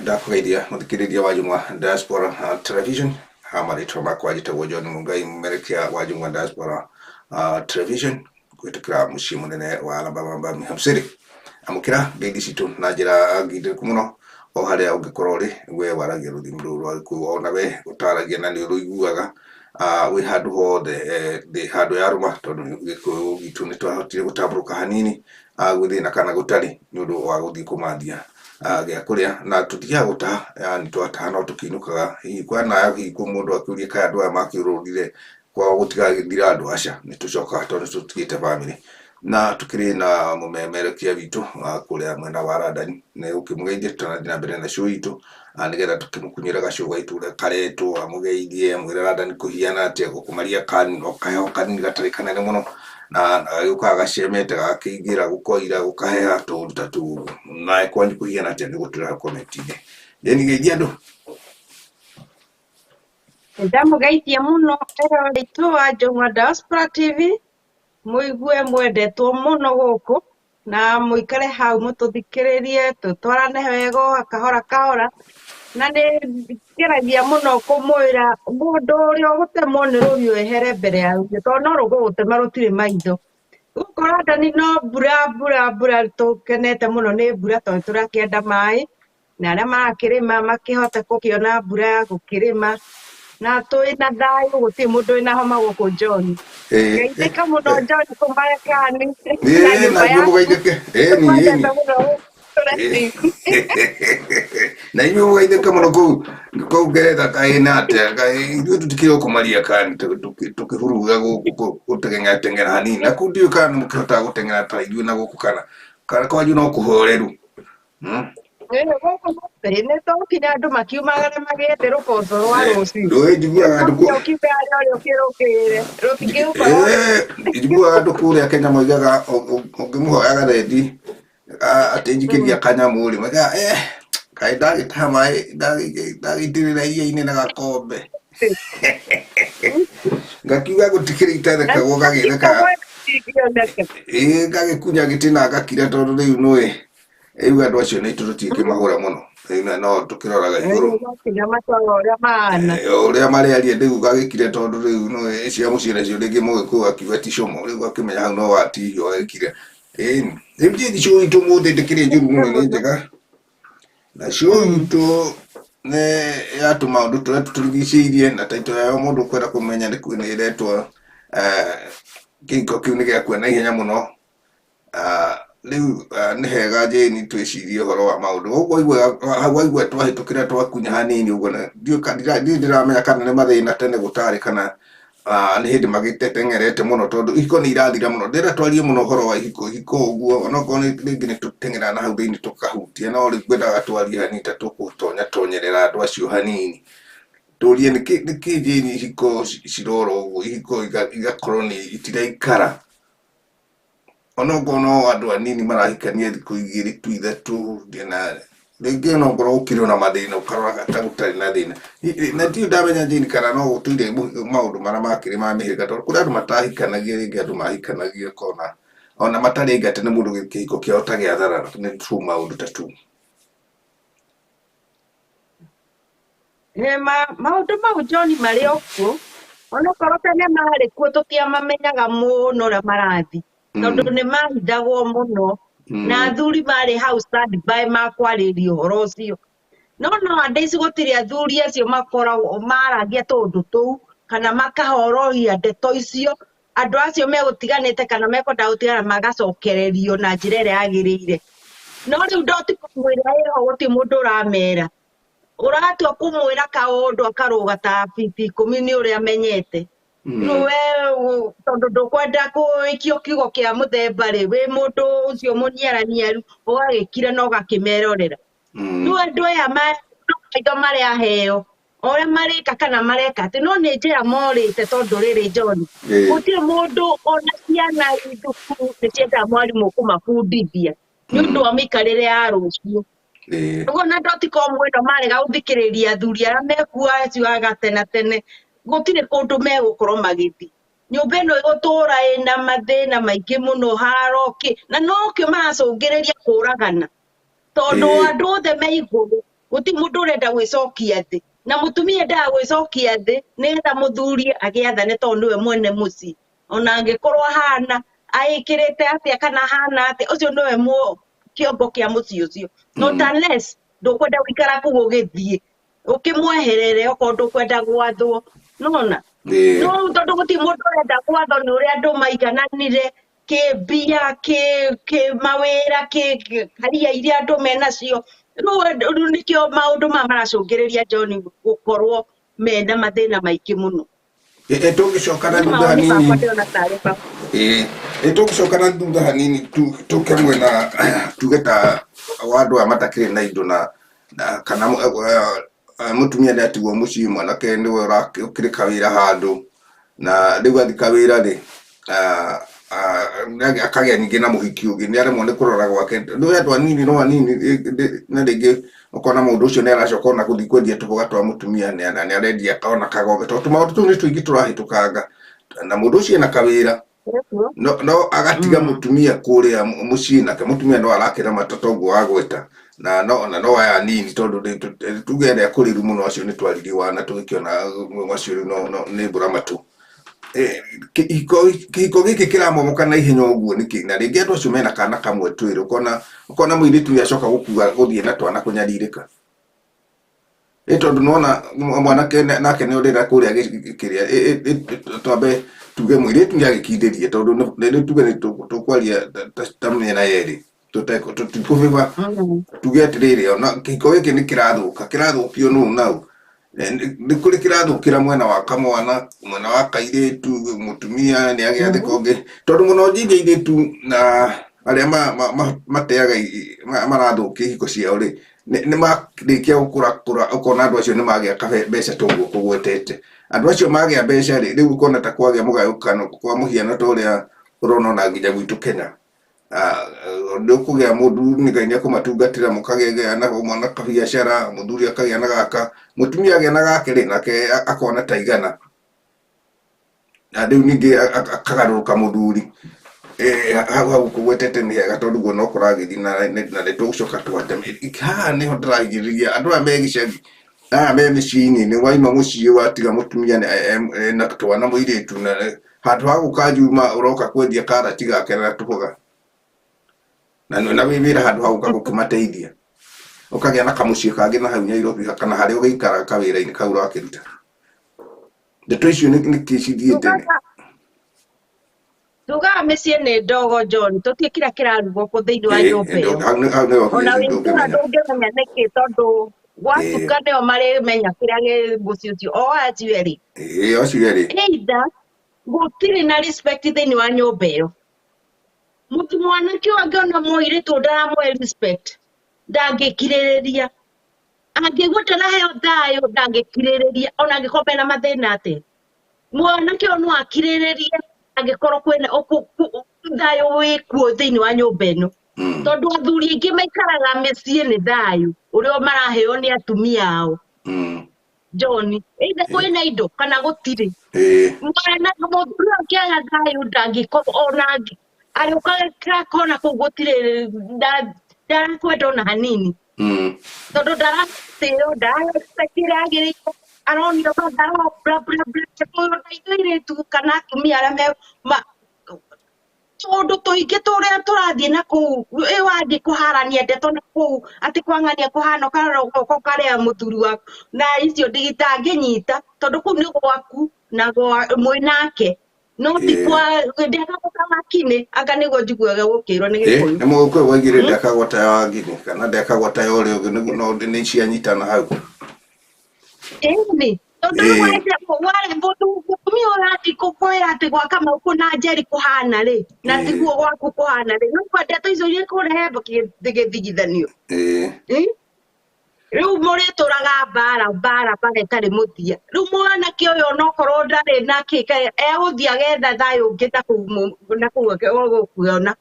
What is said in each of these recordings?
Ndakũgeithia mũthikĩrĩria wa Jumwa Diaspora Television. Ha marĩtwa makwa njĩtagwo John Mungai, mũmerekia wa Jumwa Diaspora Television kũhĩtũkĩra mũciĩ mũnene wa Alabama, Birmingham City. Amũkĩra ngeithi citũ na njĩra ngindĩrĩku mũno o harĩa ũngĩkorwo ũrĩ, we waragia rũthiomi rũrũ rwa Gĩkũyũ, ona we ũtaragia na nĩ ũrũiguaga wĩ handũ hothe thĩ handũ yarũma, tondũ Gĩkũyũ gitũ nĩ twahotire gũtambũrũka hanini gwĩ thĩna kana gũtarĩ nĩ ũndũ wa gũthiĩ kũmathia gĩa kũrĩa, na tũthiaga gũtaha, yani twataha no tũkĩinũkaga. Hihi kwana hihi kwĩ mũndũ akĩũrie kaĩ andũ aya makĩũrũrire kwao gũtigagĩthira andũ? Aca, nĩ tũcokaga tondũ tũtigĩte bamĩrĩ na tũkĩrĩ na mũmemerekia witũ kũrĩa mwena wa London. Nĩ gũkĩmũgeithia tũtanathiĩ na mbere na show itũ, nĩgetha tũkĩmũkunyĩre gacũũ gaitũ ũrĩa karetwo, amũgeithie, amwĩre London kũhiana atĩa, gũkũmaria kani o kaheho kanini gatarĩ kanene mũno, na gagĩũkaga gacemete, gagakĩingĩra, gũkoira, gũkaheha, tũũndũ ta tũu ũguo. Nawe kwanyu kũhiana atĩa? Nĩ gũtwĩra hau comment-inĩ. Jane, geithia andũ. Ndamũgeithia mũno eroreri aitũ a Njũng'wa Diaspora TV, mũigue mwendetwo mũno gũkũ, na mũikare hau mũtũthikĩrĩrie, tũtwarane wega o kahora kahora, na nĩ ngeragia mũno kũmwĩra mũndũ ũrĩa ũgũtemwo nĩ rũhiũ ehere mbere ya rũhiũ, tondũ no rũgũgũtema rũtirĩ maitho. Gũkũ London no mbura mbura mbura, tũkenete mũno nĩ mbura tondũ tũrakĩenda maĩ, na arĩa marakĩrĩma makĩhote gũkĩona mbura ya gũkĩrĩma, na twĩna thayũ, gũtirĩ mũndũ wĩna homa gũkũ John. Geithĩka mũno John kũu Marekani na Ĩĩ, nyũmba na inyuĩ yaku. mũgeithĩke. Ĩni, ĩni. Tũkwendete mũno gũkũ. Na inyuĩ mũgeithĩke mũno kũu kũu Ngeretha. Kaĩ na atĩa? Kaĩ ithuĩ tũtikĩrĩ gũkũ Mariakani tũkĩhuruga gũkũ gũteng'era teng'era hanini, na kũu ndiũĩ kana nĩ mũkĩhotaga gũteng'era ta ithuĩ na gũkũ, kana kwanyu no kũhoreru? Ĩĩ, gũkũ nĩ tũkinya andũ makiumagara magĩethe rũboco rwa rũciũ. Ndũĩ njiguaga andũ Nginya ũkiuga harĩa ũrĩa ũkĩrũkĩire rũtingĩgũkorwo. Njiguaga andũ kũrĩa Kenya moigaga ũngĩmũhoyaga rendi atĩ njikĩria kanyamũ rĩ, moigaga kaĩ ndagĩtaha maĩ, ndagĩitĩrĩra iria-inĩ na gakombe, ngakiuga gũtikĩrĩ itathekagwo, gagĩtheka. Ĩĩ, ngagĩkunya gĩtĩ na ngakira, tondũ rĩu nũĩ rĩu andũ acio nĩ tũtingĩmahũra mũno. Rĩu no tũkĩroraga igũrũ. Nginya matwaga ũrĩa mahana. Ũrĩa marĩaria rĩu gagĩkire, tondũ rĩu nũĩ cia mũciĩ nacio rĩngĩ mũgĩkũyũ akiuga ti cũmũ, rĩu akĩmenya hau no watihio agĩkire. Ĩni rĩu njĩthi show itũ mũthĩ ndĩkĩrĩ njũru mũno, nĩ njega, na show itũ nĩ ya tũmaũndũ tũrĩa tũtũrigicĩirie, na taito yayo mũndũ ũkwenda kũmenya nĩ nĩ ĩretwo kĩhiko kĩu nĩ gĩakua na ihenya mũno. Rĩu nĩ hega Jane twĩcirie ũhoro wa maũndũ ũguo waigua hau, waigua twahĩtũkĩra twakunya hanini ũguo, na ndiũĩ ndirĩ ndĩramenya kana nĩ mathĩna tene gũtarĩ, kana nĩ hĩndĩ magĩteteng'erete mũno, tondũ ihiko nĩ irathira mũno. Ndĩrenda twarie mũno ũhoro wa ihiko, ihiko ũguo, onokorwo nĩ rĩngĩ nĩ tũteng'eraga na hau thĩinĩ tũkahutia, no rĩu ngwendaga twarie hanini ta tũgũtonya tonyerera andũ acio hanini, tũrie nĩkĩ Jane ihiko cirora ũguo, ihiko igakorwo nĩ itiraikara, onokorwo no andũ anini marahikania thikũ 2 tu 3 na rĩngĩ, onokorwo gũkĩrĩ ona mathĩna, ũkarora ta gũtarĩ na thĩna. Na ndiũĩ ndamenya Jane kana no gũtũire maũndũ marĩa makĩrĩ ma mĩhĩrĩga, tondũ kũrĩ andũ matahikanagia, rĩngĩ andũ mahikanagia ũkona ona matarĩ aingate nĩ mũndũ, kĩhiko kĩao ta gĩatharara nĩ tu maũndũ ta tu. Ĩ, maũndũ mau John marĩ o kuo, onokorwo tene marĩ kuo tũtiamamenyaga mũno ũrĩa marathiĩ, tondũ nĩ mahithagwo mũno na athuri marĩ hau stand by makwarĩria ũhoro ũcio. No nowadays gũtirĩ athuri acio makoragwo maragia tũũndũ tũu kana makahorohia ndeto icio, andũ acio megũtiganĩte kana mekwenda gũtigana magacokererio na njĩra ĩrĩa yagĩrĩire. No rĩu dotcom ĩrĩa ĩho gũtirĩ mũndũ ũramera. Ũratua kũmwĩra kaũndũ akarũga ta biti 10 nĩ ũrĩa amenyete. Rĩu we tondũ ndũkwenda kũikio kiugo kĩa mũthemba rĩ, wĩ mũndũ ũcio mũniaraniaru ũgagĩkira na ũgakĩmerorera. Rĩu andũ aya no maitho maraheo o ũrĩa marĩka kana mareka atĩ, no nĩ njĩra morĩte, tondũ rĩrĩ John, gũtirĩ mũndũ, ona ciana i thukuru nĩ ciendaga mwarimũ kũmabundithia nĩ ũndũ wa mĩikarĩre ya rũciũ. Ũguo na dotcom ĩno marega gũthikĩrĩria athuri arĩa mekuo acio a gatene tene, gũtirĩ kũndũ megũkorwo magĩthiĩ. Nyũmba ĩno ĩgũtũra ĩna mathĩna maingĩ mũno, haro kĩ, na nokĩo maracũngĩrĩria kũragana. Tondũ andũ othe me igũrũ, gũtirĩ mũndũ ũrenda gwĩcokia thĩ. Na mũtumia endaga gwĩcokia thĩ nĩgetha mũthuri agĩathane tondũ nĩwe mwene mũciĩ. Ona angĩkorwo ahana aĩkĩrĩte atĩa kana ahana atĩa, ũcio nĩwe kĩongo kĩa mũciĩ ũcio. Not unless ndũkwenda gũikara kũu ũgĩthiĩ ũkĩmweherere okorwo ndũkwenda gwathwo. Nona? No tondũ gũtirĩ mũndũ ũrenda gwathwo nĩ ũrĩa andũ maigananire kĩmbia, kĩmawĩra, kĩkaria iria andũ menacio. Rĩu nĩkĩo maũndũ maya maracũngĩrĩria John gũkorwo mena mathĩna maingĩ mũno. Tũngĩcoka na Niĩ thutha mawoni makwa hanini. ndĩrona tarĩ baba. Tũngĩcoka na thutha hanini tũke mwena tuge ta wa andũ aya matakĩrĩ na indo na kana mũtumia nĩ atigwo mũciĩ, mwanake nĩwe ũkĩrĩ kawĩra handũ, na rĩu athiĩ kawĩra rĩ, akagĩa ningĩ na mũhiki ũngĩ, nĩ aremwo nĩ kũrora gwake. Nĩ andũ anini no anini, na rĩngĩ ũkona mũndũ ũcio nĩ aracoka ona gũthiĩ kwendia tũboga twa mũtumia, nĩ arendia ona kagombe, tondũ tũmaũndũ tũu nĩ tũingĩ tũrahĩtũkanga, na mũndũ ũcio ena kawĩra no agatiga mũtumia kũrĩa mũciĩ, nake mũtumia no arakĩramata toguo wagweta, na no aya anini, tondũ tuge arĩa akũrĩru mũno acio nĩ twaririe wana tũgĩkĩona acio rĩu no nĩ mbura matũ. Kĩhiko gĩkĩ kĩramomoka na ihenya ũguo nĩkĩ? Na rĩngĩ andũ acio mena kana kamwe twĩrĩ, ũkona mũirĩtu nĩ acoka gũkua gũthiĩ na twana kũnyarirĩka. Ĩ tondũ nĩwona mwanake nake nĩ ũrĩra kũrĩa kĩrĩa, twambe tuge mũirĩtu nĩ agĩkindĩrie, tondũ rĩu tuge nĩ tũkwaria ta mĩena yerĩ, tũtikũbĩba, tuge atĩrĩrĩ, ona kĩhiko gĩkĩ nĩ kĩrathũka, kĩrathũkio nũ nau? Nĩ kũrĩ kĩrathũkĩra mwena wa kamwana, mwena wa kairĩtu, mũtumia nĩ agĩathĩka ũngĩ, tondũ mũno njiria airĩtu na arĩa mateaga marathũkia ihiko ciao rĩ, nĩ marĩkia gũkũra kũra, ũkona andũ acio nĩ magĩa mbeca toguo kũgwetete. Andũ acio magĩa mbeca rĩ, rĩu ũkona ta kwagĩa mũgayũkano kwa mũhiano ta ũrĩa ũrona ona nginya gwitũ Kenya. Nĩ ũkũgĩa mũndũ nĩ Ngai nĩ ekũmatungatĩra, mũkagĩa na mwana kabiacara, mũthuri akagĩa na gaka, mũtumia agĩa na gake rĩ, nake akona ta igana. Na rĩu ningĩ akagarũrũka mũthuri. Hau hau kũgwetete nĩ hega tondũ guo no kũragĩthiĩ na nĩ tũgũcoka twate. Haha nĩho ndĩragirĩrĩria andũ aya me gĩcagi, aya me mĩciĩ-inĩ, nĩ waima mũciĩ watiga mũtumia na twana mũirĩtu, na handũ ha gũka Juma ũroka kwendia karati gake na tũboga. Na wĩ wĩra handũ ha gũka gũkĩmateithia. Ũkagĩa na kamũciĩ kangĩ na hau Nairobi kana harĩa ũgĩikaraga kawĩra-inĩ kau ũrakĩruta. Ndeto icio nĩ kĩ cithiĩte nĩ? Tugaga mĩciĩ nĩ ndogo John, tũtiĩ kĩrĩa kĩrarugwo kũ thĩinĩ wa nyũmba ĩyo. Hau nĩ Ona obvious wĩ itũũra ndũngĩmenya. ndũngĩmenya nĩkĩ, tondũ gwatuka nĩo marĩmenya kĩrĩa gĩ mũciĩ ũcio, o acio erĩ. Acio erĩ. Either gũtirĩ na respect thĩinĩ wa nyũmba ĩyo. Mũtu mwanake ũyũ angĩona mũirĩtu ndaramũhe respect, ndangĩkirĩrĩria. Angĩigua ndaraheo thayũ, ndangĩkirĩrĩria, ona angĩkorwo mena mathĩna atĩa. Mwanake ũyũ no akirĩrĩrie angĩkorwo kwĩna thayũ wĩkuo thĩinĩ wa nyũmba ĩno. Tondũ athuri aingĩ maikaraga mĩciĩ nĩ thayũ ũrĩa maraheo nĩ atumia ao. John, either kwĩna indo kana gũtirĩ. Mwana mũthuri ũyũ angĩaga thayũ ndangĩkorwo ona arĩũka kona kũu gũtirĩ, ndarakwenda ona hanini. Tondũ ndaratĩo, ndararespect ĩrĩa yagĩrĩire, aronio matharau bla bla bla, tondũ ona ithuĩ airĩtu kana atumia arĩa me tũũndũ tũingĩ tũrĩa tũrathiĩ na kũu, ĩ wathiĩ kũharania ndeto na kũu, atĩ kwang'ania kũhana ũkarora ũgoka ũkarĩa mũthuri waku, na icio nditangĩnyita, tondũ kũu nĩ gwaku na mwĩ nake. No ti kwa ndekagwo ta wakini, anga nĩguo njiguaga gũkĩrwo nĩ Gĩkũyũ. Nĩ mũgĩkũyũ waigire ndekagwo ta wangini, kana ndekagwo ta ũrĩa ũngĩ, nĩguo no nĩ cianyitana hau. Ĩni, tondũ rĩu warĩ mũndũ mũtumia ũrathiĩ gũkwĩra atĩ gwa Kamau kũna Njeri kũhana rĩ, na tiguo gwaku kũhana rĩ, no kwa ndeto icio ikũrehe gĩthigithanio. Rĩu mũrĩtũraga mbara, mbara, mbara ĩtarĩ mũthia. Rĩu mwanake ũyũ onokorwo ndarĩ na kĩ, egũthiĩ agetha thayũ ũngĩ na kũu na kũu ũgũkuona.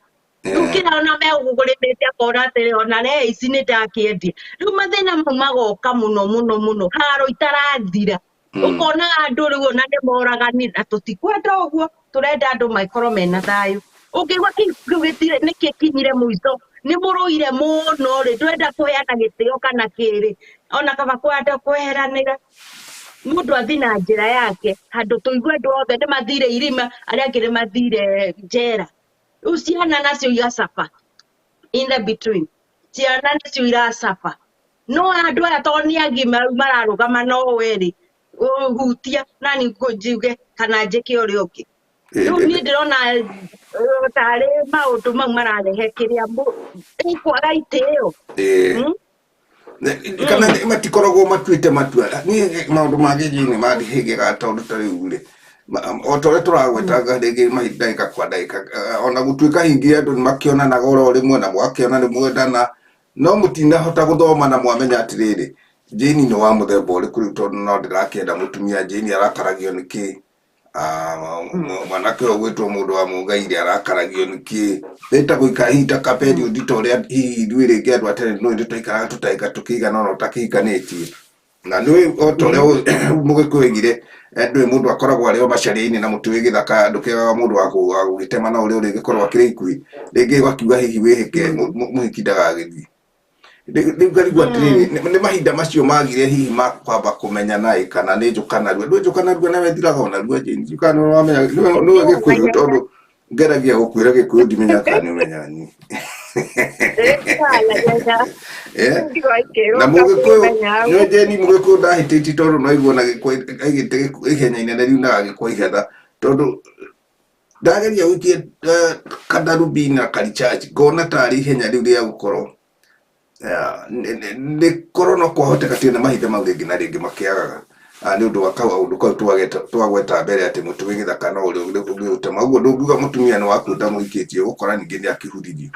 Rĩu kĩrĩa ona megũkũrĩmĩte akona atĩrĩ, ona ree ici nĩ ndakĩendia. Rĩu mathĩna mau magoka mũno, mũno, mũno, haro itarathira. Ũkona andũ rĩu ona nĩ moraganire, na tũtikwenda ũguo, tũrenda andũ makorwo mena thayũ. Ũngĩigua kĩu gĩtirĩ, nĩkĩ kinyire mũico, Nĩ mũrũire mũno rĩ, ndwenda kũheana gĩtĩo kana kĩrĩ, ona kaba kwenda kweheranĩra. Mũndũ athi na njĩra yake, handũ tũigue andũ othe nĩ mathire irima, arĩa angĩ nĩ mathire njera. Rĩu ciana nacio igacaba in the between, ciana nĩcio iracaba. No andũ aya tondũ nĩ agima rĩu mararũgama no we rĩ, hutia nani njuge kana njĩke ũrĩa ũngĩ. Rĩu niĩ ndĩrona tarĩ maũndũ mau mararehe kĩrĩa kwaga itĩo. Kana matikoragwo matuĩte matua. Niĩ maũndũ ma gĩthii nĩ mandihĩgĩra tondũ ta rĩu rĩ, o ta ũrĩa tũragwetanga rĩngĩ ndagĩka kwa ndagĩka, ona gũtuĩka hihi andũ nĩ makĩonanaga oro rĩmwe na mũgakĩona nĩ mwendana, no mũtinahota gũthoma na mwamenya atĩrĩrĩ, Jane nĩ wa mũthemba ũrĩkũ rĩu tondũ no ndĩrakĩenda mũtumia, Jane arakaragio nĩ kĩ? Mwanake ũyũ ũgwĩtwo mũndũ wa mũngairĩ arakaragio nĩ kĩ? Nĩ ta gũikara hihi ta ka period ta ũrĩa hihi ithuĩ rĩngĩ andũ a tene nĩ twaikaraga tũtagĩka tũkĩigana ũna ũtakĩhikanĩtie. Na nĩ o ta ũrĩa mũgĩkũyũ oigire, ndũĩ mũndũ akoragwo arĩ o macaria-inĩ na mũtĩ wĩ gĩthaka ndũkĩagaga mũndũ wa gũgĩtema na ũrĩa ũrĩgĩkorwo akĩrĩ ikuhĩ. Rĩngĩ ũgakiuga hihi wĩhĩke mũhiki ndagagĩthiĩ. Rĩu ngarigwo atĩrĩrĩ, nĩ mahinda macio magire hihi ma kwamba kũmenyana ĩ kana nĩ njũka narua. Ndũĩ njũka narua nawe ĩthiraga o narua Jane. Ndiũĩ kana nĩ ũramenya, nĩwe Gĩkũyũ tondũ ngeragia gũkwĩra Gĩkũyũ ndimenyaga kana nĩ ũmenyaga niĩ. Na mũgĩkũyũ nĩ Jane mũgĩkũyũ ndahĩtĩtie tondũ no aigua na gĩkwa aigĩte ihenya inene riunaga gĩkwa ihetha tondũ ndageria gũikia kadarubini na karichaji ngona tarĩ ihenya rĩu rĩa gũkorwo nĩ korwo no kwahoteka tiga nĩ mahinda mau rĩngĩ na rĩngĩ makĩagaga nĩ ũndũ wa kaũndũ kau twagweta mbere atĩ mũtĩ wĩ gĩthaka no ũrĩa ũngĩũtema. Ũguo ndũngiuga mũtumia nĩ waku ũtamũhikĩtie, ũgũkora ningĩ nĩ akĩhuthirio.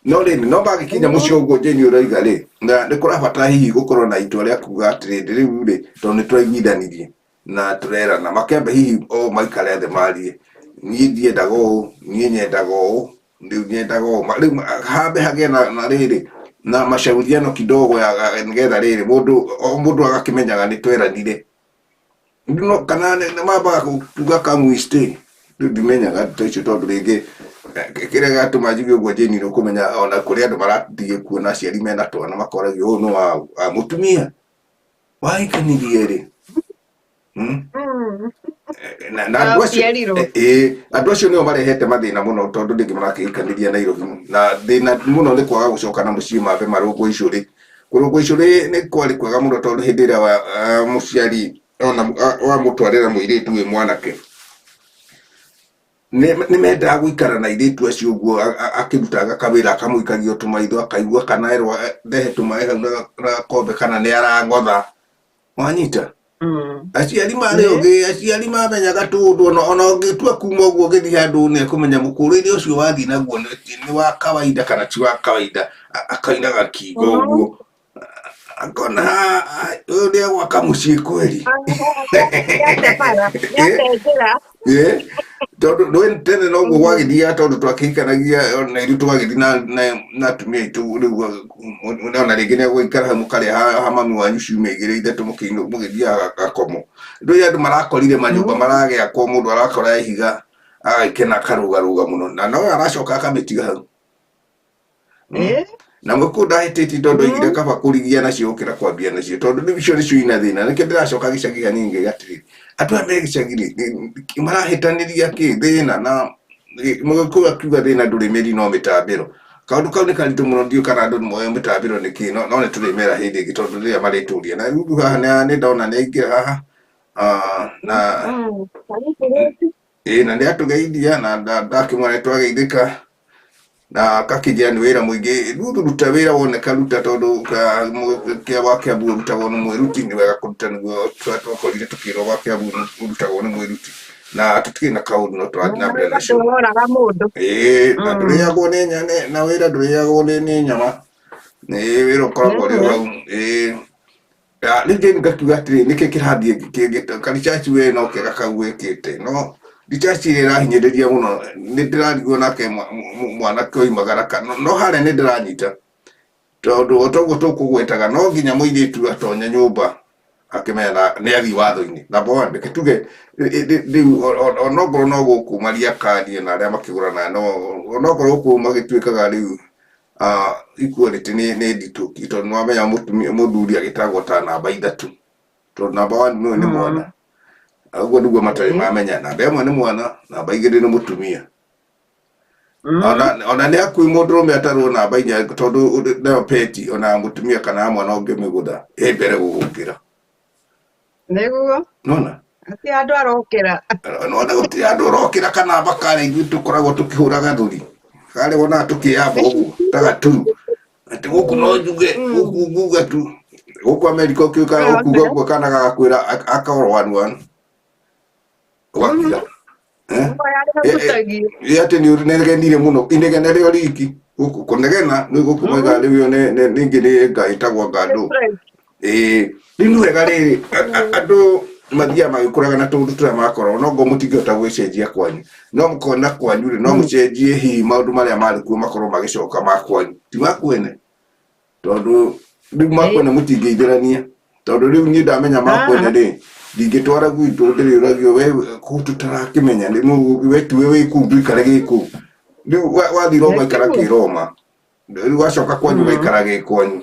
No rĩrĩ, no magĩkinya mũciĩ ũguo Jane ũroiga rĩ, na nĩ kũrabatara hihi gũkorwo na itua rĩa kuga atĩrĩrĩ, rĩu rĩ, tondũ nĩ twaiguithanirie na tũrerana, makĩambe hihi o maikare thĩ marie, niĩ ndiendaga ũũ, niĩ nyendaga ũũ, rĩu nyendaga ũũ. Rĩu hambe hagĩe na rĩrĩ na mashauriano kidogo ya nĩgetha rĩrĩ mũndũ o mũndũ agakĩmenyaga nĩ tweranire. No kana nĩ mambaga kuga come we stay. Rĩu ndimenyaga ndeto icio tondũ rĩngĩ kĩrĩa gĩatũma njuge ũguo Jane nĩ ũkũmenya ona kũrĩ andũ marathiĩ kuona aciari mena twana makoragio ũyũ nĩ waũ, mũtumia wahikanirie rĩ? Na andũ acio Waciarirwo. Ĩĩ, andũ acio nĩo marehete mathĩna mũno tondũ rĩngĩ marakĩhikanĩria Nairobi na thĩna mũno nĩ kwaga gũcoka na mũciĩ mambe marũngwo icũrĩ. Kũrũngwo icũrĩ nĩ kwarĩ kwega mũno tondũ hĩndĩ ĩrĩa mũciari ona wamũtwarĩra mũirĩtu wĩ mwanake, nĩ mendaga gũikara na airĩtu acio ũguo akĩrutaga kawĩra akamũikagia tũmaitho akaigua kana erwo ndehe tũmaĩ hau na gakombe kana nĩ arang'otha. Wanyita? Aciari marĩ ogĩ, aciari mamenyaga tũũndũ ona ũngĩtua kuma ũguo ũgĩthiĩ handũ nĩ ekũmenya mũkũrĩre ũcio wathiĩ naguo nĩ wa kawaida kana ti wa kawaida. Akaina gakingo ũguo akona ũyũ nĩ egwaka mũciĩ kweri. Nĩate bara, nĩate njĩra. Tondũ ndũĩ tene noguo gwagĩthiaga tondũ twakĩhikanagia ona ithuĩ tũgagĩthiĩ na atumia aitũ rĩu ona rĩngĩ nĩ egũgĩikara hau mũkarĩa ha mami wanyu ciumia igĩrĩ ithatũ mũgĩthiaga gakomo. Ndũĩ andũ marakorire manyũmba maragĩakwo mũndũ arakora ihiga agagĩkena akarũgarũga mũno na no aracoka akamĩtiga hau. Na mũkũ ndahĩtĩtie tondũ oigire kaba kũrigia nacio gũkĩra kwambia nacio tondũ rĩu icio nĩcio ina thĩna. Nĩkĩo ndĩracoka gĩcagi hanini ngauga atĩrĩrĩ, andũ aya me gĩcagi rĩ, marahĩtanĩria kĩ thĩna na mũgĩkũyũ akiuga thĩna ndũrĩ mĩri no mĩtambĩro. Kaũndũ kau nĩ karitũ mũno ndiũĩ kana andũ nĩ moĩ mĩtambĩro nĩ kĩ no nĩ tũrĩmera hĩndĩ ĩngĩ tondũ rĩrĩa marĩtũria. Na rĩu haha nĩ ndona nĩ aingĩra haha na ĩĩ na nĩ atũgeithia na ndakĩmwĩra nĩ twageithĩka na akakĩnjĩra nĩ wĩra mũingĩ. Rĩu ruta wĩra woneka ruta tondũ kĩa wa Kiambu ũrutagwo nĩ mwĩruti, nĩ wega kũruta nĩguo twakorire tũkĩrwo gwa Kiambu ũrutagwo nĩ mwĩruti. Na tũtikĩrĩ na kaũndũ no tũrathiĩ na mbere na shughuli. Ndũroraga mũndũ. Ĩĩ na ndũrĩagwo nĩ na wĩra ndũrĩagwo nĩ nyama. Ĩĩ wĩra ũkoragwo ũrĩ o hau. Ĩĩ. Rĩu Jane ngakiuga atĩrĩ, nĩkĩ kĩrathiĩ karicaci we no kega kau wĩkĩte no ricaci ĩrĩa ĩrahinyĩrĩria mũno nĩ ndĩrarigwo nake mwanake oimagara no harĩa nĩ ndĩranyita tondũ o toguo tũkũgwetaga no nginya mũirĩtu atonye nyũmba akĩmenya nĩ athiĩ watho-inĩ. Number one, reke tuge rĩu onokorwo no gũkũ mariakanie na arĩa makĩgũranaga no onokorwo gũkũ magĩtuĩkaga rĩu Equality nĩ nditũ tondũ nĩ wamenya mũtumia mũthuri agĩtagwo ta namba ithatũ, tondũ namba one nĩ nĩ mwana. Ũguo nĩguo matarĩ mamenya, namba ĩmwe nĩ mwana, namba igĩrĩ nĩ mũtumia. Ona nĩ hakuhĩ mũndũrũme atarwo namba inya, tondũ nayo peti ona mũtumia kana mwana ũngĩmĩgũtha ĩ mbere gũgũkĩra. Nĩguo. Nona. Atĩ andũ arokĩra. Nona gũtirĩ andũ ũrokĩra kanamba karĩa ithuĩ tũkoragwo tũkĩhũra gathuri karĩa wonaga tũkĩyamba ũguo ta gaturu, atĩ gũkũ no njuge gũkũ nguga tu gũkũ Amerika ũkĩũka ũkuga ũguo kana gagakwĩra akorwo one one ũgakira. Eh? Ĩ atĩ nĩ ũnegenire mũno, inegene rĩo riki gũkũ kũnegena nĩ gũkũ moigaga rĩu ĩyo ningĩ nĩ nga ĩtagwo ngandũ. Ĩĩ, rĩu nĩ wega rĩrĩ andũ mathiaga magĩkũraga na tũũndũ tũrĩa makoragwo no ngo mũtingĩhota gwĩcenjia kwanyu, no mũkona kwanyu rĩ no mũcenjie hihi maũndũ marĩa marĩ kuo makorwo magĩcoka ma kwanyu, ti ma kwene, tondũ rĩu ma kwene mũtingĩithĩrania, tondũ rĩu niĩ ndamenya ma kwene rĩ ndingĩtwara gwitũ, ndĩrĩũragio we kũu tũtarakĩmenya nĩ we tiwe wĩ kũu ndũikare gĩ kũu. Rĩu wathiĩ Roma ikara kĩ Roma, rĩu wacoka kwanyu ũgaikara gĩ kwanyu.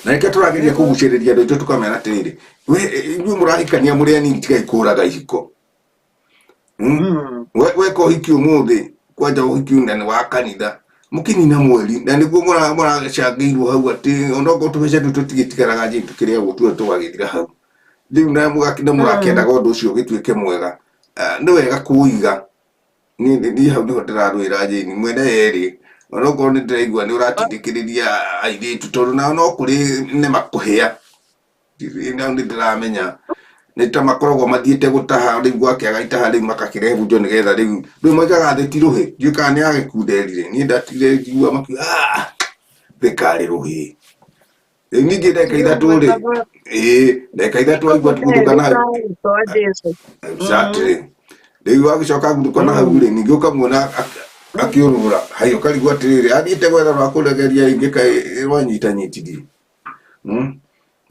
Na nĩkĩo tũrageria kũgucĩrĩria andũ aitũ tũkamera atĩrĩrĩ, we inyuĩ mũrahikania mũrĩ anini, tigai kũraga ihiko. Weka ũhiki ũmũthĩ, kwanja ũhiki na nĩ wa kanitha, mũkĩnina mweri na nĩguo mũracangĩirwo hau atĩ onokorwo tũbeca tũu tũtigĩtigaraga njĩ tũkĩrĩagwo tuo tũgagĩthira hau rĩu na mũgakĩna mũrakĩendaga ũndũ ũcio ũgĩtuĩke mwega. Nĩ wega kũũiga. Niĩ hau nĩho ndĩrarũĩra Jane mwene yerĩ, onokorwo nĩ ndĩraigua nĩ ũratindĩkĩrĩria airĩtu, tondũ nao no kũrĩ nĩ makũhĩa nao nĩ ndĩramenya nĩ ta makoragwo mathiĩte gũtaha, rĩu gwakĩaga itaha rĩu makakĩrehe bunjo nĩgetha rĩu rĩu moigaga thĩ ti rũhĩ, ndiũĩ kana nĩ agĩkunderire, niĩ ndatigire njigua makiuga "Ah, thĩ karĩ rũhĩ." Rĩu ningĩ ndagĩka ithatũ rĩ, ĩĩ ndagĩka ithatũ waigua guthũka na hau. Exactly. Rĩu wagĩcoka guthũka na hau rĩ, ningĩ ũkamuona akĩũrũra hai, ũkarigwo atĩrĩrĩ, athiĩte gwetha rwa kũregeria rĩngĩ kaĩ rwanyitanyitirie.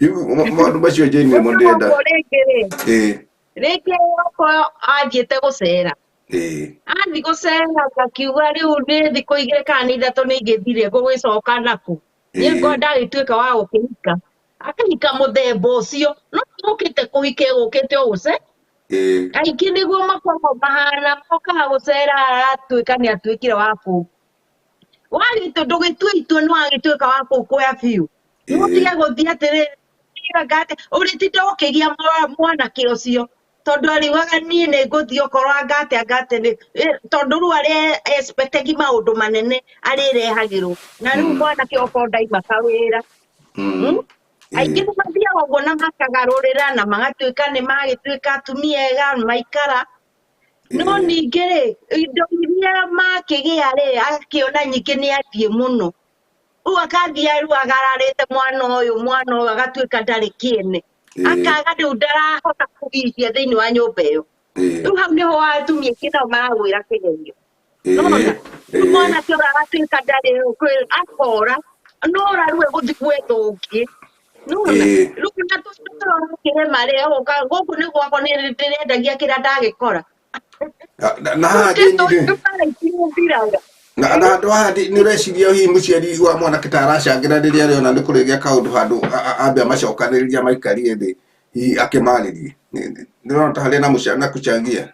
Rĩu maũndũ macio Jane nĩmo ndĩrenda. Rĩngĩ rĩ, Ĩĩ. Rĩngĩ okorwo athiĩte gũcera, athiĩ gũcera akakiuga rĩu nĩ thikũ igĩrĩ kana nĩ ithatũ nĩ ingĩthire ngũgĩcoka nakũ, niĩ ngwa ndagĩtuĩka wa gũkĩhika, akahika mũthemba ũcio, no ũkĩte kũhika ĩgũkĩte o gũce. Aingĩ nĩguo makoragwo mahana, mokaga gũcera aratuĩka nĩ atuĩkire wa kũu. Wagĩtua ndũgĩtue itua nĩ wagĩtuĩka wa kũu biũ. Mũtige gũthiĩ atĩrĩrĩ, ũrĩtinda ũkĩgia mwanake ũcio, tondũ ariugaga niĩ nĩ ngũthiĩ okorwo anga atĩa anga atĩa nĩ tondũ rĩu arĩ expectegi maũndũ manene arĩrehagĩrwo na rĩu mwanake okorwo ndaima kawĩra. Aingĩ nĩ mathiaga ũguo na makagarũrĩra na magatuĩka nĩ magĩtuĩka atumia ega maikara. No ningĩ rĩ, indo iria makĩgĩa rĩ, agakĩona nyingĩ nĩ athiĩ mũno, rĩu akathiĩ rĩu agararĩte mwana ũyũ, mwana ũyũ agatuĩka ndarĩ kĩene, akaga rĩu ndarahota kũhihia thĩinĩ wa nyũmba ĩyo. Rĩu hau nĩho atumia aingĩ nao maragwĩra kĩgerio. Nona rĩu mwanake ũrĩa agatuĩka ndarĩ akora no ora rĩu egũthiĩ gwetha ũngĩ. Nona rĩu na tũrona kĩrema rĩ, egũka gũkũ nĩ gwakwa nĩ ndĩrendagia kĩrĩa ndagĩkora. Na haha Jane rĩ, na handũ haha nĩ ũreciria hihi mũciari wa mwanake ta aracangĩra rĩrĩa arĩona nĩ kũrĩgĩa kaũndũ handũ ambe amacokanĩrĩria maikarie thĩ hihi akĩmarĩrie, ndĩrona ta harĩ na na kuchangia.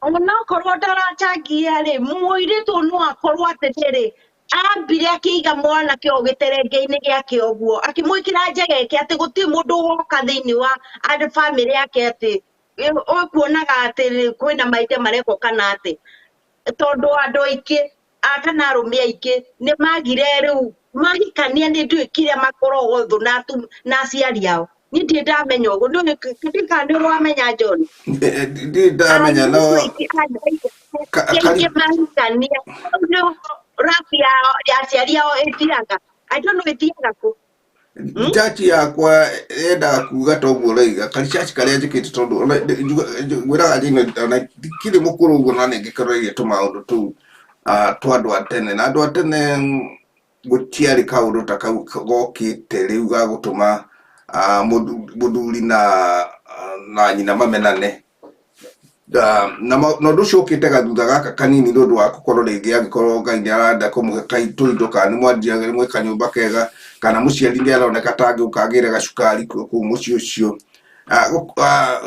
Onokorwo ndarachangia rĩ, mũirĩtu no akorwo atĩrĩrĩ, ambire akĩiga mwanake ũyũ gĩterenge-inĩ gĩake ũguo, akĩmwĩkĩra njegeke atĩ gũtirĩ mũndũ woka thĩinĩ wa bamĩrĩ yake atĩ ũkuonaga atĩ kwĩna maite marekwo kana atĩ, tondũ andũ aingĩ kana arũme aingĩ nĩ magire rĩu mahikania nĩ ndiũĩ kĩrĩa makoragwo thũ na aciari ao. Niĩ ndirĩ ndamenya ũguo, ndiũĩ kana nĩ ũrĩ wamenya John. Ndirĩ ndamenya no aingĩ mahikania hau nĩho rabu ya aciari ao ĩthiraga. I don't know ĩthiaga kũ. Chachi yakwa yendaga kuga ta ũguo ũroiga, karicaci karĩa njĩkĩte, tondũ ngwĩraga Jane ona ndikĩrĩ mũkũrũ ũguo na nĩngĩkoreire tũmaũndũ tũu twa andũ a tene, na andũ a tene gũtiarĩ kaũndũ ta kau gokĩte rĩu ga gũtũma mũthuri na nyina mamenane. Na ũndũ ũcio ũkĩte gathutha gaka kanini nĩ ũndũ wa gũkorwo rĩngĩ angĩkorwo Ngai nĩ arenda kũmũhe tũindo kana nĩ mwanjia mwĩ kanyũmba kega kana mũciari nĩ aroneka ta angĩũka agĩre gacukari kũu mũciĩ ũcio.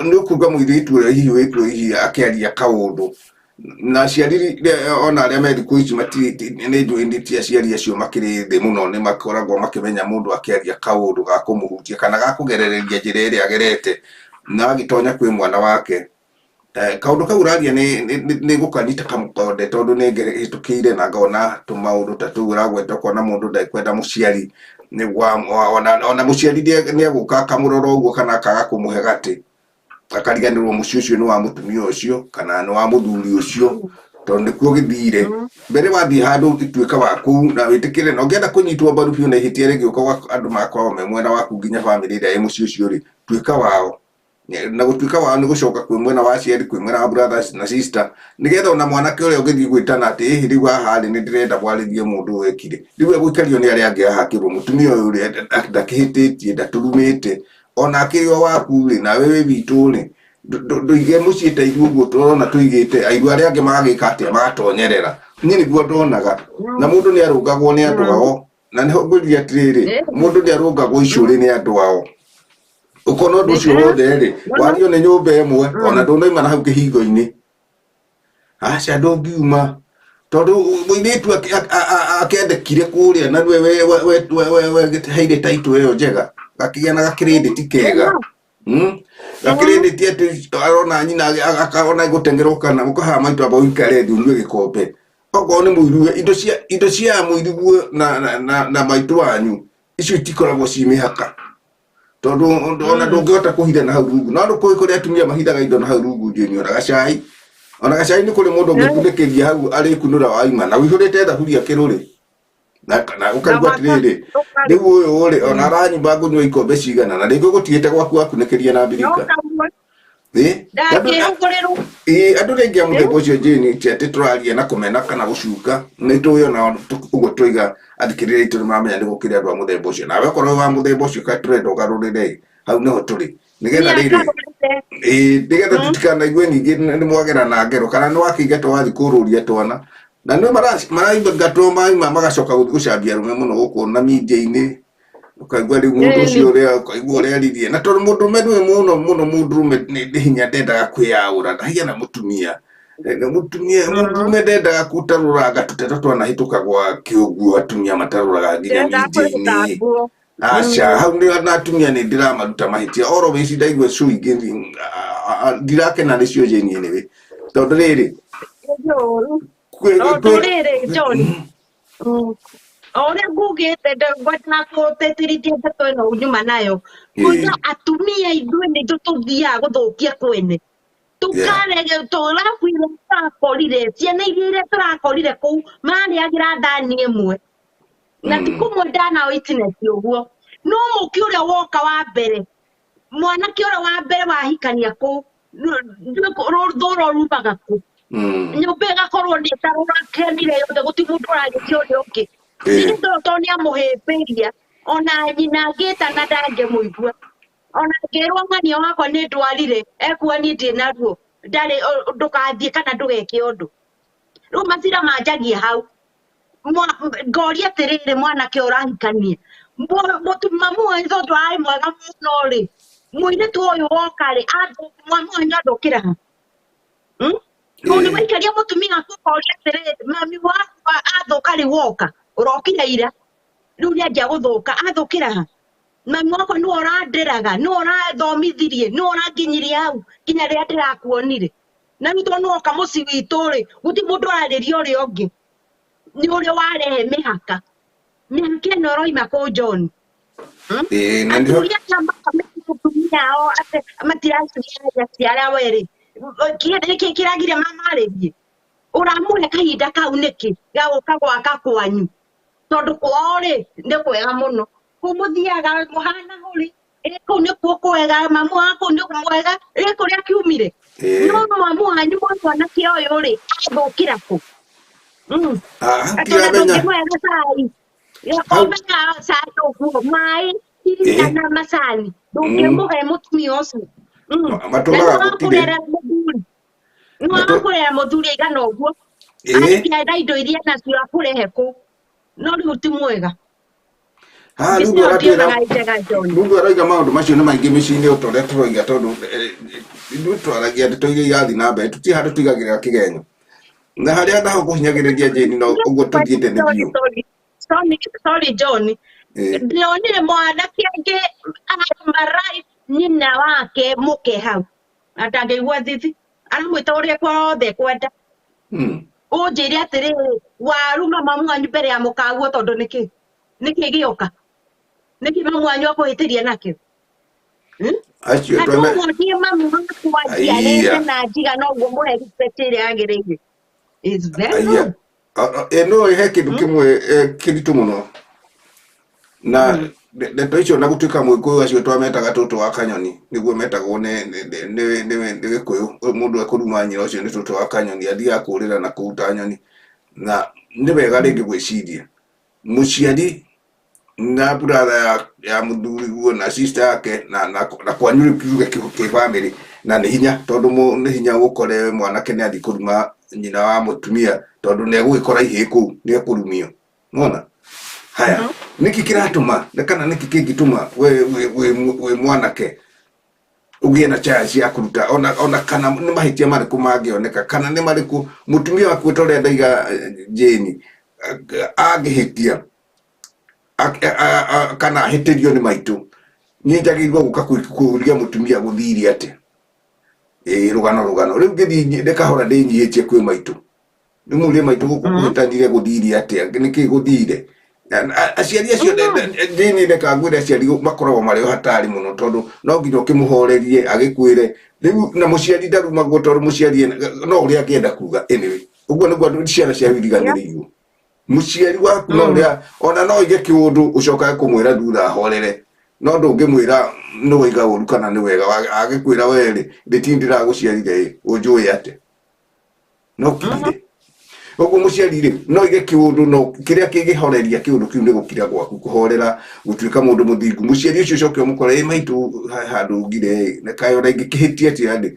Nĩ ũkuga mũirĩtu ũrĩa hihi wĩkuo hihi akĩaria kaũndũ na aciari ona arĩa me thikũ ici nĩ njũĩ nĩ ti aciari acio makĩrĩ thĩ mũno, nĩ makoragwo makĩmenya mũndũ akĩaria kaũndũ ga kũmũhutia kana ga kũgerereria njĩra ĩrĩa agerete na agĩtonya kwĩ mwana wake. Kaũndũ kau ũraria nĩ gũkanyita kamũkonde tondũ nĩ hĩtũkĩire na ngona tũmaũndũ ta tũu ũragweta, ũkona mũndũ ndekwenda mũciari ona mũciari nĩ egũka akamũrora ũguo kana akaga kũmũhe gatĩ, akariganĩrwo mũciĩ ũcio nĩ wa mũtumia ũcio kana nĩ wa mũthuri ũcio tondũ nĩkuo gĩthire. Mbere wathiĩ handũ ũtuĩka wa kũu na wĩtĩkĩre, na ũngĩenda kũnyitwo mbaru biũ na ihĩtia rĩgĩũka andũ magakoragwo me mwena waku nginya bamĩrĩ ĩrĩa ĩ mũciĩ ũcio rĩ, tuĩka wao. Na gũtuĩka wao nĩ gũcoka kwĩ mwena wa aciari, kwĩ mwena wa brothers na sister, nĩgetha ona mwanake ũrĩa ũngĩthiĩ gwĩtana atĩ ĩhĩ rĩu haha rĩ nĩ ndĩrenda mwarĩrie mũndũ ũyũ ekire, rĩu egũikario nĩ arĩa angĩ haha akĩrwo mũtumia ũyũ rĩ ndakĩhĩtĩtie, ndatũrumĩte, ona akĩrĩ o waku rĩ, nawe wĩ witũ rĩ, ndũige mũciĩ ta ithuĩ ũguo tũrona tũigĩte, airu arĩa angĩ magagĩka atĩa, magatonyerera. Niĩ nĩguo ndonaga, na mũndũ nĩ arũngagwo nĩ andũ ao, na nĩho ngwĩrire atĩrĩrĩ, mũndũ nĩ arũngagwo icũrĩ nĩ andũ ao. Ũkona ũndũ ũcio wothe rĩ, wario nĩ nyũmba ĩmwe, ona ndũnaima na hau kĩhingo-inĩ, aca ndũngiuma tondũ mũirĩtu akĩandĩkire kũrĩa na nĩwe weheire taitũ ĩyo njega, gakĩgĩa na gakĩrĩndĩti kega, gakĩrĩndĩti atĩ arona nyina akona gũteng'erwo kana ũkahaha maitũ amba ũikare thĩ ũnyue gĩkombe, okorwo nĩ mũiruwe indo cia mũiruguo na maitũ wanyu icio itikoragwo ci mĩhaka tondũ ona ndũngĩhota kũhitha na hau rungu, no nĩ kũrĩ atumia mahithaga indo na hau rungu njĩni, ona gacai nĩ kũrĩ mũndũ ũngĩkunĩkĩria hau arĩkunũra waima na ũihũrĩte thaburia kĩrũrĩ na ũkaigua atĩrĩrĩ, rĩu ũyũ rĩ ona aranyumba ngũnyua ikombe cigana na rĩngĩ ũgũtigĩte gwaku wakunĩkĩria na mbirika. Ĩ andũ rĩngĩ a mũthemba ũcio Jane, ti atĩ tũraria na kũmena kana gũcuka, nĩ tũĩ ona ũguo tũiga athikĩrĩria aitũ nĩ maramenya nĩ gũkĩrĩ andũ a mũthemba ũcio, nawe okorwo wĩ wa mũthemba ũcio kaĩ tũrenda ũgarũrĩre, hau nĩho tũrĩ nĩgetha rĩrĩ ĩ nĩgetha tũtikanaigue ningĩ nĩ mwagera na ngero kana nĩ wakĩingatwo wathiĩ kũrũria twana na nĩ maraingatwo maima magacoka gũthiĩ gũcambia arũme mũno gũkũ na media-inĩ, ũkaigua rĩu mũndũ ũcio ũrĩa ũkaigua ũrĩa aririe, na tondũ mũndũrũme nĩwe mũno mũno mũndũrũme nĩ hinya ndendaga kwĩyaũra ndahiana mũtumia. Mũtumia mũndũrũme ndendaga gũtarũranga tũteto twanahĩtũka gwake ũguo atumia matarũraga nginya media-inĩ. Aca hau nĩ na atumia nĩ ndĩramaruta mahĩtia oro wĩci ndaigua show ingĩ ndirakena nĩcio Jane anyway tondũ rĩrĩ Tondũ rĩrĩ John, o ũrĩa ngugĩte ngwendaga gũtĩtĩrithia ndeto ĩno nyuma nayo kuga atumia ithuĩ nĩ ithuĩ tũthiaga gũthũkia kwene tũkarege tũrabu iria tũrakorire ciana iria tũrakorire kũu marĩagĩra thani ĩmwe na ti kũmwe ndana witness ũguo, no mũki ũrĩa woka wa mbere, mwanake ũrĩa wa mbere wahikania kũu, rũthũro rumaga kũ nyũmba ĩgakorwo nĩ ĩtarũrakenire yothe, gũtirĩ mũndũ ũrarĩria ũrĩa ũngĩ. Nĩ tondũ nĩ amũhĩmbĩria, ona nyina angĩtana ndangĩmũigua, ona angĩrwo ng'ania wakwa nĩ ndwarire ekuga niĩ ndirĩ na ruo ndarĩ ndũgathiĩ kana ndũgeke ũndũ. Rĩu macira manjagia hau. Ngoria atĩrĩrĩ, mwanake ũrahikania mamu wanyu tondũ arĩ mwega mũno rĩ, mũirĩtu ũyũ woka rĩ, mamu wanyu athũkĩra ha? Rĩu nĩ waikaria mũtumia waku ũkoria atĩrĩrĩ, mami waku athũka rĩ woka ũrokire ira, rĩu nĩ anjia gũthũka, athũkĩra ha? Mami wakwa nĩwe ũranderaga, nĩwe ũrathomithirie, nĩwe ũranginyirie hau nginya rĩrĩa ndĩrakuonire, na rĩu tondũ nĩwoka mũciĩ witũ rĩ, gũtirĩ mũndũ ũrarĩria ũrĩa ũngĩ, nĩ ũrĩa warehe mĩhaka, mĩhaka ĩno ĩroima kũ John? Ĩĩ, na nĩho Athuri aya makamenya mũtumia ao atĩ matiraciara we rĩ, nĩkĩ kĩragiria mamarĩrie? Ũramũhe kahinda kau nĩkĩ ga gũka gwaka kwanyu? Tondũ kwao rĩ nĩ kwega mũno, kũu mũthiaga mũhana hũrĩ, ĩ kũu nĩkuo kwega, mamu wa kũu nĩ mwega, ĩ kũrĩa kiumire. No mamu wanyu mwanake ũyũ rĩ athũkĩra kũ? Hau Atĩ ona ndiramenya. ndũngĩmũhe gacai, gakombe ka cai ũguo, maĩ, iria na macani, ndũngĩmũhe mũtumia ũcio. Matũraga Na nĩ gũtirĩ. wakũrera mũthuri. Nĩ Na tũ- wakũrera mũthuri aigana ũguo ĩĩ arĩkia na indo iria nacio akũrehe kũ no rĩu ti mwega. Haha Mbica Lulu ĩyo aratwĩra ndionaga ĩ njega John. Lulu aroiga maũndũ macio nĩ maingĩ mĩciĩ-inĩ o ta ũrĩa tũroiga tondũ ithuĩ twaragia ndeto iria irathiĩ na mbere tũtirĩ handũ tũigagĩrĩra kĩgenyo na harĩa naho kũhinyagĩrĩria Jane no ũguo tũthiĩte nĩ Sorry, biũ. sorry, sorry, sorry John. Ĩĩ. Ndĩronire mwanake angĩ aramarai nyina wake mũke hau na ndangĩigua thithi aramwĩta ũrĩa guothe ekwenda. Ũnjĩre atĩrĩrĩ, waruma mamu wanyu mbere ya mũkaguo tondũ nĩkĩ? Nĩkĩ gĩoka? Nĩkĩ mamu wanyu akũhĩtĩria nakĩo? Hmm? Acio Na twene ndũmuonie mamu wakwa njiarĩte aiya na njiga noguo mũhe respect ĩrĩa yagĩrĩire. It's very aiya wrong. Ĩ no he kĩndũ Hmm? kĩmwe kĩritũ mũno na ndeto icio na gũtuĩka mũgĩkũyũ acio twametaga tũtũ wa kanyoni nĩguo metagwo nĩ gĩkũyũ. Ũyũ mũndũ ekũruma nyina ũcio nĩ tũtũ wa kanyoni athiaga kũrĩra na kũu ta nyoni. Na nĩ wega rĩngĩ gwĩciria mũciari na brother ya mũthuriguo na sister yake na kwanyu rĩu kiuge kĩ family na nĩ hinya tondũ nĩ hinya ũkore mwanake nĩ athiĩ kũruma nyina wa mũtumia tondũ nĩ egũgĩkora ihĩĩ kũu nĩ ekũrumio. Nona haya nĩkĩ kĩratũma na kana nĩkĩ kĩngĩtũma we wĩ mwanake ũgĩe na chance ya kũruta ona kana nĩ mahĩtia marĩkũ mangĩoneka kana nĩ marĩkũ mũtumia waku ta ũrĩa ndaiga Jane angĩhĩtia kana ahĩtĩrio nĩ maitũ niĩ njagĩrĩirwo gũka kũria mũtumia gũthire atĩa. Ĩĩ rũgano rũgano rĩu ngĩthiĩ ndĩkahora ndĩnyihĩtie kwĩ maitũ rĩu mũrie maitũ gũkũ kũhĩtanire gũthire atĩa nĩkĩ gũthire. Aciari acio Jane reka ngwĩre aciari makoragwo marĩ o hatari mũno tondũ no nginya ũkĩmũhorerie agĩkwĩre rĩu na mũciari ndarumagwo tondũ mũciari no ũrĩa angĩenda kuga anyway ũguo nĩguo andũ ciana ciao iriganĩrĩirwo. Mũciari waku no ũrĩa ona no oige kĩũndũ ũcokage kũmwĩra thutha ahorere no ndũngĩmwĩra nĩ waiga ũru kana nĩ wega agĩkwĩra we rĩ ndĩti ndĩragũciarire ĩ ũnjũĩ atĩa no kirire. Ũguo mũciari rĩ no oige kĩũndũ no kĩrĩa kĩngĩhoreria kĩũndũ kĩu nĩ gũkira gwaku kũhorera gũtuĩka mũndũ mũthingu. Mũciari ũcio ũcoke ũmũkore ĩ maitũ handũ ugire ĩ na kaĩ ona ingĩkĩhĩtia atĩa rĩ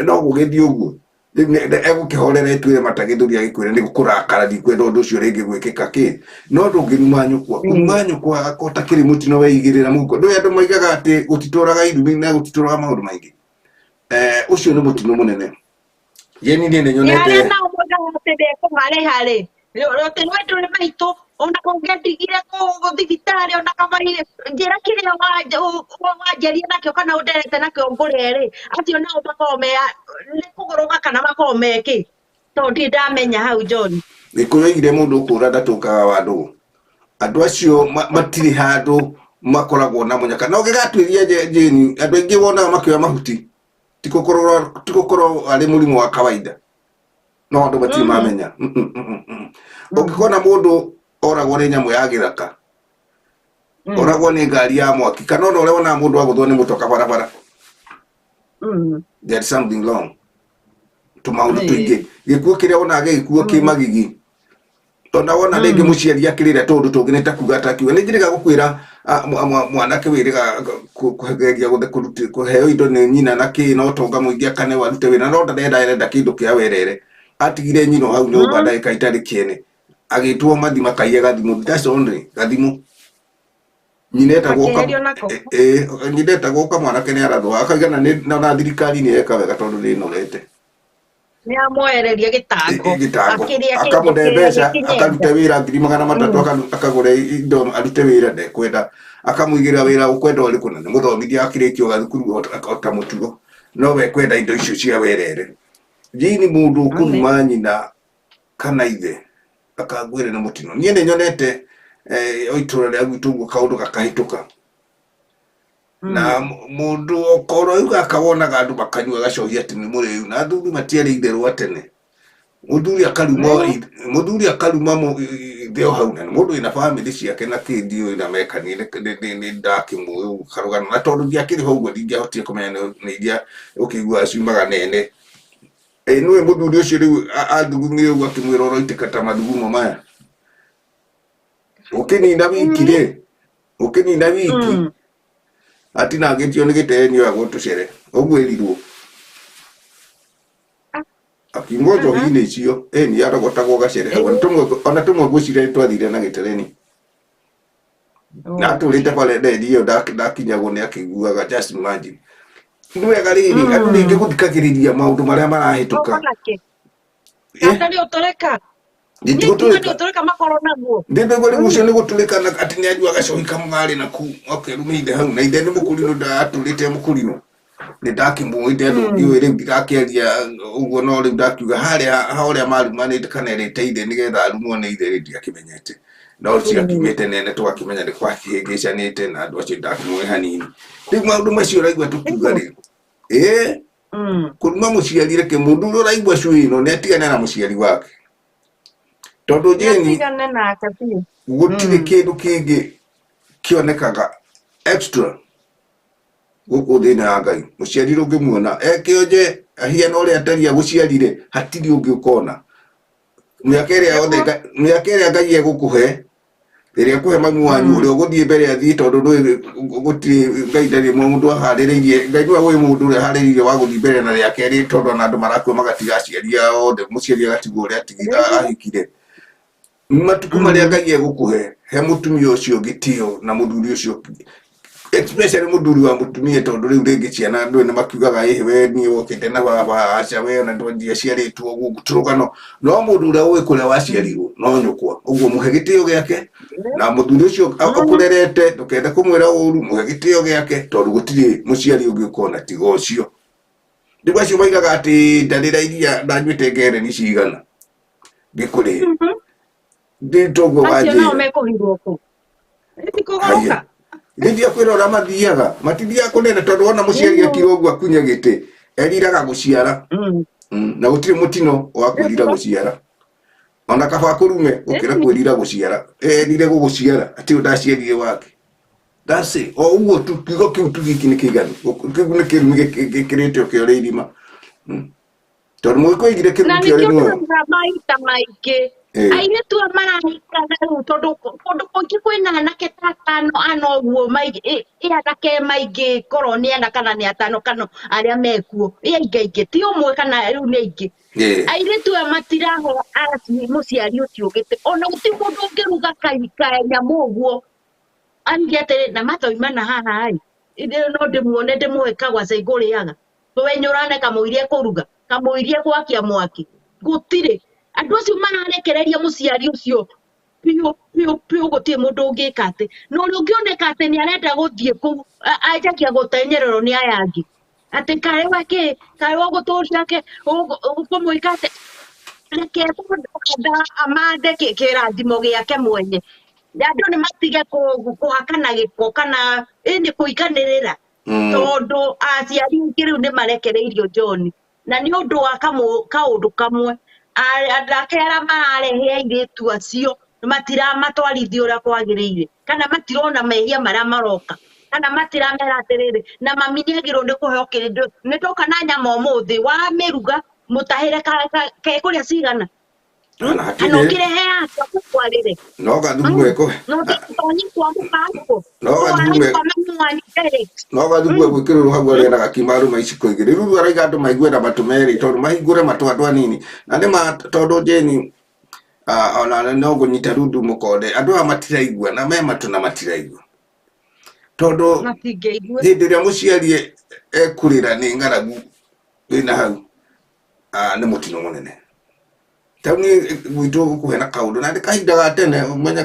no gũgĩthiĩ ũguo rĩu egũkĩhorera ĩtuĩre matagĩthũri agĩkwĩra nĩ kũrakara ndikwenda ũndũ ũcio rĩngĩ gwĩkĩka kĩ no ndũngĩruma nyũkwa kũruma nyũkwa ko ta kĩrĩ mũtino weigĩrĩra mũhuko. Ndũĩ andũ maigaga atĩ gũtitũraga irumi na gũtitũraga maũndũ maingĩ. Ũcio nĩ mũtino mũnene. Jane niĩ nĩ Nĩ nyonete arĩa nao moigaga atĩ ndekũmarĩha rĩ atĩ we ndũrĩ maitũ ona kũngĩandigire kũu thibitarĩ ona kaba njĩra kĩrĩa wanjaria nakĩo kana ũnderete nakĩo ngũrĩe rĩ acio nao makoragwo me nĩ kũgũrũka kana makoragwo me kĩ tondũ ndirĩ ndamenya hau John. Gĩkũyũ oigire mũndũ ũkũra ndatũngaga wa ndũgũ. Andũ acio matirĩ handũ makoragwo na mũnyaka. Na ũngĩgatuĩria Jane andũ aingĩ wonaga makĩoya mahuti ti gũkorwo arĩ mũrimũ wa kawaida no andũ matirĩ mamenya. Ũngĩkona mũndũ oragwo nĩ nyamũ ya gĩthaka oragwo nĩ ngari ya mwaki kana ona ũrĩa wonaga mũndũ agũthwo nĩ mũtoka barabara there is something wrong. Tũmaũndũ tũingĩ gĩkuũ kĩrĩa wonaga gĩgĩkuo kĩ magigi ona wona rĩngĩ mũciari akĩrĩra tũndũ tũngĩ nĩ ta kuga atakiuga. Nĩ njĩrĩga gũkwĩra mwanake wĩrĩga kũgeria kũheo indo nĩ nyina na kĩ no tonga mũingĩ akanewa arute wĩra no ndarenda arenda kĩndũ kĩa werere atigire nyina hau nyũmba ndagĩka itarĩ kĩene agĩtwo mathi makaiye gathimũ that's only gathimũ nyina etagwo Akĩeherio nako. Nyina etagwo kamwanake nĩ arathwo akaigana na thirikari nĩ yeka wega tondũ nĩ ĩnogete. Nĩ amwehereria gĩtango gĩtango akĩrĩa kĩndũ akamũne kĩrĩa mbeca gĩkinyete. akarute wĩra 300,000 akagũra indo arute wĩra ndekwenda akamũigĩra wĩra ũkwenda ũrĩkũ na nĩ mũthomithia akĩrĩkia gathukuru o ta mũtugo no we kwenda indo icio cia werere. Jane mũndũ ũkũruma nyina kana ithe akangwĩre nĩ mũtino. Niĩ nĩ nyonete o itũra rĩa gwitũ ũguo kaũndũ gakahĩtũka na mũndũ okorwo rĩu gaka wonaga andũ makanyua gacohi atĩ nĩ mũrĩu na athuri matiarĩ itherũ a tene. Mũthuri akaruma ithe o hau na nĩ mũndũ wĩna bamĩrĩ ciake na kĩ ndiũĩ na mekanie nĩ ndakĩmũĩ karũgano na tondũ ndiakĩrĩ ho ũguo ndingĩahotire kũmenya nĩ iria ũkĩiguaga ciumaga nene. Ĩ nĩwe mũthuri ũcio rĩu athugumire ũguo akĩmwĩra ũroitĩka ta mathugumo maya. Ũkĩnina wiki rĩ, ũkĩnina wiki atinangĩtio nĩ gĩtee nĩoyagwo tũcere ũguo ĩrirwo. Akiumwo njohi-inĩ icio, ĩni arogotagwo gacere hau. Ona tũmwe ngwĩciria nĩ twathire na gĩtereni. Na atũrĩte bara nderi ĩyo ndakinyagwo nĩ akĩiguaga, just imagine. Nĩ wega rĩrĩ, andũ rĩngĩ gũthikagĩrĩria maũndũ marĩa marahĩtũka. Nĩ ũtũrĩka. Nĩ Niĩ ngiuga nĩ ũtũrĩka makorwo naguo. Ndĩndĩgwo rĩu ũcio nĩ gũtũrĩka na atĩ nĩ anyua gacohi kamũgarĩ na kuu akerumia ithe hau na ithe nĩ mũkũrinũ ndatũrĩte mũkũrinũ nĩ ndakĩmũĩ ndĩ andũ ndiũĩ rĩu ndirakĩaria ũguo no rĩu ndakiuga harĩa ha ũrĩa marumanĩte kana erĩte ithe nĩgetha arumwo nĩ ithe rĩ ndiakĩmenyete no ciakiumĩte nene tũgakĩmenya nĩ kwakĩhĩngĩcanĩte na andũ acio ndakĩmũĩ hanini rĩu maũndũ macio ũraigua tũkiuga rĩ ĩĩ kũruma mũciari reke mũndũ ũrĩa ũraigua cui ĩno nĩ atigane na mũciari wake tondũ Jane Atigane nake biũ. gũtirĩ kĩndũ kĩngĩ kĩonekaga extra gũkũ thĩ ĩno ya Ngai mũciari ũngĩmuona ekĩonje ahiana ũrĩa atariĩ agũciarire hatirĩ ũngĩ ũkona mĩaka ĩrĩa yothe mĩaka ĩrĩa Ngai egũkũhe ĩrĩa ekũhe mami wanyu ũrĩa ũgũthiĩ mbere athiĩ tondũ ndũĩ gũtirĩ Ngai ndarĩ mũndũ aharĩrĩirie Ngai nĩwe ũĩ mũndũ ũrĩa aharĩrĩirie wa gũthiĩ mbere na rĩa kerĩ tondũ ona andũ marakua magatiga aciari ao othe mũciari agatigwo ũrĩa ahikire matukũ marĩa Ngai egũkũhe he mũtumia ũcio gĩtĩo na mũthuri ũcio especially mũthuri wa mũtumia tondũ rĩu rĩngĩ ciana andũ nĩ makiugaga ĩhĩ we niĩ wokĩte na baba aca we ona ndiaciarĩtwo ũguo tũrũgano no mũndũ ũrĩa ũĩ kũrĩa waciarirwo no nyũkwa ũguo mũhe gĩtĩo gĩake na mũthuri ũcio akũrerete ndũkende kũmwĩra ũru mũhe gĩtĩo gĩake tondũ gũtirĩ mũciari ũngĩ ũkona tiga ũcio rĩu acio moigaga atĩ ndarĩra iria ndanyuĩte ngereni cigana ngĩkũrĩhe nditoguo Acio nao wanjĩra mekũhirwo kũ? Ti kũgũrũka. Gĩthiĩ kwĩrora mathiaga matithiaga kũnene tondũ wona mũciari akira ũguo akunya gĩtĩ eriraga gũciara na gũtirĩ mũtino wa kwĩrira gũciara ona kaba kũrume gũkĩra kwĩrira gũciara erire gũgũciara atĩ ũyũ ndaciarire wake. That's it. O ũguo tu kiugo kĩu tu giki nĩ kĩiganu kĩu nĩ kĩrumi gĩkĩrĩte ũkĩore irima tondũ mũgĩkũyũ oigire Na kĩrumi kĩore nĩkĩo muoyo. ndĩrauga maita maingĩ airĩtu aya marahikana rĩu tondũ kũndũ kũingĩ kwĩna anake ta atano ana ũguo ĩ anake maingĩ korwo nĩ ana kana nĩ atano kana arĩa mekuo ĩ aingaingĩ ti ũmwe kana rĩu nĩ aingĩ airĩtu aya matirahe mũciari ũcio gĩtĩ ona gũtirĩ mũndũ ũngĩruga kanyamũ ũguo aruge atĩrĩ na matoima na haha ĩ ithuĩ no ndĩmuone ndĩmũhe kagwaca igũrĩaga twenyũrane kamũiria kũruga kamũiria gwakia mwaki gũtirĩ andũ acio mararekereria mũciari ũcio biũ biũ biũ gũtirĩ mũndũ ũngĩka atĩ na ũrĩa ũngĩoneka atĩ nĩ arenda gũthiĩ kũu anjagia gũtenyererwo nĩ aya angĩ atĩ kaĩ we kĩ kaĩ ũgũtũria ke ũkũmwĩka atĩ reke mũndũ amande kĩrathimo gĩake mwenye andũ nĩ matige kũhakana gĩko kana ĩnĩ kũiganĩrĩra tondũ aciari aingĩ rĩu nĩ marekereirio John na nĩ ũndũ wa kaũndũ kamwe anake arĩa mararehe airĩtu acio matiramatwarithia ũrĩa kwagĩrĩire kana matirona mehia marĩa maroka kana matiramera atĩrĩrĩ na mami nĩ agĩrĩirwo nĩ kũheo kĩndũ nĩ ndoka na nyama ũmũthĩ wamĩruga mũtahĩre kekũrĩa cigana Ona hatirĩ. Kana ũkĩrehe yake ũkwarĩre. No gathumu eko. No ndĩgũtonyi kwa mũbango. No gathumu eko. No gathumu egwĩkĩrĩrwo hau arĩa na gakima arũma iciko igĩrĩ. Rĩu araiga andũ maigue na matũ merĩ tondũ mahingũre matũ andũ anini. Na nĩ ma tondũ Jane ona no ngũnyita rundu mũkonde. Andũ aya matiraigua na me matũ na matiraigua. Tondũ hĩndĩ ĩrĩa mũciari ekũrĩra nĩ ng'aragu wĩna hau nĩ mũtino mũnene. Ta rĩu niĩ gwitũ gũkuhĩ na kaũndũ na nĩ kahinda ga tene ũmenye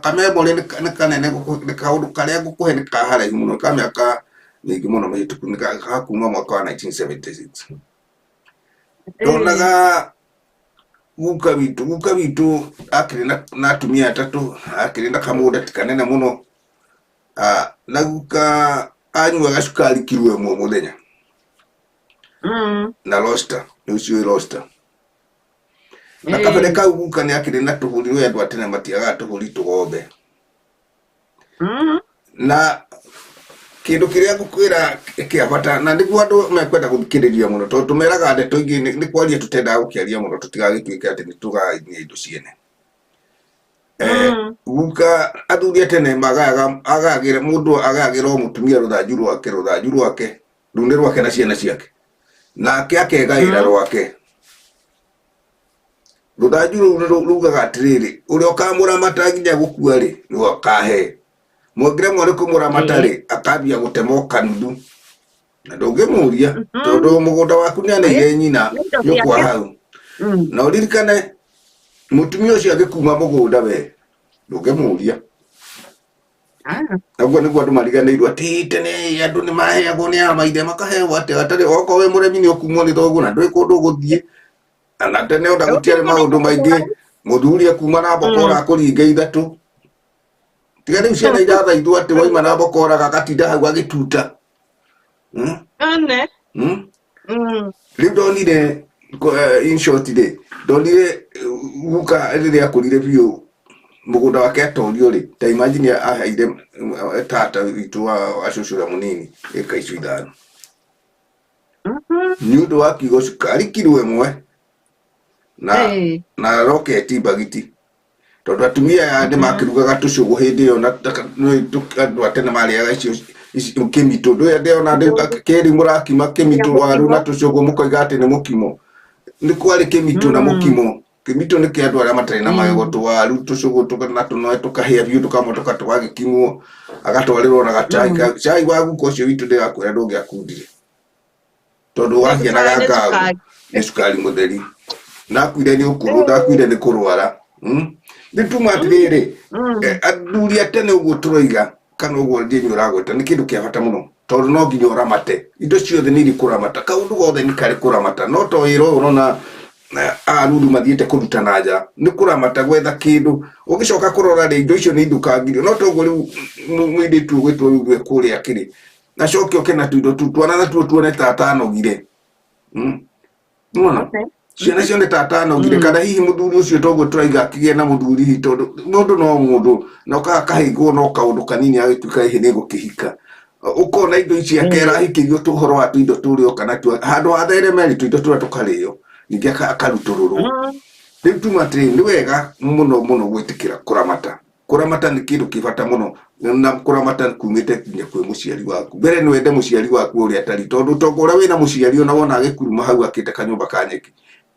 ka memory nĩ kanene nĩ kaũndũ karĩa ngũkũhe nĩ ka haraihu mũno ka mĩaka mĩingĩ mũno mĩhĩtũku nĩ ga kuma mwaka wa 1976. Ndonaga guka witũ, guka witũ akĩrĩ na atumia atatũ, akĩrĩ na kamũgũnda ti kanene mũno, na guka anyuaga cukari kiro ĩmwe mũthenya na roster, nĩ ũciũĩ roster. Na kabere kau guka nĩ akĩrĩ na tũhũri rwĩ andũ a tene matiagaga tũhũri tũgombe. Na kĩndũ kĩrĩa ngũkwĩra kĩa bata na nĩguo andũ mekwenda gũthikĩrĩria mũno tondũ tũmeraga ndeto ingĩ nĩ kwaria tũtendaga gũkĩaria mũno tũtigagĩtuĩke atĩ nĩ tũgainia indo ciene. Guka athuri a tene magayaga agayagĩra mũndũ agayagĩra o mũtumia rũthanju rwake rũthanju rwake rũu nĩ rwake na ciana ciake nake akegaĩra rwake. Rũthanju rũu nĩ rugaga atĩrĩrĩ, ũrĩa ũkamũramata nginya gũkua rĩ, nĩwe ũkahe. Mwangĩremwo nĩ kũmũramata rĩ, akambia gũtema kanuthu. Na ndũngĩmũria, tondũ mũgũnda waku nĩ aneire nyina Nĩ indo nyũkwa ciake. hau. Na ũririkane, mũtumia ũcio angĩkuma mũgũnda we, ndũngĩmũria. Naguo nĩguo andũ mariganĩirwo atĩ tene andũ nĩ maheagwo nĩ a maithe makaheo atĩ hatarĩ okorwo wĩ mũremi nĩ ũkumwo nĩ thoguo na ndũrĩ kũndũ ũgũthiĩ. Na tene ona gũtiarĩ maũndũ maingĩ, mũthuri akuma na mbokora akũringa ithatũ. Tiga rĩu ciana irathaithwo atĩ waima na mbokora gagatinda hau agĩtuta. Ane. Rĩu ndonire in short rĩ, ndonire guka rĩrĩa akũrire biũ mũgũnda wake atorio rĩ, ta imagine aheire tata witũ wa cũcũ ũrĩa mũnini ĩka icio 5. Nĩ ũndũ wa kiugo cukari kiro 1 na roketi mbagiti. Tondũ atumia aya nĩ makĩrugaga tũcũgũ hĩndĩ ĩyo na andũ a tene marĩaga icio kĩmitũ. Ndũĩ ndĩona kĩrĩ mũrakima kĩmitũ waru na tũcũgũ mũkoiga atĩ nĩ mũkimo. Nĩ kwarĩ kĩmitũ na mũkimo. Kĩmitũ nĩ kĩa andũ arĩa matarĩ na magego, tũwaru tũcũgũ na tũnoe tũkahĩa biũ tũkamotoka tũgagĩkimwo, agatwarĩrwo na gacai. Cai wa guka ũcio witũ ndĩrakwĩra ndũngĩakundire. Tondũ wahianaga ngagu nĩ cukari mũtheri. Ndakuire nĩ ũkũrũ, ndakuire nĩ kũrwara. Nĩ tuma atĩrĩrĩ, athuri a tene ũguo tũroiga kana ũguo Jane ũragweta nĩ kĩndũ kĩa bata mũno, tondũ no nginya ũramate. Indo ciothe nĩ irĩ kũramata, kaũndũ gothe nĩ karĩ kũramata. No to wĩra ũyũ ũrona aruru mathiĩte kũruta na nja, nĩ kũramata gwetha kĩndũ. Ũgĩcoka kũrora rĩ, indo icio nĩ ithũkangirio. No toguo rĩu mũirĩtu ũgwĩtwo rĩu kũrĩa kĩrĩ, acoke oke na tũindo tu, twana natuo tuone ta atanogire. Nĩwona? Ciana cione ta atanogire, kana hihi mũthuri ũcio toguo tũraiga akĩgĩe na mũthuri hihi, tondũ mũndũ no mũndũ, na ũkaga kahĩngwo no kaũndũ kanini agĩtuĩka hihi nĩ gũkĩhika. Ũkona indo ici akera ahikĩrio ũhoro wa tũindo tũrĩa oka natuo, handũ ha thereme rĩ, tũindo tũrĩa tũkarĩo, ningĩ akarutũrũrwo. Rĩu tuma atĩrĩ, nĩ wega mũno mũno gwĩtĩkĩra kũramata. Kũramata nĩ kĩndũ kĩ bata mũno, na kũramata kumĩte nginya kwĩ mũciari waku. Mbere nĩ wende mũciari waku ũrĩa atariĩ, tondũ ũtonga ũrĩa wĩna mũciari ona wona agĩkuruma hau akĩte kanyũmba ka nyeki,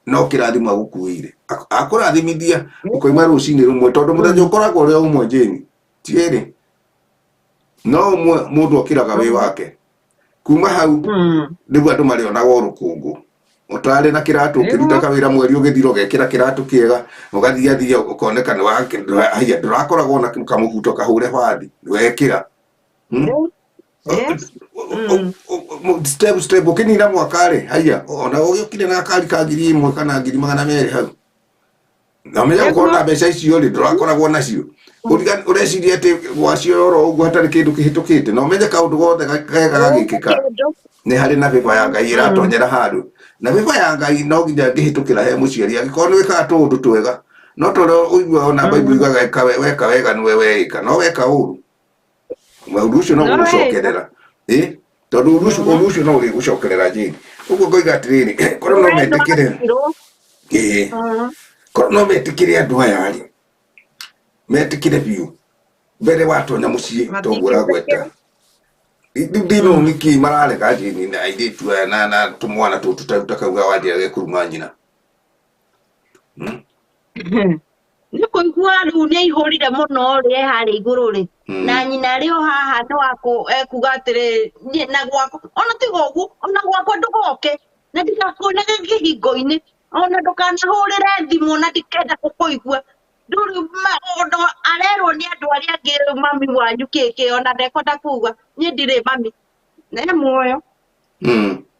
no kĩrathimo agũkuĩire. Akũrathimithia ũkoima rũcinĩ rũmwe, tondũ mũthenya ũkoragwo ũrĩ o ũmwe Jane, ti erĩ. No ũmwe mũndũ okĩraga wĩ wake. Kuma hau nĩguo andũ marĩonaga o rũkũngũ. Ũtarĩ na kĩratũ ũkĩruta kawĩra mweri ũgĩthira ũgekĩra kĩratũ kĩega, ũgathiathia ũkoneka nĩ haiya ndũrakoragwo na kamũbuto kahũre bathi, wekĩra. Step step ũkĩnina mwaka rĩ, haiya ona ũgĩũkire na gakari ka 1,000 kana 200,000 hau. Na ũmenye gũkorwo na mbeca icio rĩ, ndũrakoragwo nacio. Ũreciria atĩ gwacio oro ũguo hatarĩ kĩndũ kĩhĩtũkĩte, na ũmenye kaũndũ gothe kega gagĩkĩka nĩ harĩ na bĩba ya Ngai ĩratonyera handũ. Na bĩba ya Ngai no nginya ĩngĩhĩtũkĩra he mũciari, angĩkorwo nĩ wĩkaga tũũndũ twega, no ta ũrĩa ũiguaga ona Bible yugaga weka wega nĩwe weĩka, no weka ũru, ũndũ ũcio no ũgũcokerera. Tondũ ũndũ ũcio no ũrĩgũcokerera Jane. Ũguo ngoiga atĩrĩrĩ, korwo no metĩkĩre, korwo no metĩkĩre andũ aya rĩ, metĩkĩre biũ mbere watonya mũciĩ toguo ũragweta. Ndino nĩkĩ mararega Jane na airĩtu aya na tũmwana tũtũ ta kauga wanjĩra gekuruma nyina. Nĩ kũigua rĩu nĩ aihũrire mũno rĩ, e harĩa igũrũ rĩ. Na nyina arĩ o haha nĩ wakũ ekuga atĩrĩ, niĩ na gwakwa, ona tiga ũguo, ona gwakwa ndũgoke, na ndigakuonage kĩhingo-inĩ, ona ndũkanahũrĩre thimũ na ndikenda gũkũigua. Ndũrĩ ona arerwo nĩ andũ arĩa angĩ mami wanyu kĩ kĩ, ona ndekwenda kuga, niĩ ndirĩ mami. Na e muoyo.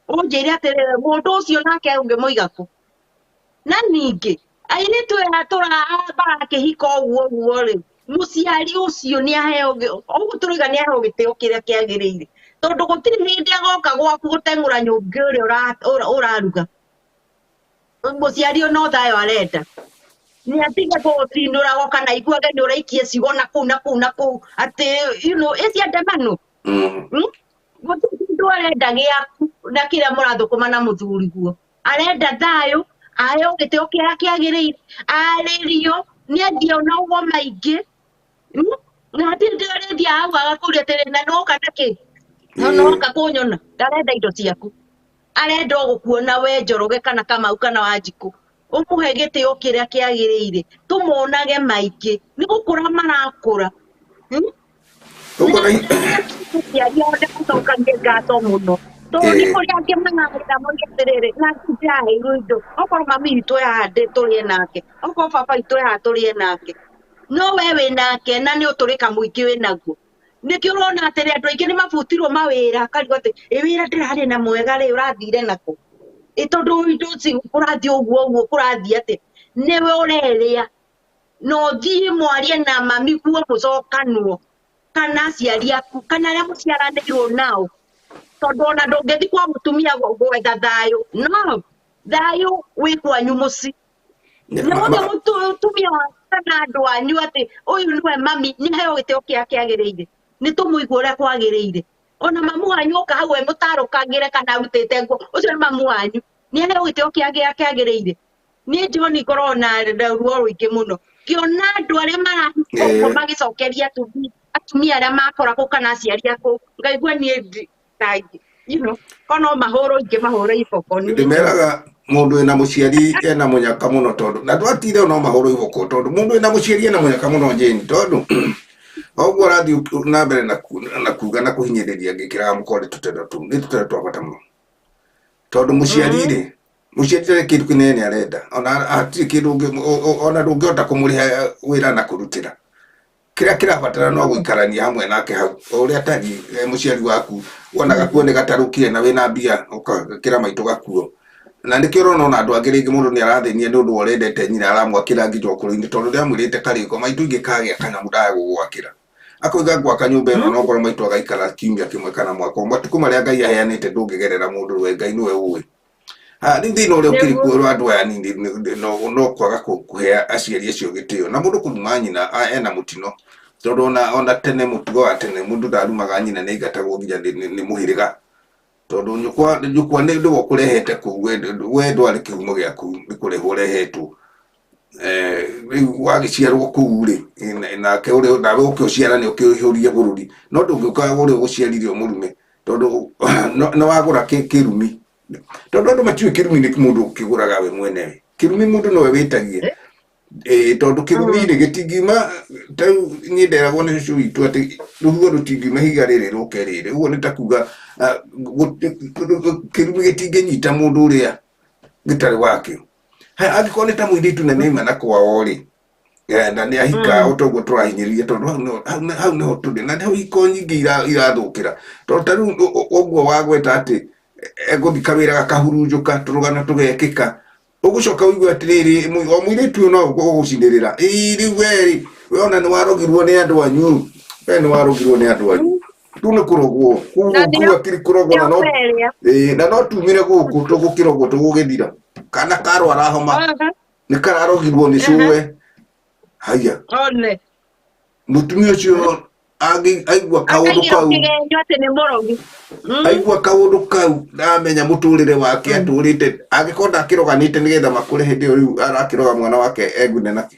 Ũnjĩre atĩrĩrĩ, mũndũ ũcio nake ũngĩmũiga kũ? Na ningĩ, airĩtu aya marakĩhika ũguo ũguo rĩ, mũciari ũcio nĩ aheo ũguo tũrauga nĩ aheo gĩtĩo kĩrĩa kĩagĩrĩire. Tondũ gũtirĩ hĩndĩ agoka gwaku gũteng'ũra nyũngũ ĩrĩa ũraruga. Mũciari ũyũ no thayũ arenda. Nĩ atige gũtinũragwo kana aiguage nĩ ũraikia ciugo na kũu na kũu na kũu atĩ, you know, ĩci andamano. Gũtirĩ kĩndũ arenda gĩaku na kĩrĩa mũrathũkũma na mũthuriguo. Arenda thayũ, aheo gĩtĩo kĩrĩa kĩagĩrĩire, arĩrio, nĩ athiĩ ona ũguo maingĩ. Na hatirĩ hĩndĩ arĩthiaga hau agakũria atĩrĩ, na nĩwoka na kĩ? Na nĩwoka kũnyona? Ndarenda indo ciaku. Arenda o gũkuona we Njoroge kana Kamau kana Wanjikũ. Ũmũhe gĩtĩo kĩrĩa kĩagĩrĩire. Tũmonage maingĩ. Nĩ gũkũra marakũra. Hmm? Ũguo na Mũciari o ndĩmũcokagie ngatho mũno. Tondũ nĩ kũrĩ angĩ mararĩra moige atĩrĩrĩ, na ndĩraheirwo indo. Okorwo mami witũ e haha tũrĩe nake. Okorwo baba witũ e haha tũrĩe nake. No we wĩ nake na nĩ ũtũrĩka mũingĩ wĩ naguo. Nĩkĩo ũrona atĩrĩ andũ aingĩ nĩ mabutirwo mawĩra akarigwo atĩ ĩ wĩra ndĩrarĩ na mwega rĩ ũrathire nakũ? Ĩ tondũ indo ici kũrathiĩ ũguo ũguo kũrathiĩ atĩa? Nĩwe ũrerĩa na ũthiĩ mwarie na mami guo mũcokanwo kana aciari aku kana arĩa mũciaranĩirwo nao tondũ ona ndũngĩthiĩ kwa mũtumia gwetha thayũ no thayũ wĩ kwanyu mũciĩ na wothe mũtumia waku kana andũ anyu atĩ ũyũ nĩwe mami nĩ aheo gĩtĩo kĩrĩa kĩagĩrĩire nĩ tũmũigue ũrĩa kwagĩrĩire ona mamu wanyu oka hau emũtarũkangĩre kana arutĩte nguo ũcio nĩ mamu wanyu nĩ aheo gĩtĩo kĩrĩa kĩagĩrĩire niĩ John ngoragwo na ruo rũingĩ mũno ngĩona andũ arĩa marahika ũguo magĩcokeria atumia atumia arĩa makoragwo kana aciari akũ ngaigua niĩ ta you know ko no mahũrwo ingĩ mahũre iboko niĩ John. Ndĩmeraga mũndũ wĩna mũciari ena mũnyaka mũno tondũ na twatire no mahũrwo iboko tondũ mũndũ wĩna mũciari ena mũnyaka mũno Jane tondũ oguo ũrathiĩ na mbere na kuga na kũhinyĩrĩria ngĩkĩraga mũkonde tũtendo tũu nĩ tũtendo twa bata mũno tondũ mũciari rĩ mũciari ndarĩ kĩndũ kĩnene arenda ona hatirĩ kĩndũ ona ndũngĩhota kũmũrĩha wĩra na kũrutĩra kĩrĩa kĩrabatara no gũikarania hamwe nake hau o ũrĩa atariĩ mũciari waku wona gakuo nĩ gatarũkire na wĩna mbia ũgekĩra maitũ gakuo na nĩkĩo ũrona ona andũ angĩ rĩngĩ mũndũ nĩ arathĩnia nĩ ũndũ wa ũrĩa endete nyina aramwakĩra nginya ũkũrũ-inĩ tondũ nĩamwĩrĩte karĩko maitũ ingĩkagĩa kanyamũ ndaga gũgwakĩra akoiga ngwaka nyũmba ĩno no ngorwo maitũ agaikara kiumia kĩmwe kana mwaka ũmwe matukũ marĩa Ngai aheanĩte ndũngĩgerera mũndũ we Ngai nĩwe ũĩ Ah, rĩu thĩna ũrĩa ũkĩrĩ kuo wa andũ aya anini no kwaga kũhe aciari acio gĩtĩo na mũndũ kũruma nyina ena mũtino tondũ ona tene mũtugo wa tene mũndũ ndarumaga nyina nĩ aingatagwo nginya nĩ mũhĩrĩga tondũ nyũkwa nĩ nĩwe ũkũrehete kũu we ndwarĩ kĩhumo gĩaku nĩ kũrehwo ũrehetwo. Rĩu wagĩciarwo kũu rĩ nake ũrĩa nawe ũke ũciarane ũkĩihũrie bũrũri no ndũngĩũka ũrĩa ũgũciarire ũmũrume tondũ nĩ wagũra kĩrumi tondũ andũ matiũĩ kĩrumi nĩ mũndũ ũkĩgũraga we mwenewe kĩrumi mũndũ nowe wĩtagia tondũ kĩrumi rĩ gĩtingiuma ta rĩu niĩ nderagwo nĩ cũcũ witũ atĩ rũhuho rũtingiuma ihiga rĩrĩ rũke rĩrĩ ũguo nĩ ta kuga kĩrumi gĩtingĩnyita mũndũ ũrĩa gĩtarĩ wakĩo haya angĩkorwo nĩ ta mũirĩtu na nĩaima na kwao rĩ na nĩ ahika o toguo tũrahinyĩrĩria tondũ hau nĩho tũrĩ na nĩho iko nyingĩ irathũkĩra tondũ ta rĩu ũguo wagweta atĩ egũthiĩ kawĩra gakahurunjũka tũrũgano tũgekĩka ũgũcoka ũigue atĩrĩrĩ o mũirĩtu ũyũ no ũgũcinĩrĩra ĩĩ rĩu we rĩ we ona nĩ warogirwo nĩ andũ anyu we nĩ warogirwo nĩ andũ anyu rĩu nĩ kũrogwo kũu Na kũu nĩo akiri kũrogwo na nĩo no merĩa. ĩĩ, na no tumire gũkũ tũgũkĩrogwo tũgũgĩthira kana karwara homa nĩ kararogirwo nĩ cũwe haya One. Mũtumia ũcio aigua kaũndũ Akaigĩrwo kau kĩgenyo atĩ nĩ mũrogi. Aigua kaũndũ kau ndamenya mũtũrĩre wake atũrĩte angĩkorwo ndakĩroganĩte nĩgetha makũre hĩndĩ ĩyo rĩu arakĩroga mwana wake egune nakĩ.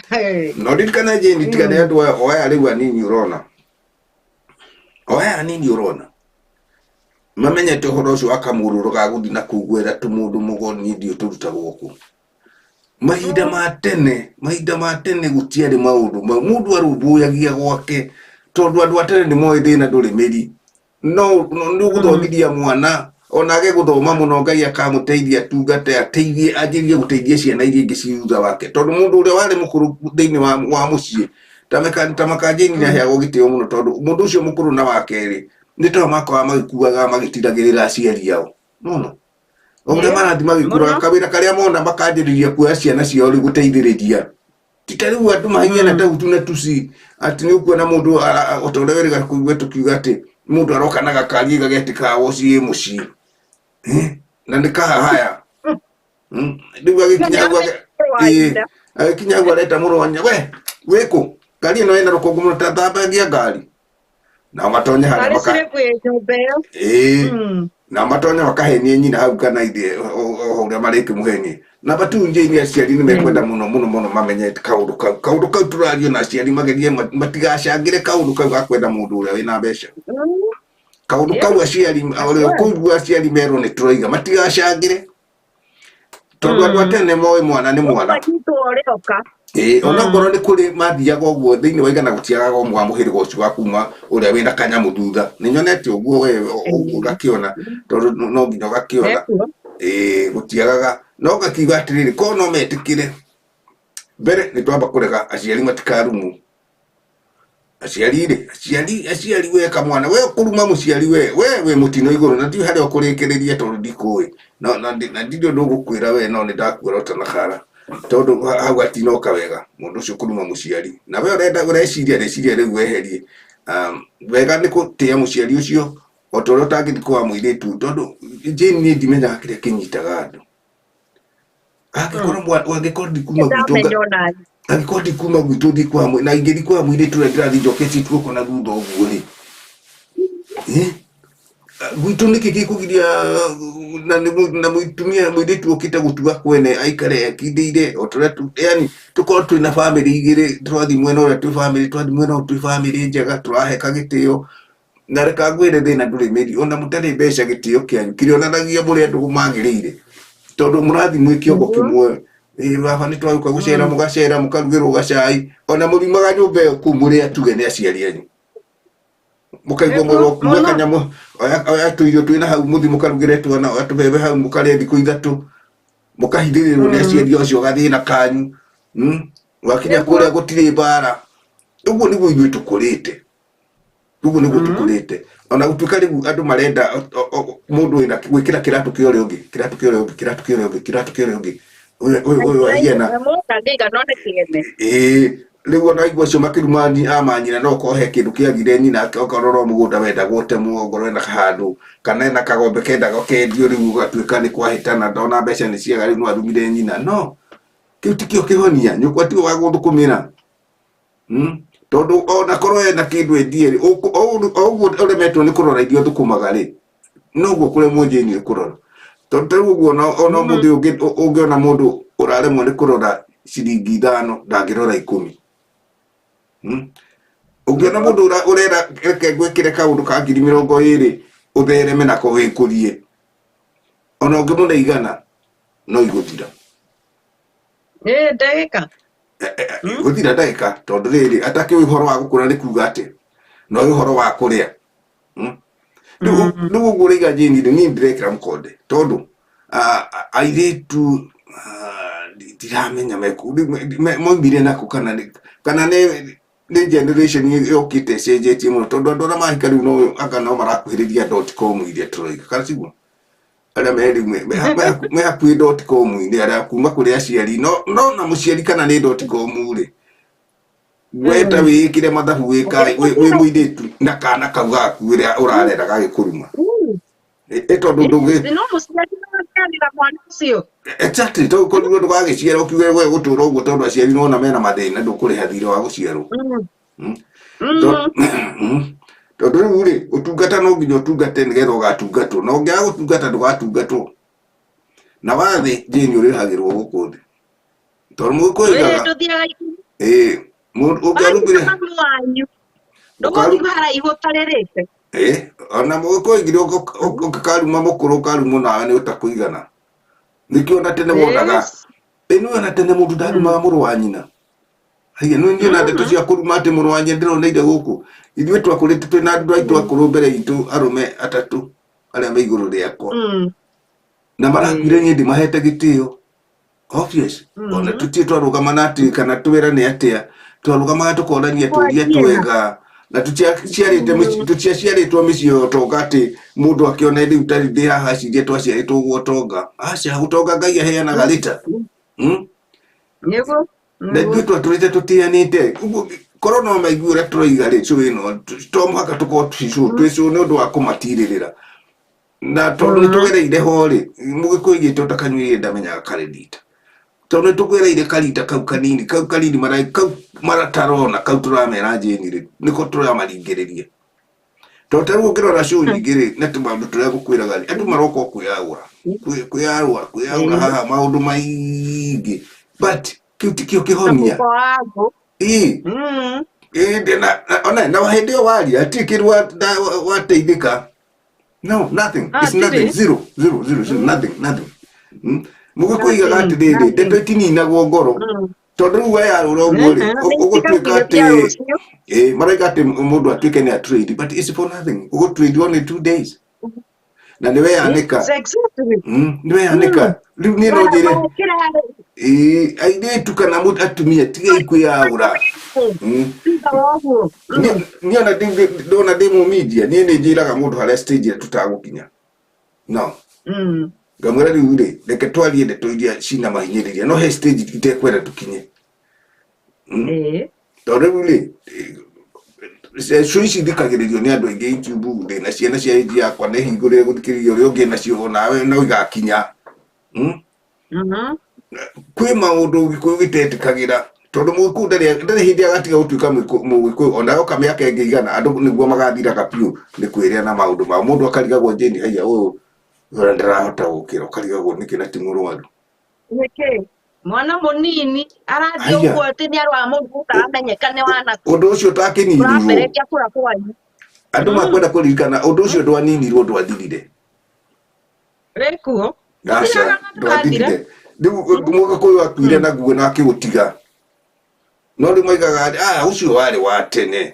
Hey. No ririkana Jane tiga nĩ andũ aya o aya rĩu anini ũrona o aya anini ũrona mamenyete ũhoro ũcio wa kamũrũrũ ga gũthiĩ na kũu gwetha tũmũndũ mũgoni ndiũ tũrutagwo kũ mahinda ma tene mahinda ma tene gũtiarĩ maũndũ mau mũndũ arũmbũyagia gwake tondũ andũ a tene nĩ moĩ thĩna ndũrĩ mĩri no nĩ ũgũthomithia mwana ona age gũthoma mũno Ngai akamũteithia atungate ateithie anjĩrie gũteithia ciana iria ingĩ ci thutha wake tondũ mũndũ ũrĩa warĩ mũkũrũ thĩinĩ wa mũciĩ ta makanjĩni nĩ aheagwo gĩtĩo mũno tondũ mũndũ ũcio mũkũrũ na wa kerĩ nĩ tao makoragwo magĩkuaga magĩtiragĩrĩra aciari ao nona o ũrĩa marathiĩ magĩkũraga kawĩra karĩa mona makanjĩrĩria kuoya ciana ciao rĩu gũteithĩrĩria ti ta rĩu andũ mahiana ta hutu na tusi atĩ nĩ ũkuona mũndũ o ta ũrĩa wĩrĩga kũigua tũkiuga atĩ mũndũ aroka na gakari gagetĩka woci ĩ mũciĩ na nĩ kahahaya rĩu agĩkinya hau agĩkinya hau areta mũrũ wa nyina we wĩkũ ngari ĩno ĩna rũkũngũ mũno ta thambagia ngari nao matonye harĩa Ngari maka cirĩ kwĩ nyũmba ĩyo. Ĩĩ nao matonye makahenie nyina hau kana ithe o ũrĩa marĩkĩmũhenie namba tu njĩini aciari nĩ mekwenda mũno mũno mũno mamenye kaũndũ kau tũrario na aciari magerie matigacangĩre kaũndũ kau ga kwenda mũndũ ũrĩa wĩna mbeca kaũndũ kau aciari ũrĩa ũkũigua aciari merwo nĩ tũroiga matigacangĩre Tondũ andũ a tene moĩ mwana nĩ mwana. Ũkanyitwo ũrĩoka. Ĩĩ, onokorwo nĩ kũrĩ mathiaga ũguo thĩinĩ wa igana gũtiagaga ũmwe wa mũhĩrĩga ũcio wa kuma ũrĩa wĩna kanyamũ thutha. Nĩ nyonete ũguo we ũgakĩona tondũ no nginya ũgakĩona. Ekuo. Ĩĩ, gũtiagaga. No ngakiuga atĩrĩrĩ, korwo no metĩkĩre mbere nĩ twamba kũrega aciari matikarumwo. Aciari rĩ, aciari aciari we kamwana we kũruma mũciari we we wĩ mũtino igũrũ na ndiũĩ harĩa ũkũrĩkĩrĩria tondũ ndikũĩ na na na ndirĩ ũndũ ngũkwĩra we no nĩ ndakuorota na kara tondũ hau hatinoka wega mũndũ ũcio kũruma mũciari na we ũrenda ũreciria rĩciria rĩu weherie. Wega nĩ gũtĩa mũciari ũcio o ta ũrĩa ũtangĩthiĩ kwa mũirĩtu tondũ Jane niĩ ndimenyaga kĩrĩa kĩnyitaga andũ. Angĩkorwo angĩkorwo ndikuma gwitũ Ndamenya onaniĩ. Angĩkorwo ndikuma gwitũ thiĩ kwa na ingĩthiĩ kwa mũirĩtu ũrĩa ndĩrathiĩ njoketie tuoko na thutha ũguo rĩ, eh? Gwitũ nĩkĩ gĩkũgiria na nĩ na mũtumia mũirĩtu okĩte gũtua kwene aikare akindĩire o ta ũrĩa yani tũkorwo twĩna bamĩrĩ igĩrĩ, twathiĩ mwena ũrĩa twĩ bamĩrĩ, twathiĩ mwena ũyũ twĩ bamĩrĩ njega tũraheka gĩtĩo. Na reka ngwĩre thĩna ndũrĩ mĩri, ona mũtarĩ mbeca gĩtĩo kĩanyu kĩrĩonanagia mũrĩ andũ magĩrĩire, tondũ mũrathiĩ mwĩ kĩongo kĩmwe. Ĩ baba nĩ twagĩũka gũcera, mũgacera mũkarugĩrwo gacai, ona mũriumaga nyũmba ĩyo kũu mũrĩ atuge nĩ aciari anyu. Mũkaigua mwĩrwo kuga kanyamũ, oya oya tũirio twĩna hau mũthiĩ mũkarugĩre twana, oya tũbebe hau mũkarĩe thikũ ithatũ, mũkahithĩrĩrwo nĩ aciari acio gathĩna kanyu. Wakinya kũrĩa gũtirĩ mbara. Ũguo nĩguo ithuĩ tũkũrĩte. Ũguo nĩguo tũkũrĩte. Ona gũtuĩka rĩu andũ marenda mũndũ wĩna gwĩkĩra kĩratũ kĩa ũrĩa ũngĩ, kĩratũ kĩa ũrĩa ũngĩ, kĩratũ kĩa ũrĩa ũngĩ, kĩratũ kĩa ũrĩa ũngĩ. Ũyũ ũyũ ũyũ ahiana. Mũndũ angĩigana nĩ kĩene. Ĩĩ, rĩu ona aigua acio makĩruma a manyina no okorwo he kĩndũ kĩagire nyina okorwo no mũgũnda wendaga ũtemwo, okorwo ena handũ kana ena kagombe kendaga kendio rĩu gũgatuĩka nĩ kwahĩtana ndona mbeca nĩ ciaga rĩu no arumire nyina. No kĩu tikĩo kĩhonia, nyũkwa tiwe wa gũthũkũmĩra. Tondũ ona korwo ena kĩndũ endie rĩ, o ũguo ũremetwo nĩ kũrora iria ũthũkũmaga rĩ, noguo kũremwo Jane nĩ kũrora. Tondũ ta rĩu ũguo ona ũmũthĩ ũngĩona mũndũ ũraremwo nĩ kũrora ciringi 5 ndangĩrora 10. Ũngĩona mũndũ ũrera reke ngwĩkĩre kaũndũ ka ngiri 20 ũthereme nako wĩkũrie, ona ũngĩmũne 100 no igũthira. Ĩ ndagĩka. Gũthira ndagĩka tondũ rĩrĩ atakĩũĩ ũhoro wa gũkũra nĩ kuga atĩ no ũhoro wa kũrĩa. Rĩu rĩu ũguo ũraiga Jane rĩ, niĩ ndĩrekĩra mũkonde tondũ airĩtu ndiramenya moimire nakũ kana nĩ kana nĩ generation yũkĩte ĩcenjetie mũno tondũ andũ arĩa mahika rĩu no anga no marakuhĩrĩria dot com iria tũroiga kana tiguo? Arĩa me rĩu me hakuhĩ dot com inĩ arĩa kuma kũrĩ aciari no no na mũciari kana nĩ dot com rĩ, we ta wĩĩkĩre mathabu wĩka wĩ mũirĩtu na kana kau gaku ũrĩa ũrarera gagĩkũruma. Ĩ tondũ ndũgĩ No mũciari no angĩarera mwana ũcio. Exactly, tondũ korirwo ndũgagĩciara ũkiuge we gũtũra ũguo tondũ aciari nĩwona mena mathĩna ndũkũrĩha thirĩ wa gũciarwo. Tondũ rĩu rĩ, ũtungata no nginya ũtungate nĩgetha ũgatungatwo, na ũngĩaga gũtungata ndũgatungatwo. Na wathĩ Jane ũrĩhagĩrwo gũkũ thĩ. Tondũ mũgĩkũyũ Ĩ oigaga, ndũthiaga igũrũ. Ĩ, mũndũ ũngĩarumire Wanyu mamu wanyu. Ndũgũthiĩ haraihu ũtarĩrĩte. Ĩ, ona mũgĩkũyũ oigire ũngĩkaruma mũkũrũ ũkarumwo nawe nĩ ũtakũigana. Nĩkĩo ona tene wonaga, ĩ nĩũĩ ona tene mũndũ ndarumaga mũrũ wa nyina. Haiya, nĩ niĩ na ndeto cia kũruma atĩ mũrũ wa nyina ndĩroneire gũkũ. Ithuĩ twakũrĩte twĩna andũ aitũ akũrũ mbere itũ arũme atatũ arĩa me igũrũ rĩakwa. Na marakuire niĩ ndimahete gĩtĩo. Obvious. Ona tũtirĩ twarũgama na atĩ kana twĩrane atĩa. Twarũgamaga tũkonania tũria twega. Na tũtiaciarĩtwo mĩciĩ ya ũtonga atĩ mũndũ akĩone rĩu tarĩ ndĩ haha acirie twaciarĩtwo ũguo ũtonga. Aca, ũtonga Ngai aheanaga rĩta. Nĩguo. Na ithuĩ twatũrĩte tũtĩanĩte. Ũguo korwo no maigue ũrĩa tũroiga rĩ, cũ ĩno to mũhaka tũkorwo twĩ cũ nĩ ũndũ wa kũmatirĩrĩra. Na tondũ nĩ tũgereire ho rĩ, mũgĩkũyũ aigĩte ũtakanyuire ndamenyaga karĩrita. Tondũ nĩ tũgereire karita kau kanini, kau kanini kau maratarona, kau tũramera Jane rĩ, nĩko tũramaringĩrĩria. Tondũ ta rĩu ũngĩrora show nyingĩ rĩ, na tũmaũndũ tũrĩa ngũkwĩraga rĩ, andũ maroka o kwĩyaũra, kwĩyaũra, kwĩyaũra haha maũndũ maingĩ. But kĩu tikĩo kĩhonia. Mũhuko wa ngũ. Ĩĩ. Ĩĩ, ona na hĩndĩ ĩyo waria, hatirĩ kĩndũ wateithĩka. No, nothing. It's nothing. Hatirĩ. Zero, zero, zero, zero, nothing, nothing. Mũgĩkũyũ oigaga Nothing, atĩrĩrĩ, nothing. ndeto itininagwo ngoro. Tondũ rĩu weyarũra ũguo rĩ, Nĩ ũgũtuĩka itigakinya atĩ cia rũciũ. Maroiga atĩ mũndũ atuĩke nĩ atrade, but it's for nothing. Ũgũtrade only 2 days na nĩ weyanĩka. Yes, exactly. Nĩ weyanĩka. Rĩu niĩ no njĩre Kĩra airĩtu kana atumia tigai kwĩyaũra. Thutha wa ũguo. Niĩ ona ndona ndĩ mũmindia, niĩ nĩ njĩraga mũndũ harĩa stage ĩrĩa tũtagũkinya no ngamwĩra rĩu rĩ, reke twarie ndeto iria cina mahinyĩrĩria, no he stage itekwenda tũkinye. Tondũ rĩu rĩ, show ici thikagĩrĩrio nĩ andũ aingĩ YouTube rĩ, na ciana cia age yakwa nĩ hingũrĩre gũthikĩrĩria ũrĩa ũngĩ nacio onawe no igakinya. Kwĩ maũndũ Gĩkũyũ gĩtetĩkagĩra, tondũ Mũgĩkũyũ ndarĩ hĩndĩ agatiga gũtuĩka Mũgĩkũyũ ona oka mĩaka ĩngĩ igana, andũ nĩguo magathiraga biũ nĩ kwĩrĩa na maũndũ mao. Mũndũ akarigagwo njĩni haiya ũyũ ũrĩa ndarahota gũkĩra, ũkarigagwo nĩkĩ na ti mũrwaru. Nĩkĩ? Mwana mũnini arathiĩ Haiya. ũguo atĩ nĩ arwara mũrimũ ũtaramenyeka nĩ wanakũ. Ũndũ ũcio ũtakĩninirwo. Ũramberekia kũra kwanyu. Andũ makwenda kũririkana ũndũ ũcio ndwaninirwo, ndwathirire. Rĩkuo. Aca, Ndũthiraga na ndũrathira. ndwathirire. Rĩu Mũgĩkũyũ akuire naguo na akĩũtiga, no rĩu maigaga atĩ, ah, ũcio warĩ wa tene.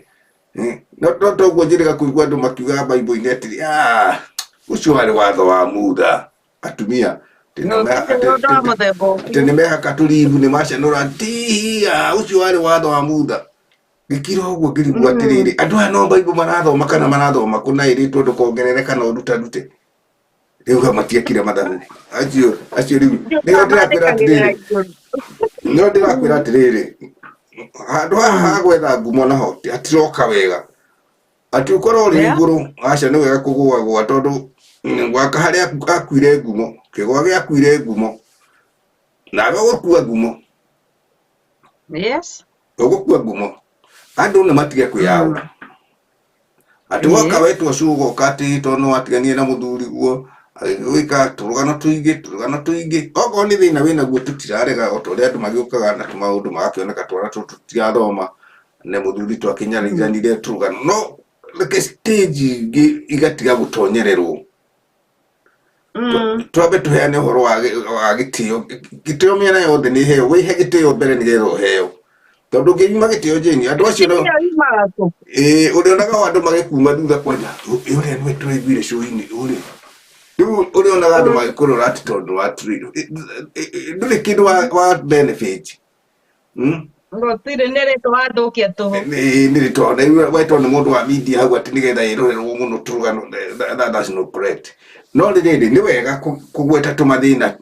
No toguo njĩrĩga kũigua andũ makiuga Baibũ-inĩ atĩrĩ, ah, ũcio warĩ watho wa Mutha, atumia atĩ nĩ Gũtirĩ ũndũ wa mũthemba atĩ ũcio. nĩ mehaka tũribu nĩ macanũra tihia, ũcio warĩ watho wa Mutha. Ngĩkira ũguo ngĩrigwo atĩrĩrĩ, andũ aya no Baibũ marathoma kana marathoma kũna ĩrĩtwo ndũkongerere kana ũrutarute? Rĩu hau matiekire mathabu acio rĩu nĩo ndĩrakwĩra Mandĩkagĩrĩra atĩrĩrĩ, igũrũ. nĩo ndĩrakwĩra atĩrĩrĩ, handũ haha ha gwetha ngumo naho hatiroka wega, atĩ ũkorwo ũrĩ igũrũ, aca, nĩ wega kũgũagũa, tondũ gwaka harĩa akuire ngumo, kĩgwa gĩakuire ngumo, nawe ũgũkua ngumo. Ũgũkua ngumo. Andũ nĩ matige kwĩyaũra atĩ woka wetwo cugoka atĩ tondũ nĩ watiganire na mũthuri guo agĩgwĩka tũrũgano tũingĩ, tũrũgano tũingĩ. Okorwo nĩ thĩna wĩnaguo, tũtirarega, o ta ũrĩa andũ magĩũkaga na tũmaũndũ magakĩoneka twana tũtũ tũtirathoma na mũthuri twakĩnyariranire tũrũgano, no reke stage ingĩ igatiga gũtonyererwo. Twambe tũheane ũhoro wa gĩtĩo. Gĩtĩo mĩena yothe nĩ heo, wĩhe gĩtĩo mbere nĩgetha ũheo, tondũ ũngĩima gĩtĩo njĩni andũ acio no Gĩtĩo yumaga kũ? Ĩĩ, ũrĩonaga o andũ magĩkuma thutha kwanja ũrĩa nĩwe tũraiguire cũinĩ ũrĩ rĩu, ũrĩonaga andũ magĩkũrora atĩ tondũ wa ndũrĩ kĩndũ wa benefit. Gũtirĩ, nĩ rĩtwa wathũkia tũhũ. Nĩ rĩtwa na wetwo nĩ mũndũ wa media hau atĩ nĩgetha ĩrorerwo mũno tũrũgano. That's not correct. No rĩrĩ, nĩ wega kũgweta tũmathĩna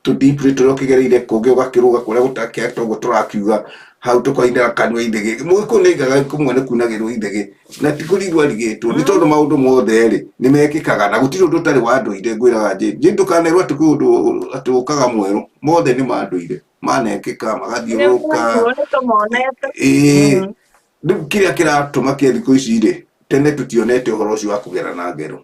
tũ deeply tũrĩa ũkĩgereire, kũngĩ ũgakĩrũga kũrĩa gũtakĩa, toguo tũrakiuga hau tũkoinĩra kanua ithĩgĩ. Mũgĩkũyũ nĩ aigaga kũmwe nĩ kunagĩrwo ithĩgĩ na ti kũrigwo arigĩtwo, nĩ tondũ maũndũ mothe rĩ nĩ mekĩkaga na gũtirĩ ũndũ ũtarĩ wa ndũire. Ngwĩraga njĩ ndũkanerwo atĩ kwĩ ũndũ atĩ ũkaga mwerũ, mothe nĩ ma ndũire, manekĩka magathiũrũrũka. Nĩ nĩ tũmonete. Ĩĩ, rĩu kĩrĩa kĩratũma kĩa thikũ ici rĩ, tene tũtionete ũhoro ũcio wa kũgerana ngero,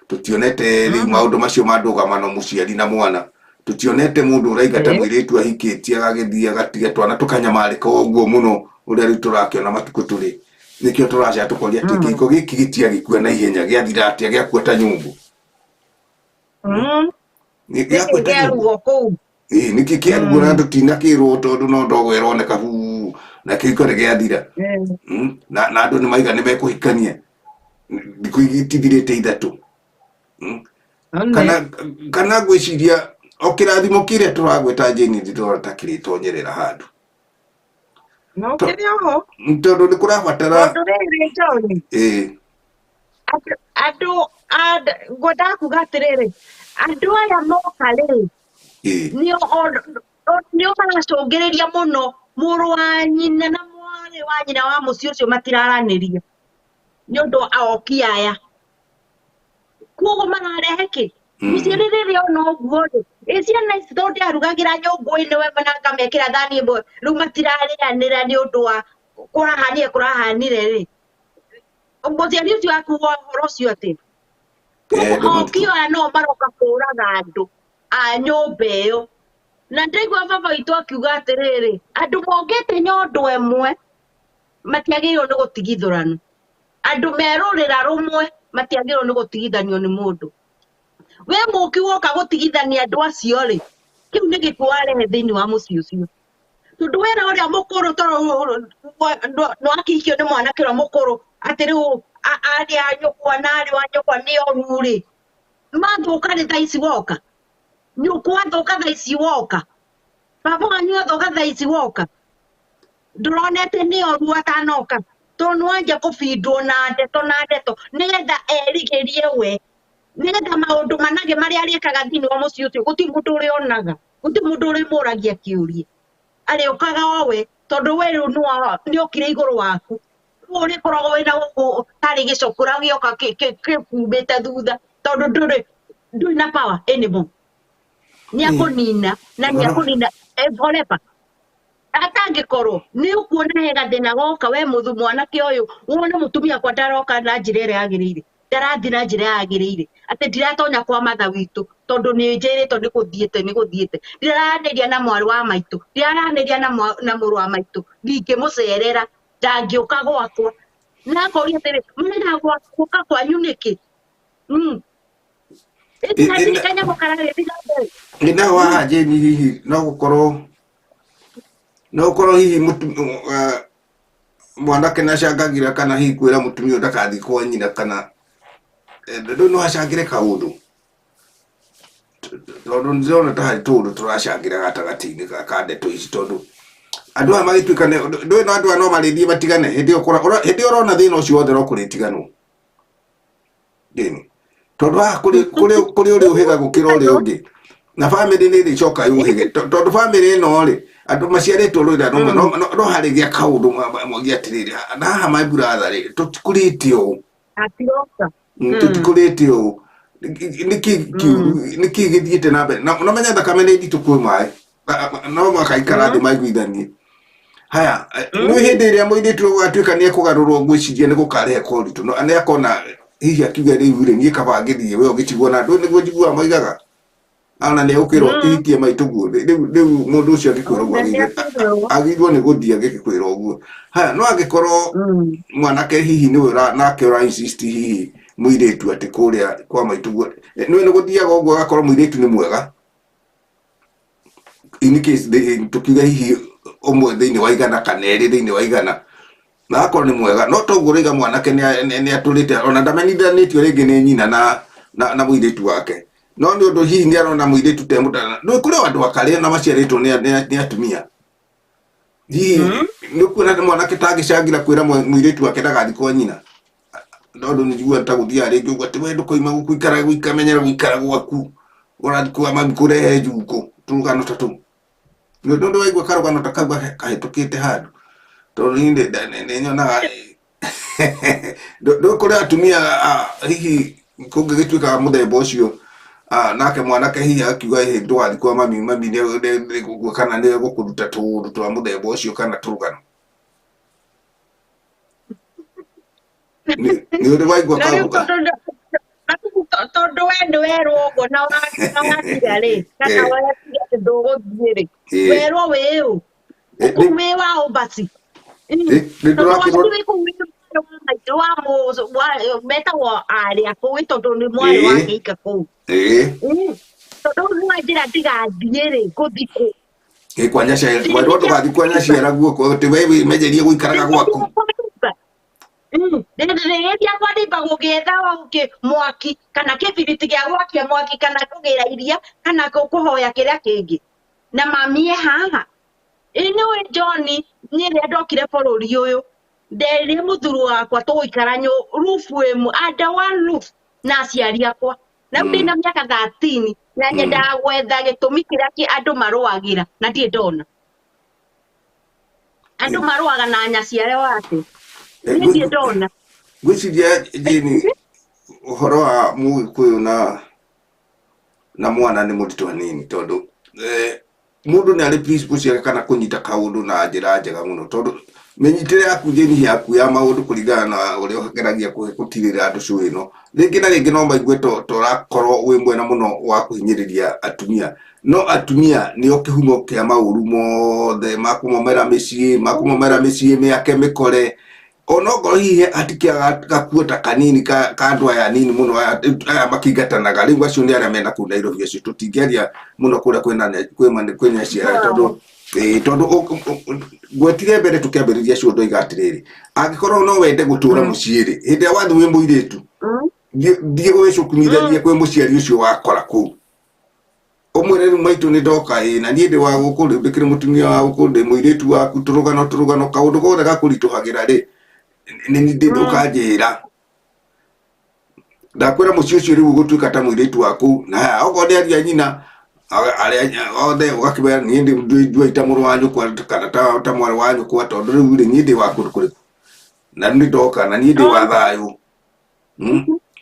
tũtionete rĩu maũndũ macio ma ndũgamano mũciari na mwana, tũtionete mũndũ ũraingata mũirĩtu ahikĩtie agagĩthiĩ agatiga twana tũkanyamarĩka ũguo mũno ũrĩa rĩu tũrakĩona matukũ tũrĩ. Nĩkĩo tũraca tũkoria atĩ kĩhiko gĩkĩ gĩtiagĩkua na ihenya, gĩathira atĩa, gĩakua ta nyũngũ? Nĩkĩ Gĩakua ta nyũngũ. Kĩarugwo kũu? Ĩĩ, nĩkĩ kĩarugwo na tũtinakĩrwo, tondũ no ndogo ĩroneka buu na kĩhiko nĩ gĩathira? Na andũ nĩ maiga nĩ mekũhikania thikũ itithirĩte 3. One. Kana ngwĩciria o kĩrathimo kĩrĩa tũragweta njĩni ndĩrona ta kĩrĩtonyerera handũ. No kĩrĩ oho. Tondũ nĩ kũrabatara. Tondũ rĩrĩ, John, andũ ngwendaga kuga atĩrĩrĩ, andũ aya moka rĩ, nĩo maracũngĩrĩria mũno mũrũ wa nyina na mwarĩ wa nyina wa mũciĩ ũcio matiraranĩria nĩ ũndũ wa oki aya, koguo mararehe kĩ mũciari rĩrĩa ona ũguo rĩ, ĩ ciana ici tondũ ndĩarugagĩra nyũngũ-inĩ ĩmwe na ngamekĩra thani ĩmwe, rĩu matirarĩanĩra nĩ ũndũ wa kũrahanire kũrahanire rĩ, mũciari ũcio akuga ũhoro ũcio atĩ Eh, koguo oki aya no maroka kũraga andũ a nyũmba ĩyo. Na ndaigua baba witũ akiuga atĩrĩrĩ, andũ mongĩte nyondo ĩmwe matiagĩrĩirwo nĩ gũtigithũrana, andũ merũrĩra rũmwe matiagĩrĩirwo nĩ gũtigithanio nĩ mũndũ. We mũki woka gũtigithania andũ acio rĩ, Kĩu nĩ gĩkuũ warehe thĩinĩ wa mũciĩ ũcio. Tondũ wera ũrĩa mũkũrũ tondũ nĩwakĩhikio nĩ mwanake ũrĩa mũkũrũ atĩ rĩu arĩ a nyũkwa na arĩ wa nyũkwa nĩ oru rĩ, mathũka rĩ thaa ici woka, nyũkwa athũka thaa ici woka, baba wanyu athũka thaa ici woka, ndũronete nĩ oru atanoka, tondũ nĩwanjia kũbindwo na ndeto na ndeto nĩgetha erigĩrie we, nĩgetha maũndũ manage marĩa arĩkaga thĩinĩ wa mũciĩ ũcio gũtirĩ mũndũ ũrĩonaga, gũtirĩ mũndũ ũrĩmũragia kĩũria, arĩũkaga o we tondũ we rĩu nĩokire igũrũ waku, rĩu ũrĩkoragwo wĩna gũkũ tarĩ gĩcũkũra gĩoka gĩkumĩte thutha tondũ ndũrĩ na power anymore. Nĩakũnina na nĩakũnina forever. Atangĩkorwo nĩ ũkuona he gathĩna goka we mũthu mwanake ũyũ wone mũtumia akwa ndaroka na njĩra ĩrĩa yagĩrĩire, ndarathiĩ na njĩra yagĩrĩire, atĩ ndiratonya kwa matha witũ tondũ nĩ njĩrĩtwo nĩ gũthiĩte nĩ gũthiĩte, ndiraranĩria na mwarĩ wa maitũ, ndiraranĩria na mũrũ wa maitũ, ndingĩmũcerera, ndangĩũka gwakwa. Na akoria atĩrĩ, mũrenda gũka kwanyu nĩkĩ? Kanyamũ karagĩthiĩ na mbere. Ĩ naho haha Jane hihi no gũkorwo hihi mwanake nĩacangagĩra kana hihi kwĩra mũtumia ũyũ ndagathiĩ kwa nyina kana rĩu no acangĩre kaũndũ tondũ nĩndĩrona ta harĩ tũũndũ tũracangĩra gatagatĩ-inĩ ka ndeto ici tondũ andũ aya magĩtuĩka ndũĩ no andũ aya no marĩthiĩ matigane hĩndĩ ĩyo ũrona thĩna ũcio wothe no kũrĩtiganwo Jane tondũ haha kũrĩ ũrĩa ũhĩga gũkĩra ũrĩa ũngĩ na bamĩrĩ nĩ ĩrĩcoka yũhĩge tondũ bamĩrĩ ĩno rĩ andũ maciarĩtwo rũrĩra rũmwe no harĩgĩa kaũndũ moige atĩrĩrĩ na haha my brother rĩ tũtikũrĩte ũũ tũtikũrĩte ũũ nĩkĩ kĩũru nĩkĩ gĩthiĩte na mbere na ũmenya thakame nĩ nditũ kwĩ maĩ no makaikara thĩ maiguithanie haya nĩ hĩndĩ ĩrĩa mũirĩtu ũgatuĩka nĩ ekũgarũrwo ngwĩciria nĩ gũkarehe koritũ no nĩ akona hihi akiuge rĩu rĩ niĩ kaba ngĩthiĩ we ũgĩtigwo na andũ nĩguo njiguaga moigaga ona nĩ egũkwĩrwo ũkĩhikie maitũguo rĩu mũndũ ũcio angĩkwĩra ũguo agĩrĩirwo nĩ gũthiĩ angĩkwĩra ũguo haya no angĩkorwo mwanake hihi nĩwe nake ũra insist hihi mũirĩtu atĩ kũrĩa kwa maitũguo nĩwe nĩ gũthiaga ũguo agakorwo mũirĩtu nĩ mwega in case tukiuga hihi ũmwe thĩinĩ wa igana kana erĩ thĩinĩ wa igana na akorwo nĩ mwega no toguo ũraiga mwanake nĩ atũrĩte ona ndamenithanĩtio rĩngĩ nĩ nyina na mũirĩtu wake no nĩ ũndũ hihi nĩ arona mũirĩtu te mũtana nĩ kũrĩ andũ akarĩa na maciarĩtwo nĩ atumia hihi nĩ ũkuona mwanake tangĩcangĩra kwĩra mũirĩtu wake ndagathiĩ kwa nyina tondũ nĩ njiguaga ta gũthiaga rĩngĩ ũguo atĩ we ndũkoima gũkũ ikara gũikamenyera gũikara gwaku ũrathiĩ kwa mami kũrehe njukũ tũrũgano ta tũu nĩ ũndũ waigua karũgano ta kau kahĩtũkĩte handũ tondũ niĩ nĩ nyonaga ndũ kũrĩ atumia hihi kũngĩgĩtuĩka mũthemba ũcio nake mwanake hihi akiuga ĩ ndũgathiĩ kwa mami mami nĩ kana nĩ egũkũruta tũũndũ twa mũthemba ũcio kana tũrũgano nĩ ũrĩ waigua kaũndũ tondũ we nĩ werwo ũguo na watiga rĩ kana wetiga atĩ ndũgũthiĩ rĩ werwo wĩ ũ kũu wĩ wa ũ basi tondũ wĩ kũu wĩ wa metagwo arĩ a kũu tondũ nĩ mwarĩ wa gĩika kũu tondũ nĩ wanjĩra ndigathiĩ rĩ ngũthiĩ kũ kwa nyaciara werwo ndũgathiĩ kwa nyaciara guo atĩ we wĩmenyerie gũikaraga gwaku Ndĩrĩgĩthiĩ kwa ndimba gũgĩetha mwaki kana kĩbiriti gĩa gwakia mwaki kana kũgĩra iria kana kũhoya kĩrĩa kĩngĩ na mami e haha ĩ nĩũĩ John niĩ rĩrĩa ndokire bũrũri ũyũ nderire mũthuri wakwa tũgũikara roof ĩmwe under one roof na aciari akwa na rĩu ndĩna mĩaka 13 na nyendaga gwetha gĩtũmi kĩrĩa andũ marũagĩra na ndirĩ ndona andũ marũaga na nyaciare wake niĩ ndirĩ ndona ngwĩciria Jane ũhoro wa mũgĩkũyũ na mwana nĩ mũritũ hanini tondũ mũndũ nĩ arĩ principle ciake kana kũnyita kaũndũ na njĩra njega mũno tondũ mĩnyitĩre yaku Jane yaku ya maũndũ kũringana na ũrĩa ũgeragia gũtirĩra andũ show ĩno rĩngĩ na rĩngĩ no maigue to ũrakorwo wĩ mwena mũno wa kũhinyĩrĩria atumia no atumia nĩo kĩhumo kĩa maũru mothe makũmomera mĩciĩ makũmomera mĩciĩ mĩake mĩkore Onokorwo hihi hatikĩaga gakuota kanini ka andũ aya anini mũno aya makingatanaga rĩu acio nĩ arĩa mena kũu Nairobi acio tũtingĩaria mũno kũrĩa kwĩna aciara tondũ tondũ ngwetire mbere tũkĩambĩrĩria cio ndoiga atĩrĩrĩ angĩkorwo no wende gũtũra mũciĩ rĩ hĩndĩ ĩrĩa wathiĩ wĩ mũirĩtu thiĩ wĩcukumithanie kwĩ mũciari ũcio wakora kũu ũmwĩre rĩu maitũ nĩ ndoka ĩ na niĩ ndĩ wa gũkũ rĩu ndĩkĩrĩ mũtumia wa gũkũ ndĩ mũirĩtu waku tũrũgano tũrũgano kaũndũ gothe gakũritũhagĩra rĩ nĩ ndĩ ũkanjĩra ndakwĩra mũciĩ ũcio rĩu ũgũtuĩka ta mũirĩtu waku na haya okorwo nĩ ariũ a nyina arĩa othe ũgakĩmera niĩ nduai ta mũrũ wa nyũkwa kana ta mwarĩ wa nyũkwa tondũ rĩu rĩ niĩ ndĩ wa kũndũ kũrĩkũ na nĩ ndoka na niĩ ndĩ wa thayũ.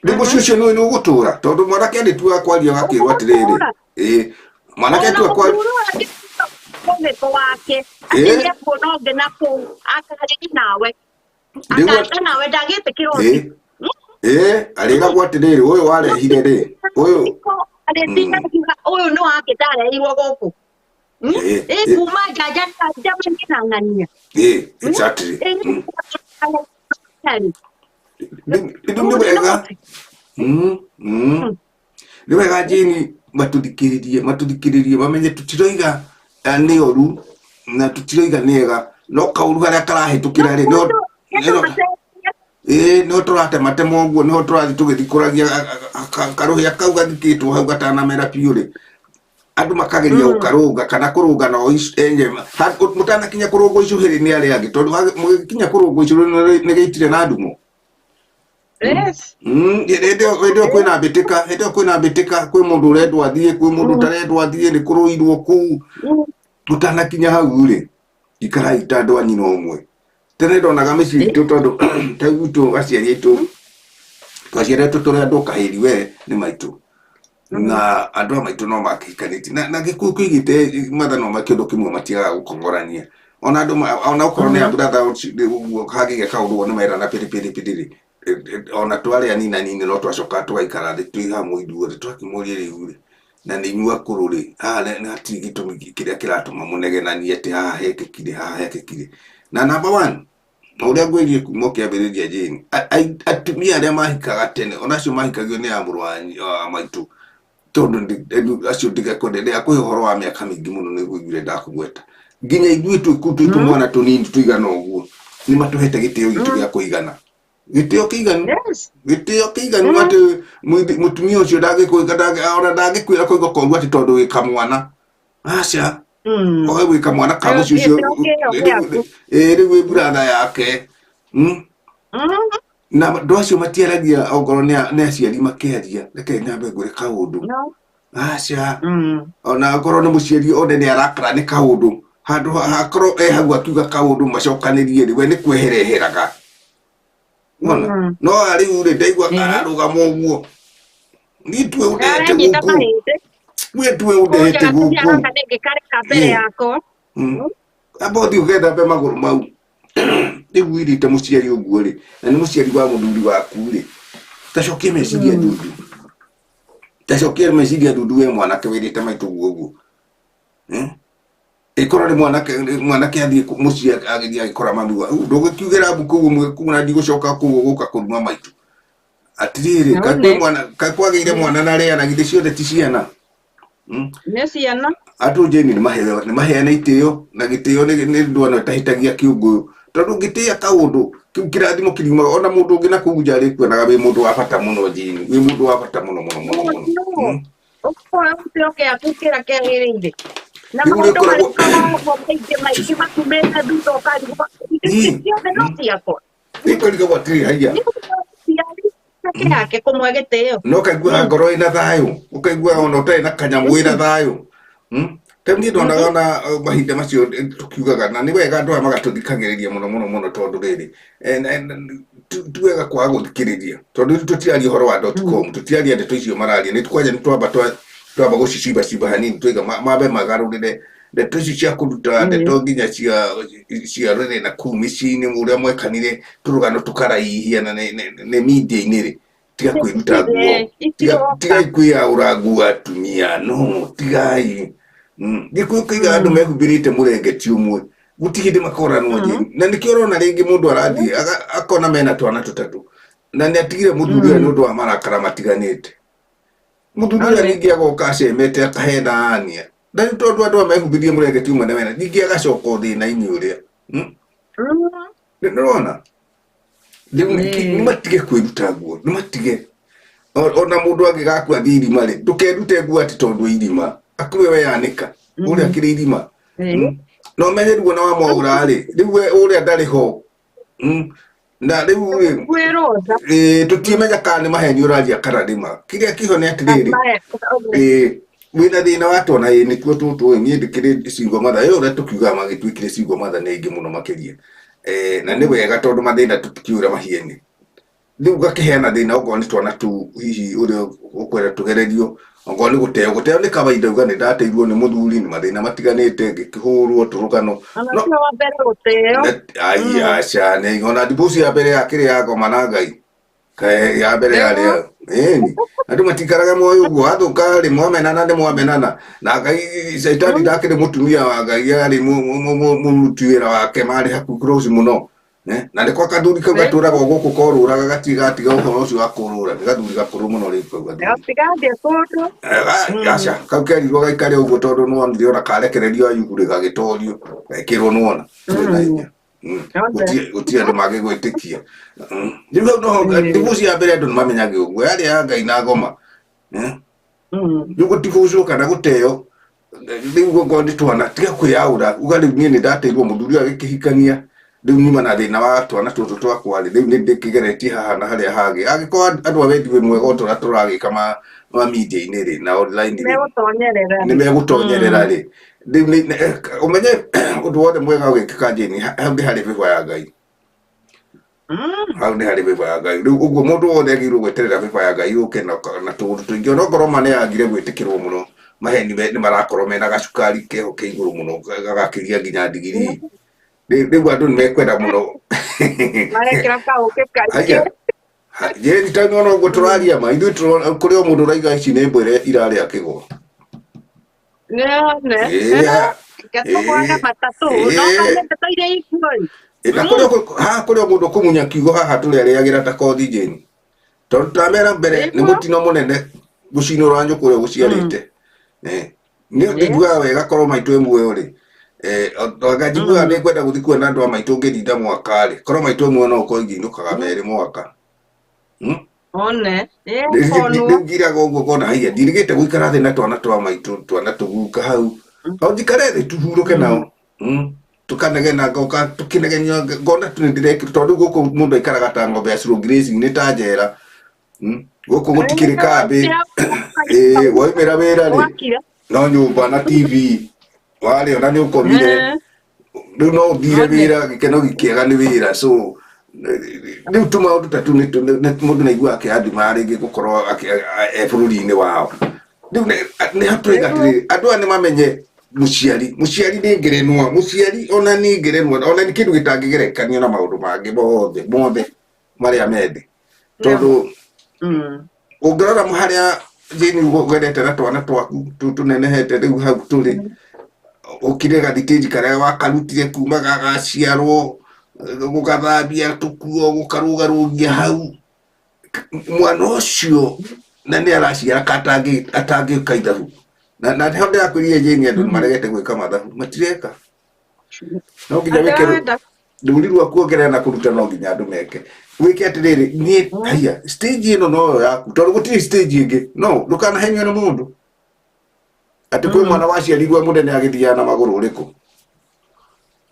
Rĩu mũciĩ ũcio nĩ nĩ ũgũtũra tondũ mwanake arĩtuaga kwaria agakĩrwo atĩrĩrĩ ĩĩ mwanake Ona atua kwaria mũthuri ũyũ angĩtuĩka mũgĩko wake atĩ ĩĩ nĩekuona ũngĩ na kũu akarĩria nawe rĩu akarĩra nawe ndagĩtĩkĩra ĩĩ ũthii. ĩĩ arĩragwo atĩrĩrĩ ũyũ warehire rĩ ũyũ Arĩtinda akiuga ũyũ nĩ wake ndareheirwo gũkũ. Ĩĩ Ĩ ĩĩ kuma njanja njamanie na ng'ania. Ĩĩ exactly. Rĩu nĩ wega nĩ wega Jane matũthikĩrĩrie matũthikĩrĩrie mamenye tũtiroiga nĩ oru na tũtiroiga nĩ ega no kaũru harĩa karahĩtũkĩra rĩ no ĩĩ no tũratematema ũguo nĩho tũrathiĩ tũgĩthikũragia karũhĩa kau gathikĩtwo hau gatanamera biũ rĩ andũ makageria gũkarũnga kana kũrũnga no enye mũtanakinya kũrũngwo icũhĩrĩ nĩ arĩa angĩ tondũ mũgĩkinya kũrũngwo icũhĩrĩ nĩ gĩitire na ndumo. Yes. Hĩndĩ ĩyo kwĩna mbĩtĩka hĩndĩ ĩyo kwĩna mbĩtĩka kwĩ mũndũ ũrendwo athiĩ kwĩ mũndũ ũtarendwo athiĩ nĩ kũrũirwo kũu mũtanakinya hau rĩ ikarai ta andũ a nyina ũmwe tene ndonaga mĩciĩ itũ tondũ ta gwitũ aciari aitũ twaciaretwo tũrĩ andũ kahĩri we nĩ maitũ na andũ a maitũ no makĩhikanĩtie na gĩkũyũ kĩigĩte mathano ma kĩndũ kĩmwe matiagaga gũkong'orania ona andũ ona okorwo nĩ a brother ũguo hangĩgĩa kaũndũ ũguo nĩ merana pĩrĩ pĩrĩ pĩrĩ rĩ ona twarĩ anini anini no twacokaga tũgaikara thĩ twĩ hamwe ithuothe twakĩmũria rĩu rĩ na nĩ inyuĩ akũrũ rĩ haha nĩ hatirĩ gĩtũmi kĩrĩa kĩratũma mũnegenanie atĩ haha hekĩkire haha hekĩkire na number one ũrĩa ngwĩrie kuma ũkĩambĩrĩria Jane atumia arĩa mahikaga tene ona acio mahikagio nĩ a mũrũ wa maitũ tondũ acio ndigakwende ndĩgakũhe ũhoro wa mĩaka mĩingĩ mũno nĩguo iguire ndakũgweta nginya ithuĩ twĩ tũmwana tũnini tũigana ũguo nĩ matũhete gĩtĩo gitũ gĩa kũigana gĩtĩo kĩiganu gĩtĩo kĩiganu atĩ mũtumia ũcio ona ndangĩkwĩra koigo koru atĩ tondũ wĩ kamwana aca oe wĩ kamwana ka mũciĩ ũcio ĩĩ rĩu wĩ brother yake na andũ acio matiaragia ongorwo nĩ aciari makĩaria reke nyambe ngwĩre kaũndũ aca ona akorwo nĩ mũciari one nĩ arakara nĩ kaũndũ handũ hakorwo e hau akiuga kaũndũ macokanĩrie rĩ we nĩ kwehera eheraga wona no rĩu rĩ ndaigua ararũgama ũguo niĩ tuwe ũndehete gũkũ we tuwe ũndehete gũkũ amba ũthiĩ ũgethambe magũrũ mau rĩu wĩrĩte mũciari ũguo rĩ na nĩ mũciari wa mũthuri waku rĩ tacokie meciria ndundu tacokie meciria ndundu we mwanake wĩrĩte maitũ ũguo ũguo ĩkorwo nĩ mwanake mwanake athiĩ mũciĩ agĩthiĩ agĩkora mami wa ndũgĩkiugĩra mbu kũu kũu na ndigũcoka kũu gũka kũruma maitũ atĩrĩrĩ kaĩ kwagĩire mwana na rĩa na githĩ ciothe ti ciana nĩ ciana andũ Jane nĩ maheana itĩo na gĩtĩo nĩ ndwano ĩtahĩtagia kĩũngũyũ tondũ ũngĩtĩĩa kaũndũ kĩu kĩrathimo kĩriumaga ona mũndũ ũngĩ na kũu nja arĩkuonaga wĩ mũndũ wa bata mũno Jane wĩ mũndũ wa bata mũno mũno mũno mũno ũkoya gĩtĩo gĩaku kĩrĩa kĩagĩrĩire na maũndũ marĩa makoragwo maingĩ maingĩ matumĩte thutha ũkarigwo ici ciothe no ciakwa nĩngũrigagwo atĩrĩ haiya yake kũmwe gĩtĩo no ũkaiguaga ngoro ĩna thayũ ũkaiguaga ona ũtarĩ na kanyamũ wĩna thayũ rĩu niĩ ndonaga ona mahinda macio tũkiugaga na nĩ wega andũ aya magatũthikagĩrĩria mũno mũno mũno tondũ rĩrĩ ti wega kwaga gũthikĩrĩria tondũ rĩu tũtiraria ũhoro wa dot com tũtiraria ndeto icio mararia nĩ kwanja nĩ twamba twamba gũcicimba hanini twaiga mambe magarũrĩre ndeto icio cia kũruta ndeto nginya cia rũrĩrĩ na kũu mĩciĩ-inĩ ũrĩa mwekanire tũrũgano tũkaraihia na nĩ media-inĩ rĩ tiga kwĩruta nguo tigai kwĩyaũra nguo atumia no tigai gĩkũyũ kĩigaga andũ mehumbĩrĩte mũrengeti ũmwe Gũtirĩ hĩndĩ makoranwo Jane. Na nĩkĩo ũrona rĩngĩ mũndũ arathiĩ akona mena twana tũtatũ na nĩ atigire mũthuri ũyũ nĩ ũndũ wa marakara matiganĩte. Mũthuri ũrĩa ningĩ agoka acemete akahenania na nĩ tondũ andũ aya mehumbirie mũrengeti ũmwe na wena ningĩ agacoka o thĩna-inĩ ũrĩa. Nĩ ũrona rĩu nĩ matige kwĩruta nguo, nĩ matige ona mũndũ angĩgakua athiĩ irima rĩ, ndũkerute nguo atĩ tondũ irima akue we yanĩka ũrĩa akĩrĩ irima. Na ũmenye rĩu ona wamwaũra rĩ, rĩu we ũrĩa ndarĩ ho. Na rĩu rĩ, tũtiĩmenya kana nĩ maheni ũraria kana nĩ ma. Kĩrĩa kĩho nĩ atĩrĩrĩ, wĩna thĩna wa twana, ĩĩ nĩtuo tũtũ ĩ, niĩ ndĩkĩrĩ single mother, ĩ ũrĩa tũkiugaga magĩtuĩkire single mother nĩ aingĩ mũno makĩria. Na nĩ wega tondũ mathĩna tũtikĩũĩ ũrĩa mahiene. Rĩu ngakĩheana thĩna okorwo nĩ twana tũu hihi ũrĩa ũkwenda tũgererio, okorwo nĩ gũteo, gũteo nĩ kawaida uga nĩ ndateirwo nĩ mũthuri nĩ mathĩna matiganĩte ngĩkĩhũrwo tũrũgano. Ona tiwe wa mbere gũteo. Ai aca, nĩ ona divorce ya mbere yakĩrĩ ya ngoma na Ngai. Kaĩ ya mbere yarĩ ya ĩni. Andũ matikaraga muoyo ũguo, wathũka rĩ mwamenana nĩ mwamenana. Na Ngai caitani ndakĩrĩ mũtumia wa Ngai arĩ mũruti wĩra wake marĩ hakuhĩ close mũno. Na nĩ kwa kathuri kau gatũraga o gũkũ korũraga gatigatiga ũhoro ũcio wa kũrũra, nĩ gathuri gakũrũ mũno rĩu kau gathuri. Gatigathiĩ kũndũ. Aca, kau kerirwo gaikare ũguo tondũ nĩwonire ona karekererio Ayubu rĩ gagĩtorio, gekĩrwo nĩwona. Kwĩna hinya. Gũtirĩ andũ mangĩgwĩtĩkia. Rĩu hau noho divorce ya mbere andũ nĩmamenyage ũguo, yarĩ ya Ngai na ngoma. Rĩu gũtibucwo kana gũteo, rĩu okorwo nĩ twana tiga kwĩyaũra, uga rĩu niĩ nĩndateirwo mũthuri ũyũ agĩkĩhikania, rĩu nyuma na thĩna wa twana tũtũ twakwa rĩ, rĩu nĩndĩkĩgeretie haha na harĩa hangĩ. Angĩkorwo andũ a wendi wĩ mwega o ta ũrĩa tũragĩka ma media-inĩ rĩ na online rĩ, Nĩmegũtonyerera nĩ megũtonyerera rĩ, rĩu ũmenye ũndũ wothe mwega ũgĩkĩka Jane, hau nĩ harĩ favor ya Ngai. Hau nĩ harĩ favor ya Ngai. Rĩu ũguo mũndũ wothe agĩrĩirwo gweterera favor ya Ngai yũke na tũũndũ tũingĩ, ona okorwo ma nĩ yagire gwĩtĩkĩrwo mũno, maheni nĩ marakorwo mena gacukari keho ke igũrũ mũno, gagakĩria nginya ndigiri. Rĩu andũ nĩ mekwenda mũno. Marekĩra kaũkĩ kaingĩ. Haya. Jane, ta nĩ ona ũguo tũraria ma, ithuĩ tũrona kũrĩ o mũndũ ũraiga ici nĩ mbwa ĩrĩa irarĩa kĩgwa. Nĩone. Ngatũgwaga matatũ. No kanyende ta iria ikuo. Na haha kũrĩ o mũndũ ũkũmunya kiugo haha tũrĩarĩagĩra ta kothi Jane. Tondũ twamera mbere nĩ mũtino mũnene gũcinũra nyũkwa ũrĩa ũgũciarĩte. Nĩ njiguaga wega korwo maitũ e muoyo rĩ. Anga njiguaga nĩ ngwenda gũthiĩ kuona andũ a maitũ ngĩrinda mwaka rĩ. Korwo maitũ e muoyo no ũkorwo ingĩinũkaga merĩ mwaka. One. Rĩu ngiraga ũguo ngona haiya ndirigĩte gũikara thĩ na twana twa maitũ, twana tũguka hau. O njikare thĩ tuhurũke nao. Tũkanegena ngoka tũkĩnegenia ngona tu nĩndĩrekĩra tondũ gũkũ mũndũ aikaraga ta ng'ombe ya slow grazing nĩ ta njera. Gũkũ gũtikĩrĩ kambĩ. Waumĩra wĩra rĩ, no nyũmba na TV warĩa ona nĩ ũkomire. Rĩu no ũthire wĩra gĩkeno gĩkĩega nĩ wĩra. So rĩu tũmaũndũ ta tũu mũndũ nĩ aiguaga akĩrathima rĩngĩ gũkorwo e bũrũri-inĩ wao. Rĩu nĩ hatũiga atĩrĩrĩ, andũ aya nĩ mamenye mũciari, mũciari nĩ ngerenwa, mũciari ona nĩ ngerenwa, ona nĩ kĩndũ gĩtangĩgerekanio na maũndũ mangĩ mothe, mothe marĩa me thĩ. Tondũ ũngĩrora harĩa Jane ũgerete na twana twaku tũnenehete rĩu hau tũrĩ, ũkire gathitĩji karĩa wakarutire kuma gagaciarwo, gũgathambia tũkuo, gũkarũgarũgia hau. Mwana ũcio na nĩ araciara atangĩka ithabu. Na nĩho ndĩrakwĩrire Jane andũ nĩ maregete gwĩka mathabu, matireka. No nginya wĩke rũri rwa kuongerera na kũruta no nginya andũ meke. Wĩke atĩrĩrĩ, niĩ haiya, stage ĩno noyo yaku, tondũ gũtirĩ stage ĩngĩ. No, ndũkanahenio nĩ mũndũ. Atĩ kwĩ mwana waciarirwo mũnene agĩthiaga na magũrũ ũrĩkũ?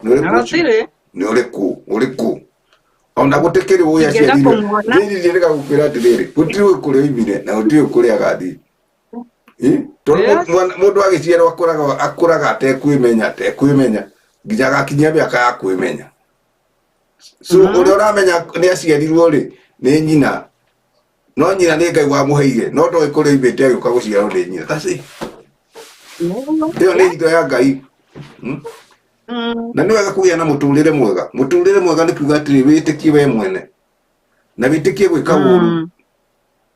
Nĩ ũrĩkũ ũcio? Nĩ ũrĩkũ? Ũrĩkũ? Ona gũtikĩrĩ ũĩ aciarirwo. Jane njĩrĩga gũkwĩra atĩrĩrĩ, gũtirĩ ũĩ kũrĩa oimire na gũtirĩ ũĩ kũrĩa agathiĩ. Tondũ mũndũ agĩciarwo akũraga atekwĩmenya, nginya agakinyia mĩaka ya kwĩmenya. So ũrĩa ũramenya nĩ aciarirwo rĩ, nĩ nyina. No nyina nĩ Ngai wamũheire, no ndoĩ kũrĩa oimĩte agĩũka gũciarwo nĩ nyina. That's it. Ĩyo nĩ hitho ya Ngai. Na nĩ wega kũgĩa na mũtũrĩre mwega. Mũtũrĩre mwega nĩ kuga atĩrĩ, wĩtĩkie we mwene. Na wĩtĩkie gwĩka ũru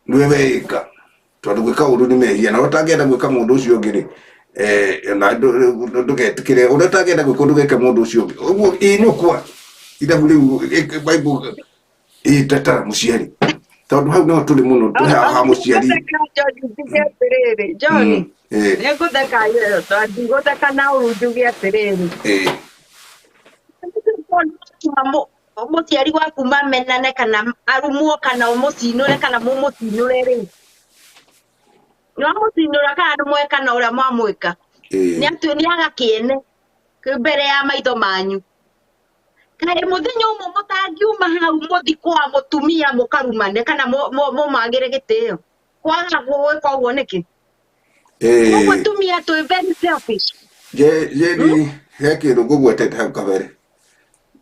nĩwe weĩka. Tondũ gwĩka ũru nĩ mehia. Na ũtangĩenda gwĩka mũndũ ũcio ũngĩ rĩ, Na ndũgetĩkĩre ũrĩa ũtangĩenda gwĩkwo ndũgeke mũndũ ũcio ũngĩ ũguo. Ĩ nyũkwa ithabu rĩu Bible ĩ tata mũciari, tondũ hau niho tũrĩ mũno tũrĩ ha mũciari. Nĩngũtheka, John, njuge atĩrĩrĩ, John, nĩngũtheka, ndigũtheka na ũru, njuge atĩrĩrĩ, mũciari waku mamenane kana arumwo kana ũmũcinũre kana mũmũcinũre rĩ, nĩwamũcinũra kana nĩmweka na ũrĩa mwamwĩka, nĩ aga kĩene mbere ya maitho manyu. Kaĩ mũthenya ũmwe mũtangiuma hau mũthi kwa mũtumia mũkarumane kana mũmagĩre gĩtĩo? Kwaga gwĩka ũguo nĩkĩ? Koguo atumia twĩ very selfish. Jeni, he kĩndũ ngũgwetete hau kabere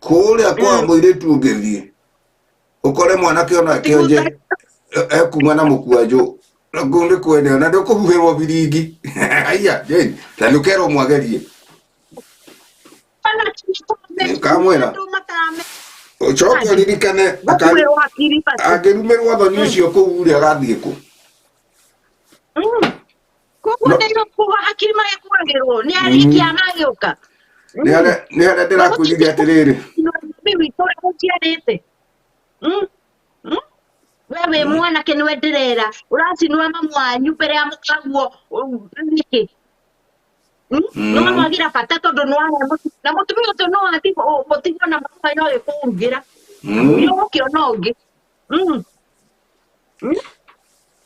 kũrĩa kwa mũirĩtu, ũngĩthiĩ ũkore mwanake onake onje ekuma na mũkwanjũ kũu nĩ kwene na ndũkũhuhĩrwo biringi. Aya Jeni, na nĩ ũkerwo mwagerie. Kamwĩra. Andũ matarame. Ũcoke ũririkane Gũkuĩrwo hakiri basi. Angĩrumĩrwo thoni ũcio kũu rĩ, agathiĩ kũ? Koguo nĩ hakiri magĩkuagĩrwo nĩ arĩ kĩama agĩũka. Nĩ harĩa ndĩrakwĩrire atĩrĩrĩ. Mami witũ ũrĩa mũciarĩte. We wĩ mwanake, nĩwe ndĩrera, ũracinũra mamu wanyu mbere ya mũkaguo nĩkĩ? Nĩ wamwagira bata tondũ nĩ wahe na mũtumia ũcio no atigwo, mũtigwo na mamu wanyu agĩkũrugĩra, nĩ ũgũkĩona ũngĩ.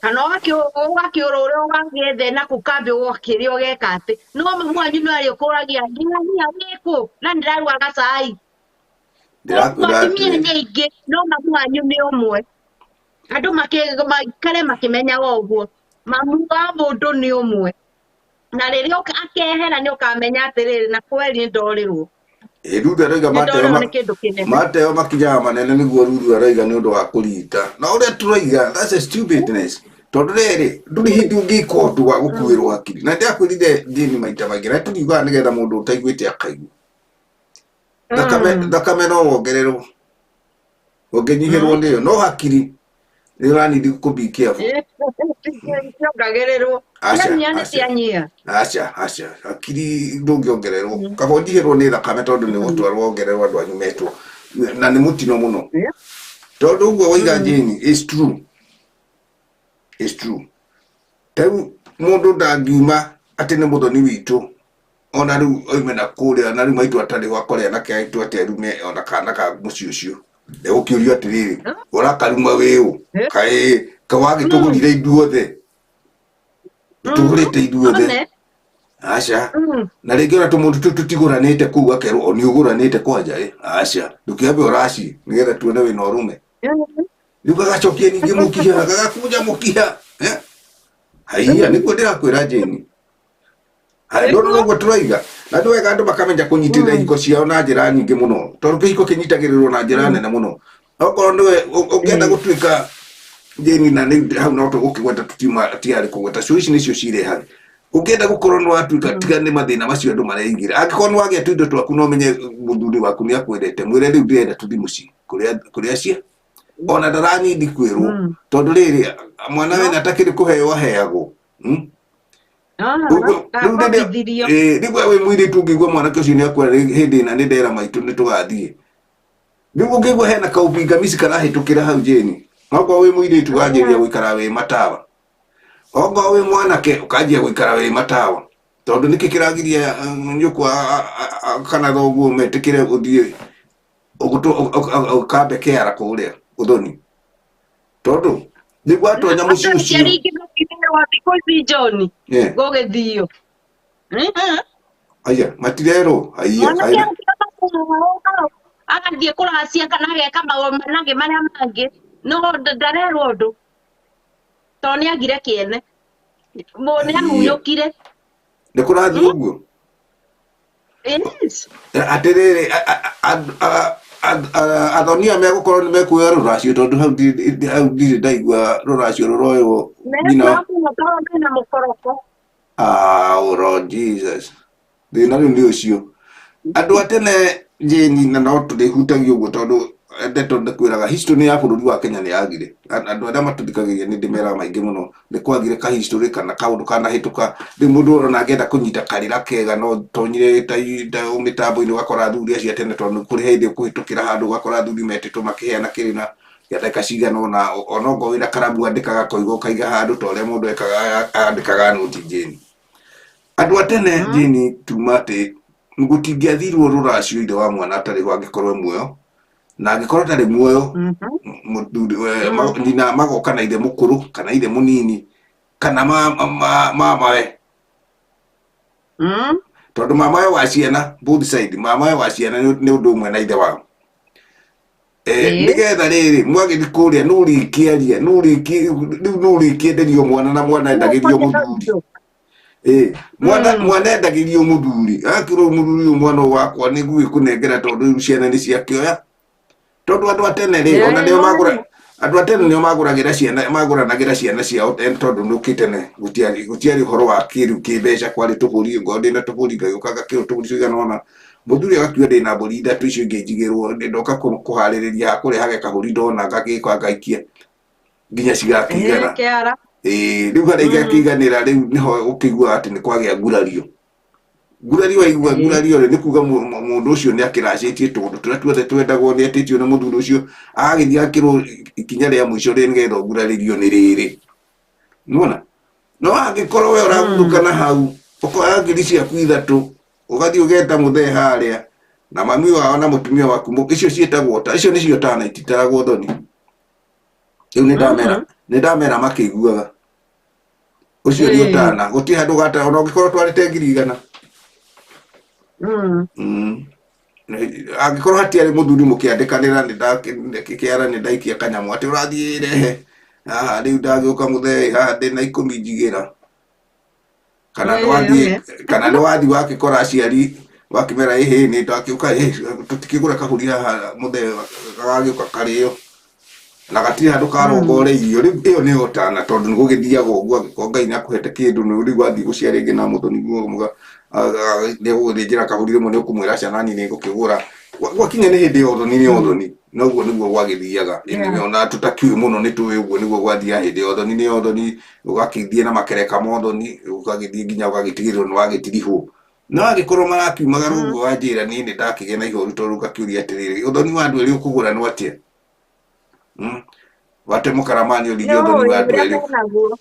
Kana ũgakĩũra ũrĩa ũgagĩethe na kũ kambĩ ũgakĩrĩa ũgeka atĩ no mamu wanyu nĩ arĩkũragia nginya wĩkũ na ndĩraruga gacai. Ndĩrakwĩra Atumia atĩrĩrĩ. nĩ aingĩ no mamu wanyu nĩ ũmwe. Andũ maikare makĩmenyaga ũguo, mamu wa mũndũ nĩ ũmwe, na rĩrĩa akehera nĩ ũkamenya atĩrĩrĩ, na kweri nĩ ndorĩrwo. Ĩ Ruthu aroiga Nĩ mateo ndorĩrwo nĩ kĩndũ kĩnene. Mateo makinyaga manene nĩguo Ruthu aroiga nĩ ũndũ wa kũrita na ũrĩa tũroiga, that's a stupidness, tondũ rĩrĩ ndũrĩ hĩndĩ ũngĩka ũndũ wa gũkuĩrwo hakiri. Na ndĩrakwĩrire Jane maita maingĩ na tũriugaga nĩgetha mũndũ ũtaiguĩte akaigua. Thakame, thakame no wongererwo, ũngĩnyihĩrwo nĩyo, no hakiri nĩ ũranidi kũ be careful. Ciongagĩrĩrwo. Aca, Cianyia nĩ aca. cianyia. Aca, aca, hakiri ndũngĩongererwo, kaba ũnyihĩrwo nĩ thakame, tondũ nĩ gũtwarwo wongererwo andũ anyu metwo na nĩ mũtino mũno, tondũ ũguo waiga Jane is true, is true. Rĩu mũndũ ndangiuma atĩ nĩ mũthoni witũ ona rĩu oime na kũrĩa na rĩu maitũ atarĩ ho, akore anake aitũ atĩ arume ona kana ka mũciĩ ũcio, egũkĩũrio atĩrĩrĩ, ũrakaruma wĩũ? Kaĩ kawagĩtũgũrire ithuothe, tũgũrĩte ithuothe? One. Aca. Na rĩngĩ ona tũmũndũ tũu tũtigũranĩte kũu, akerwo o nĩ ũgũranĩte kwanja. Ĩ aca, ndũkĩambe ũracie nĩgetha tuone wĩna ũrũme. Rĩu gagacokia ningĩ mũkiha, gagakunja mũkiha. Eh? Haiya, nĩguo ndĩrakwĩra Jane. Haya, ndona ũguo tũroiga na nĩ wega andũ makamenya kũnyitĩrĩra ihiko ciao na njĩra nyingĩ mũno, tondũ kĩhiko kĩnyitagĩrĩrwo na njĩra nene mũno. Okorwo nĩwe ũngĩenda gũtuĩka Jane, na nĩ hau no tũgũkĩgweta, tũtiuma tiarĩ kũgweta cio, ici nĩcio cirehage. Ũngĩenda gũkorwo nĩ watuĩka, tiga nĩ mathĩna macio andũ mareigĩra. Angĩkorwo nĩ wagĩa tũindo twaku na ũmenye mũthuri waku nĩ akwendete, mwĩre rĩu ndĩrenda tũthiĩ mũciĩ kũrĩa kũrĩa cia ona ndaranindi kwĩrwo, tondũ rĩrĩ mwana wena atakĩrĩ kũheo aheagwo. Rĩu rĩu Akombithirio. Ĩ, rĩu we wĩ mũirĩtu ũngĩigua mwanake ũcio nĩ akwĩra hĩndĩ ĩna nĩ ndera maitũ nĩ tũgathiĩ, rĩu ũngĩigua hena kaũbingamici karahĩtũkĩra hau Jane, okorwo wĩ mũirĩtu wanjĩrĩria gũikara wĩ matawa, okorwo wĩ mwanake ũkanjia gũikara wĩ matawa, tondũ nĩkĩ kĩragiria nyũkwa kana thoguo metĩkĩre ũthiĩ ũkambe kĩara kũrĩa ũthoni, tondũ nĩguo atonya mũciĩ ũcio. Aciari aingĩ matirerwo thikũ ici, John, gũgĩthio. Aya matirerwo, aya. Mwanake Aya. Agathiĩ kũracia kana ageka maũndũ manangĩ marĩa mangĩ, no ndarerwo ũndũ tondũ nĩ agire kĩene. Nĩ ahunyũkire. Nĩ kũrathiĩ ũguo. Yes. Atĩrĩrĩ, athoni aya megũkorwo nĩ mekuoya rũracio, tondũ hau ndirĩ ndaigua rũracio rũroywo nginya Mekuoya mũno tondũ mena mũkoroko. Ah, oh Lord Jesus, thĩna rĩu nĩ ũcio andũ a tene Jane, na no tũrĩhutagia ũguo tondũ Ndeto ndĩkwĩraga history ya bũrũri wa Kenya nĩ yagire. Andũ arĩa matũthikagĩrĩria nĩ ndĩmeraga maingĩ mũno nĩ kwagire ka history kana kaũndũ kanahĩtũka. Rĩu mũndũ ona angĩenda kũnyita karĩra kega no tonyire ta mĩtambo-inĩ ũgakora athuri acio a tene, tondũ kũrĩ hĩndĩ ũkũhĩtũkĩra handũ ũgakora athuri metĩtwo makĩheana kĩrĩra kĩa ndagĩka cigana ũna, onokorwo wĩna karamu andĩkaga koigo ũkaiga handũ ta ũrĩa mũndũ ekaga andĩkaga noti. Jane, andũ a tene, Jane, tuma atĩ gũtingĩathirwo rũracio ithe wa mwana atarĩ ho angĩkorwo e muoyo, na angĩkorwo atarĩ muoyo, mũthuri nyina magoka na ithe mũkũrũ kana ithe mũnini kana mamawe, tondũ mamawe wa ciana, both side, mamawe wa ciana nĩ ũndũ ũmwe na ithe wao. Nĩgetha rĩrĩ mwagĩthiĩ kũrĩa nũ ũrĩkĩaria, nũ rĩu nũ ũrĩkĩenderio mwana, na mwana endagĩrio mũthuri. Mwana mwana endagĩrio mũthuri, akĩrwo mũthuri ũyũ, mwana ũyũ wakwa nĩ ngũgĩkũnengera, tondũ rĩu ciana nĩ ciakĩoya, tondũ andũ a tene rĩ, ona nĩo magũra, andũ a tene nĩo magũragĩra ciana, magũranagĩra ciana ciao tene, tondũ nũkĩ tene gũtiarĩ ũhoro wa kĩrĩu kĩmbeca, kwarĩ tũbũri. Ngorwo ndĩna tũbũri, ngagĩũka ngakĩrwo tũbũri tũigana ũna, mũthuri agakiuga ndĩna mbũri ithatũ, icio ingĩ njigĩrwo, ndoka kũharĩrĩria ha kũrehage kabũri, ndona ngagĩka ngaikia nginya cigakĩigana. Kĩara. Ĩĩ, rĩu harĩa igakĩiganĩra, rĩu nĩho ũkĩiguaga atĩ nĩ kwagĩa ngurario. Ngurario waigua, ngurario rĩ, nĩ kuga mũndũ ũcio nĩ akĩracĩtie tũndũ tũrĩa tuothe twendagwo, nĩ etĩtio nĩ mũthuri ũcio, agagĩthiĩ akĩrwo ikinya rĩa mũico rĩ nĩgetha ũgurarĩrio nĩ rĩrĩ, nĩwona? No angĩkorwo we ũragurũka na hau, ũkoya ngiri ciaku ithatũ, ũgathiĩ ũgeta mũthee harĩa na mami wao na mũtumia waku, icio ciĩtagwo ta icio nĩcio tana ititaragwo thoni. Rĩu nĩ ndamera, nĩ ndamera makĩiguaga ũcio nĩ ũtana, gũtirĩ handũ ũgatara ona ũngĩkorwo twarĩte 100,000. Angĩkorwo hatiarĩ mũthuri mũkĩandĩkanĩra, nĩ ndakĩara, nĩ ndaikia kanyamũ atĩ ũrathiĩ rehe haha, rĩu ndagĩũka mũthee haha ndĩna 10 njigĩra, kana nĩ wathiĩ, kana nĩ wathiĩ wakĩkora aciari wakĩmera, ĩhĩ, nĩ ndakĩũka, tũtikĩgũra kabũri haha mũthee, gagagĩũka karĩo na gatirĩ handũ karongoreirio. Rĩu ĩyo nĩyo tana, tondũ nĩ gũgĩthiaga ũguo, angĩkorwo Ngai nĩ akũhete kĩndũ, nĩ rĩu wathiĩ gũciara rĩngĩ na mũthoni nĩ gũgũthĩnjĩra kabũri, rĩmwe nĩ ũkũmwĩra ciana nini nĩ ngũkĩgũra. Gwakinya nĩ hĩndĩ ya ũthoni, nĩ ũthoni, na ũguo nĩguo gwagĩthiaga. Ona tũtakiũĩ mũno nĩ tũĩ ũguo nĩguo gwathiaga hĩndĩ ya ũthoni, nĩ ũthoni, ũgakĩthiĩ na makereka ma ũthoni, ũgagĩthiĩ nginya ũgagĩtigĩrĩrwo nĩ wagĩtirihwo. No angĩkorwo marakiumagara ũguo wanjĩra, niĩ nĩ ndakĩgĩa na ihoru, tondũ ngakĩũria atĩrĩrĩ, ũthoni wa andũ erĩ ũkũgũranwo atĩa? Wate mũkaramani ũririe ũthoni wa andũ ũrĩa erĩ menaguo.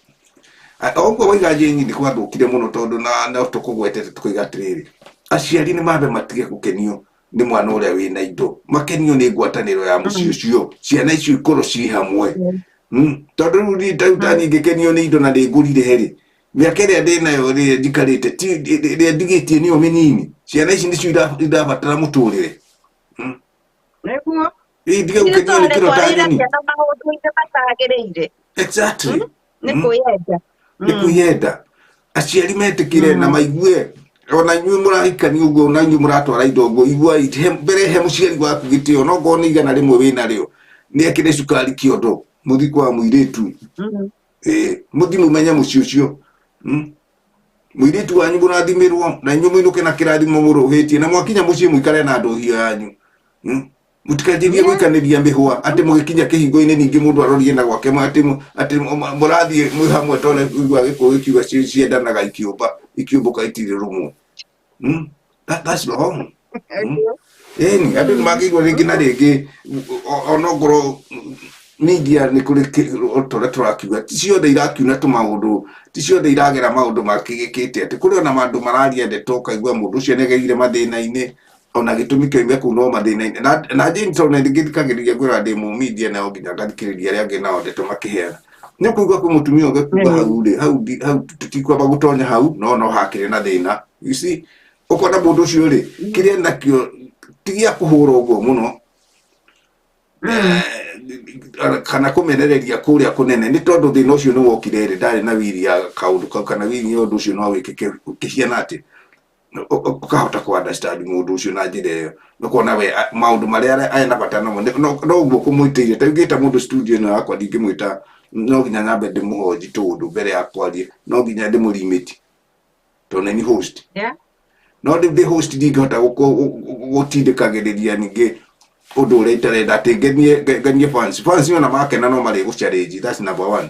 O ũguo waiga Jane, nĩ gwathũkire mũno, tondũ na no tũkũgwetete tũkoiga atĩrĩrĩ, aciari nĩ mambe matige gũkenio nĩ mwana ũrĩa wĩna indo, makenio nĩ ngwatanĩro ya mũciĩ ũcio, ciana icio ikorwo ciĩ hamwe. Tondũ rĩu niĩ ta rĩu ta niĩ ngĩkenio nĩ indo na nĩ ngũrire rĩ, mĩaka ĩrĩa ndĩ nayo rĩrĩa njikarĩte ti ĩrĩa ndigĩtie nĩyo mĩnini, ciana ici nĩcio irabatara mũtũrĩre. Nĩguo. Ĩ, ndige gũkenio nĩ kĩro ta twarĩra nyeni. Ciana maũndũ-inĩ matagĩrĩire. Nĩ kwĩyenda. Nĩ kwĩyenda. Aciari metĩkĩre na maigue, ona inyuĩ mũrahikania ũguo, ona inyuĩ mũratwara indo ũguo, iguai mbere, he mũciari waku gĩtĩo, no ngorwo nĩ 100 wĩna rĩo, nĩ ekĩre cukari kĩondo, mũthi kwa mũirĩtu. Ĩĩ, mũthi mũmenye mũciĩ ũcio. Mũirĩtu wanyu mũrathimĩrwo na inyuĩ mũinũke na kĩrathimo mũrũhĩtie, na mwakinya mũciĩ mũikare na ndũhio yanyu. Mũtikanjĩrie gũikanĩria mĩhũa atĩ mũgĩkinya kĩhingo-inĩ ningĩ mũndũ arorie na gwake, atĩ mũrathiĩ mwĩ hamwe, tondũ igua gĩkũyũ gĩkiuga ciendanaga ikĩũmba ikĩũmbũka itirĩ rũmwe. That's wrong. Ĩni andũ nĩ mangĩigua rĩngĩ na rĩngĩ, onokorwo media nĩ kũrĩ ta ũrĩa tũrakiuga, ti ciothe irakiuna tũmaũndũ, ti ciothe iragera maũndũ makĩgĩkĩte, atĩ kũrĩ ona andũ mararia ndeto ũkaigua mũndũ ũcio nĩagereire mathĩna-inĩ, ona gĩtũmi kĩoime kũu no mathĩna-inĩ. Na Jane, tondũ nĩ ngĩthikagĩrĩria, ngwĩra ndĩ mũmedia nao nginya ngathikĩrĩria arĩa angĩ nao ndeto makĩheana, nĩ ũkũigua kwĩ mũtumia ũngĩ kuga hau rĩ, hau hau tũtikwamba gũtonya hau, no no hakĩrĩ na thĩna. You see, ũkona mũndũ ũcio rĩ, kĩrĩa nakĩo ti gĩa kũhũra ũguo mũno kana kũmenereria kũrĩa kũnene, nĩ tondũ thĩna ũcio nĩ wokire rĩ, ndarĩ na wiri ya kaũndũ kau kana wiri ya ũndũ ũcio no wĩkĩke ũkĩhiana atĩ ũkahota kũ understand mũndũ ũcio na njĩra ĩyo, ũkona we maũndũ marĩa ena bata namo no ũguo kũmwĩtĩire. Ta ingĩta mũndũ studio ĩno yakwa, ndingĩmwĩta, no nginya nyambe ndĩmũhonji tũũndũ mbere ya kwaria, no nginya ndĩmũlimit tondũ nĩ host. No rĩu ndĩ host ndingĩhota gũtindĩkagĩrĩria ningĩ. Ũndũ ũrĩa itarenda atĩ ngenie fans ona makena no marĩ gũ challenge. That's number one.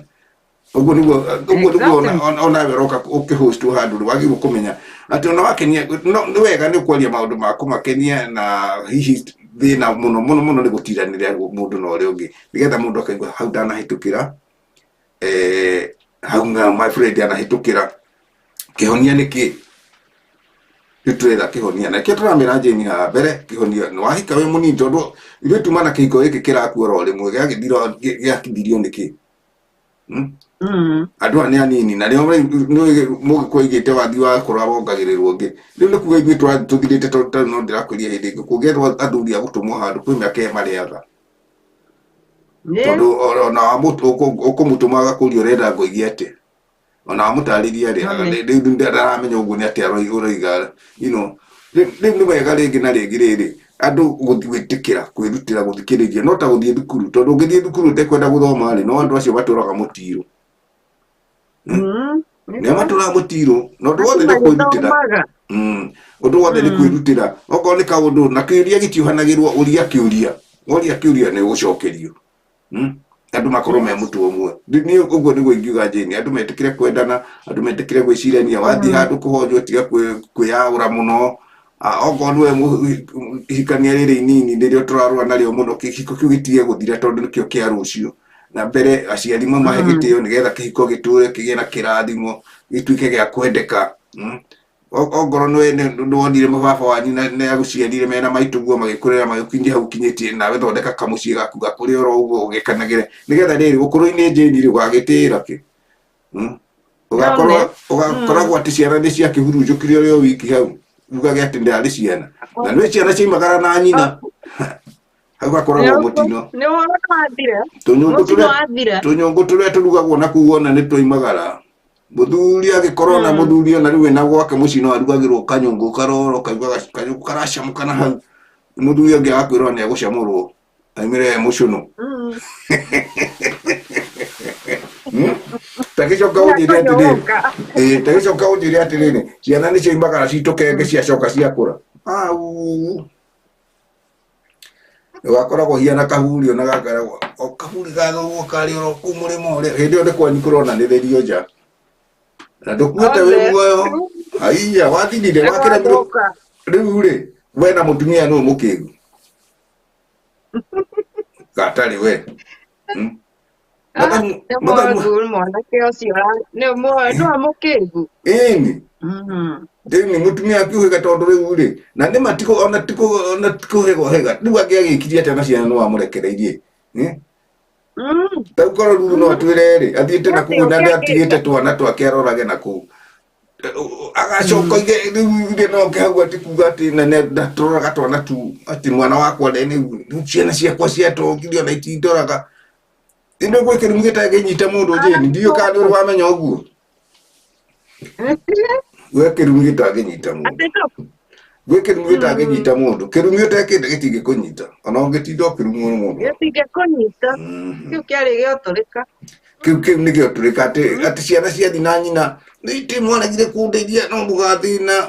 Ũguo nĩguo ona we ũroka ũkĩhost handũ rĩ, wagĩrĩirwo kũmenya atĩ ona wakenia no nĩ wega nĩ kwaria maũndũ ma kũmakenia, na hihi thĩna mũno mũno mũno nĩ gũtiranĩria mũndũ na ũrĩa ũngĩ, nĩgetha mũndũ akaigua hau ndanahĩtũkĩra, hau na my friend anahĩtũkĩra. Kĩhonia nĩ kĩ? Rĩu tũretha kĩhonia, na kĩo tũramĩra Jane haha mbere. Kĩhonia nĩ wahika wĩ mũnini, tondũ ithuĩ tuma na kĩhiko gĩkĩ kĩrakua oro rĩmwe, gĩagĩthirwo gĩakithirio nĩkĩ? Andũ aya nĩ anini na nĩo mũgĩkũyũ aigĩte wathi wa kũrora wongagĩrĩrwo ũngĩ. Rĩu nĩ kuga ithuĩ tũrathiĩ tũthirĩte, tondũ tarĩu no ndĩrakwĩria hĩndĩ ĩngĩ kũngĩethwo athuri a gũtũmwo handũ kwĩ mĩaka ĩyo marĩaga, tondũ ona ũkũmũtũma agakũria ũrenda ngoigie atĩa, ona wamũtarĩria rĩ, rĩu ndaramenya ũguo nĩ atĩa ũroiga. Rĩu nĩ wega rĩngĩ na rĩngĩ rĩrĩ andũ gwĩtĩkĩra kwĩrutĩra gũthikĩrĩria, no ta gũthiĩ thukuru, tondũ ũngĩthiĩ thukuru ũtekwenda gũthoma rĩ, no andũ acio matũraga mũtirũ. Nĩo matũraga mũtirũ, na ũndũ wothe nĩ kwĩrutĩra. Ũndũ wothe nĩ kwĩrutĩra, okorwo nĩ kaũndũ na kĩũria gĩtiũhanagĩrwo. Ũria kĩũria, woria kĩũria nĩ ũgũcokerio. Andũ makorwo me mũtwe ũmwe. Niĩ ũguo nĩguo ingiuga, Jane, andũ metĩkĩre kwendana, andũ metĩkĩre gwĩcirania. Wathiĩ handũ kũhonjwo, tiga kwĩyaũra mũno. Okorwo nĩwe ihikania rĩrĩ inini nĩrĩo tũrarũa narĩo mũno, kĩhiko kĩu gĩtige gũthira, tondũ nĩkĩo kĩa rũciũ. Na mbere aciari mamahe gĩtĩo, nĩgetha kĩhiko gĩtũre kĩgĩe na kĩrathimo, gĩtuĩke gĩa kwendeka. Ongorwo nĩwonire baba wanyu nĩ agũciarire mena maitũguo, magĩkũrera, magĩgũkinyia hau ũkinyĩtie, nawe thondeka kamũciĩ gaku gakũre oro ũguo ũgĩkenagĩre, nĩgetha rĩrĩ ũkũrũ-inĩ, Jane, rĩ, ũgagĩtĩĩra kĩ? Ũgakorwo ũgakoragwo atĩ ciana nĩ ciakĩhurunjũkire ũrĩ o wiki hau, ugage atĩ ndarĩ ciana, na nĩ ciana ciaimagara na nyina, hau gakoragwo mũtino. Nĩ ũhoro wathira. Tũnyũngũ. Mũtino Tũrĩa wathira. Tũnyũngũ tũrĩa tũrugagwo na kũu ona nĩ twaimagara. Mũthuri agĩkorwo na mũthuri ona rĩu wĩna gwake mũciĩ no arugagĩrwo kanyũngũ karoro, kaigua kanyũngũ karacamũka na hau. Mũthuri ũngĩ agakwĩrwo nĩ egũcamũrwo aimĩre mũcũnũ. Tagĩcoka ũnjĩre atĩrĩrĩ, ĩĩ, tagĩcoka ũnjĩre atĩrĩrĩ, ciana nĩ ciaimagara citũkenge, ciacoka ciakũra au ũgakoragwo hiana kahuri, ona gakaragwo o kahuri gathogwo karĩ oro kũu mũrĩmo ũrĩa. Hĩndĩ ĩyo nĩ kwanyu kũronanĩrĩrio nja na ndũkuĩte wĩ Othe. muoyo. Haiya, wathirire wakĩremirwo. Nĩgwathũka. Rĩu rĩ, we na mũtumia nũ mũkĩgu gatarĩ we? Nĩ mũthuri mwanake ũcio nĩ nĩwe mũkĩgu. Ĩni. Rĩu nĩ mũtumia akiuhĩga, tondũ rĩu rĩ, na nĩ matikũ ona tikũ ona tikũhĩga rĩu angĩagĩkirie atĩa na ciana nĩ wamũrekereirie? Eh? Rĩu korwo rĩu no atwĩre rĩ, athiĩte na kũu na nĩatigĩte twana twake arorage na kũu, agacoka oige rĩu rĩ no oke hau atĩ kuga atĩ na ndatũroraga twana tu, atĩ mwana wakwa rĩu ciana ciakwa ciatongire ona itindoraga. Ĩno gwĩ kĩrumi gĩtangĩnyita mũndũ, Jane, ndiũĩ kana nĩ ũrĩ wamenya ũguo. Gwĩ kĩrumi gĩtangĩnyita mũndũ. Atĩ no. Gwĩ kĩrumi gĩtangĩnyita mũndũ. Kĩrumi ũtekĩte gĩtingĩkũnyita ona ũngĩtinda ũkĩrumwo nĩ mũndũ. Gĩtingĩkũnyita. Kĩu kĩarĩ gĩotũrĩka. Kĩu nĩ gĩotũrĩka atĩ ciana ciathi na nyina nĩ mwaregire kũndeithia, no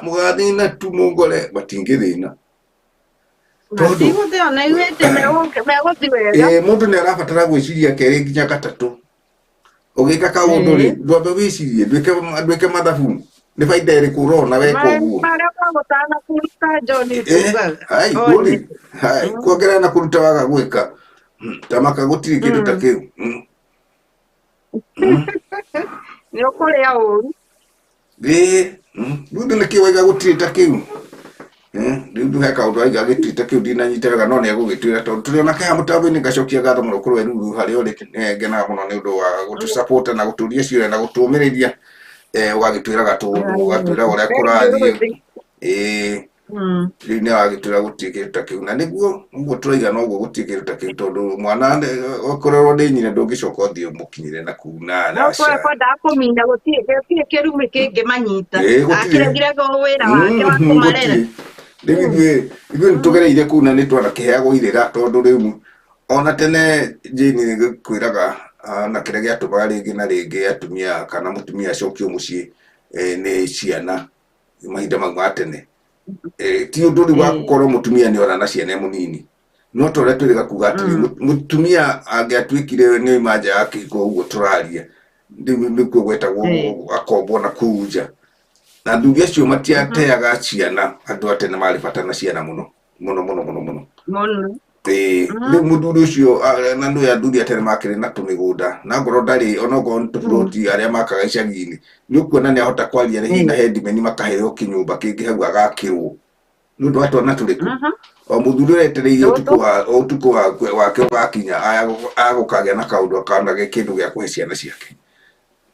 mũgathĩna tu mũngore matingĩthĩna. Tondũ- Matigũthĩ ona ithuĩ atĩ megũthi wega. Ĩĩ, mũndũ nĩ arabatara gwĩciria kerĩ nginya gatatũ ũgĩka kaũndũ rĩ, ndwambe wĩcirie, ndwĩke mathabu, nĩ baida ĩrĩkũ ũrona weka ũguo. Marĩa magũtana kũruta John Eh, tugaga. hai ndũrĩ hai kuongerera na kũruta waga gwĩka. Tamaka gũtirĩ kĩndũ ta kĩu. Nĩ ũkũrĩa ũru. Ĩĩ, rĩu nĩkĩ waiga gũtirĩ ta kĩu? Rĩu he kaũndũ aiga gĩtirĩ ta kĩu, ndinanyita wega, no nĩ egũgĩtwĩra tondũ tũrĩ ona keha mũtambo-inĩ. Ngacokia ngatho mũno kũrĩ we Ruru harĩa ũrĩ. Ngenaga mũno nĩ ũndũ wa gũtũ na gũtũria ciũria na gũtũũmĩrĩria. Ũgagĩtwĩraga tũũndũ, ũgatwĩra ũrĩa kũrathiĩ. Ĩĩ. Rĩu nĩ aragĩtwĩra gũtirĩ kĩndũ ta kĩu, na nĩguo ũguo tũraiga noguo gũtirĩ kĩndũ ta kĩu, tondũ mwana ũkorerwo nĩ nyina ndũngĩcoka ũthiĩ ũmũkinyĩre na kũu na No aca. Kwendaga kũmina gũtirĩ kĩrumi kĩngĩmanyita. Ĩĩ, gũtirĩ. Akĩregire wĩra wake wa kũmarera. Gũtirĩ. Rĩu ithuĩ nĩ tũgereire kũu na nĩ twanakĩheagwo irĩra, tondũ rĩu ona tene, Jane, nĩ gĩkwĩraga na kĩrĩa gĩatũmaga rĩngĩ na rĩngĩ atumia kana mũtumia acokio mũciĩ nĩ ciana mahinda mau ma tene. Ti ũndũ rĩu wa gũkorwo mũtumia nĩ ora na ciana e mũnini. No ta ũrĩa twĩrĩga kuga atĩrĩ, mũtumia angĩatuĩkire nĩ oima nja ya kĩhiko ũguo tũraria, rĩu nĩkuo gwetagwo akombwo na kũu nja. Na athuri acio matiateaga ciana, andũ a tene marĩ bata na ciana mũno mũno mũno mũno mũno. Mũno. Ĩĩ, rĩu mũthuri ũcio na nĩ athuri a tene makĩrĩ na tũmĩgũnda, na ngorwo ndarĩ onokorwo nĩ tũburoti arĩa makaga icagi-inĩ, nĩ ũkuona nĩ ahota kwaria hihi na headman makaheo kĩnyũmba kĩngĩ hau agakĩrwo. Nĩ ũndũ wa twana tũrĩkũ? O mũthuri ũrĩa etereire ũtukũ wake ũgakinya, agũkagĩa na kaũndũ akanage kĩndũ gĩa kũhe ciana ciake.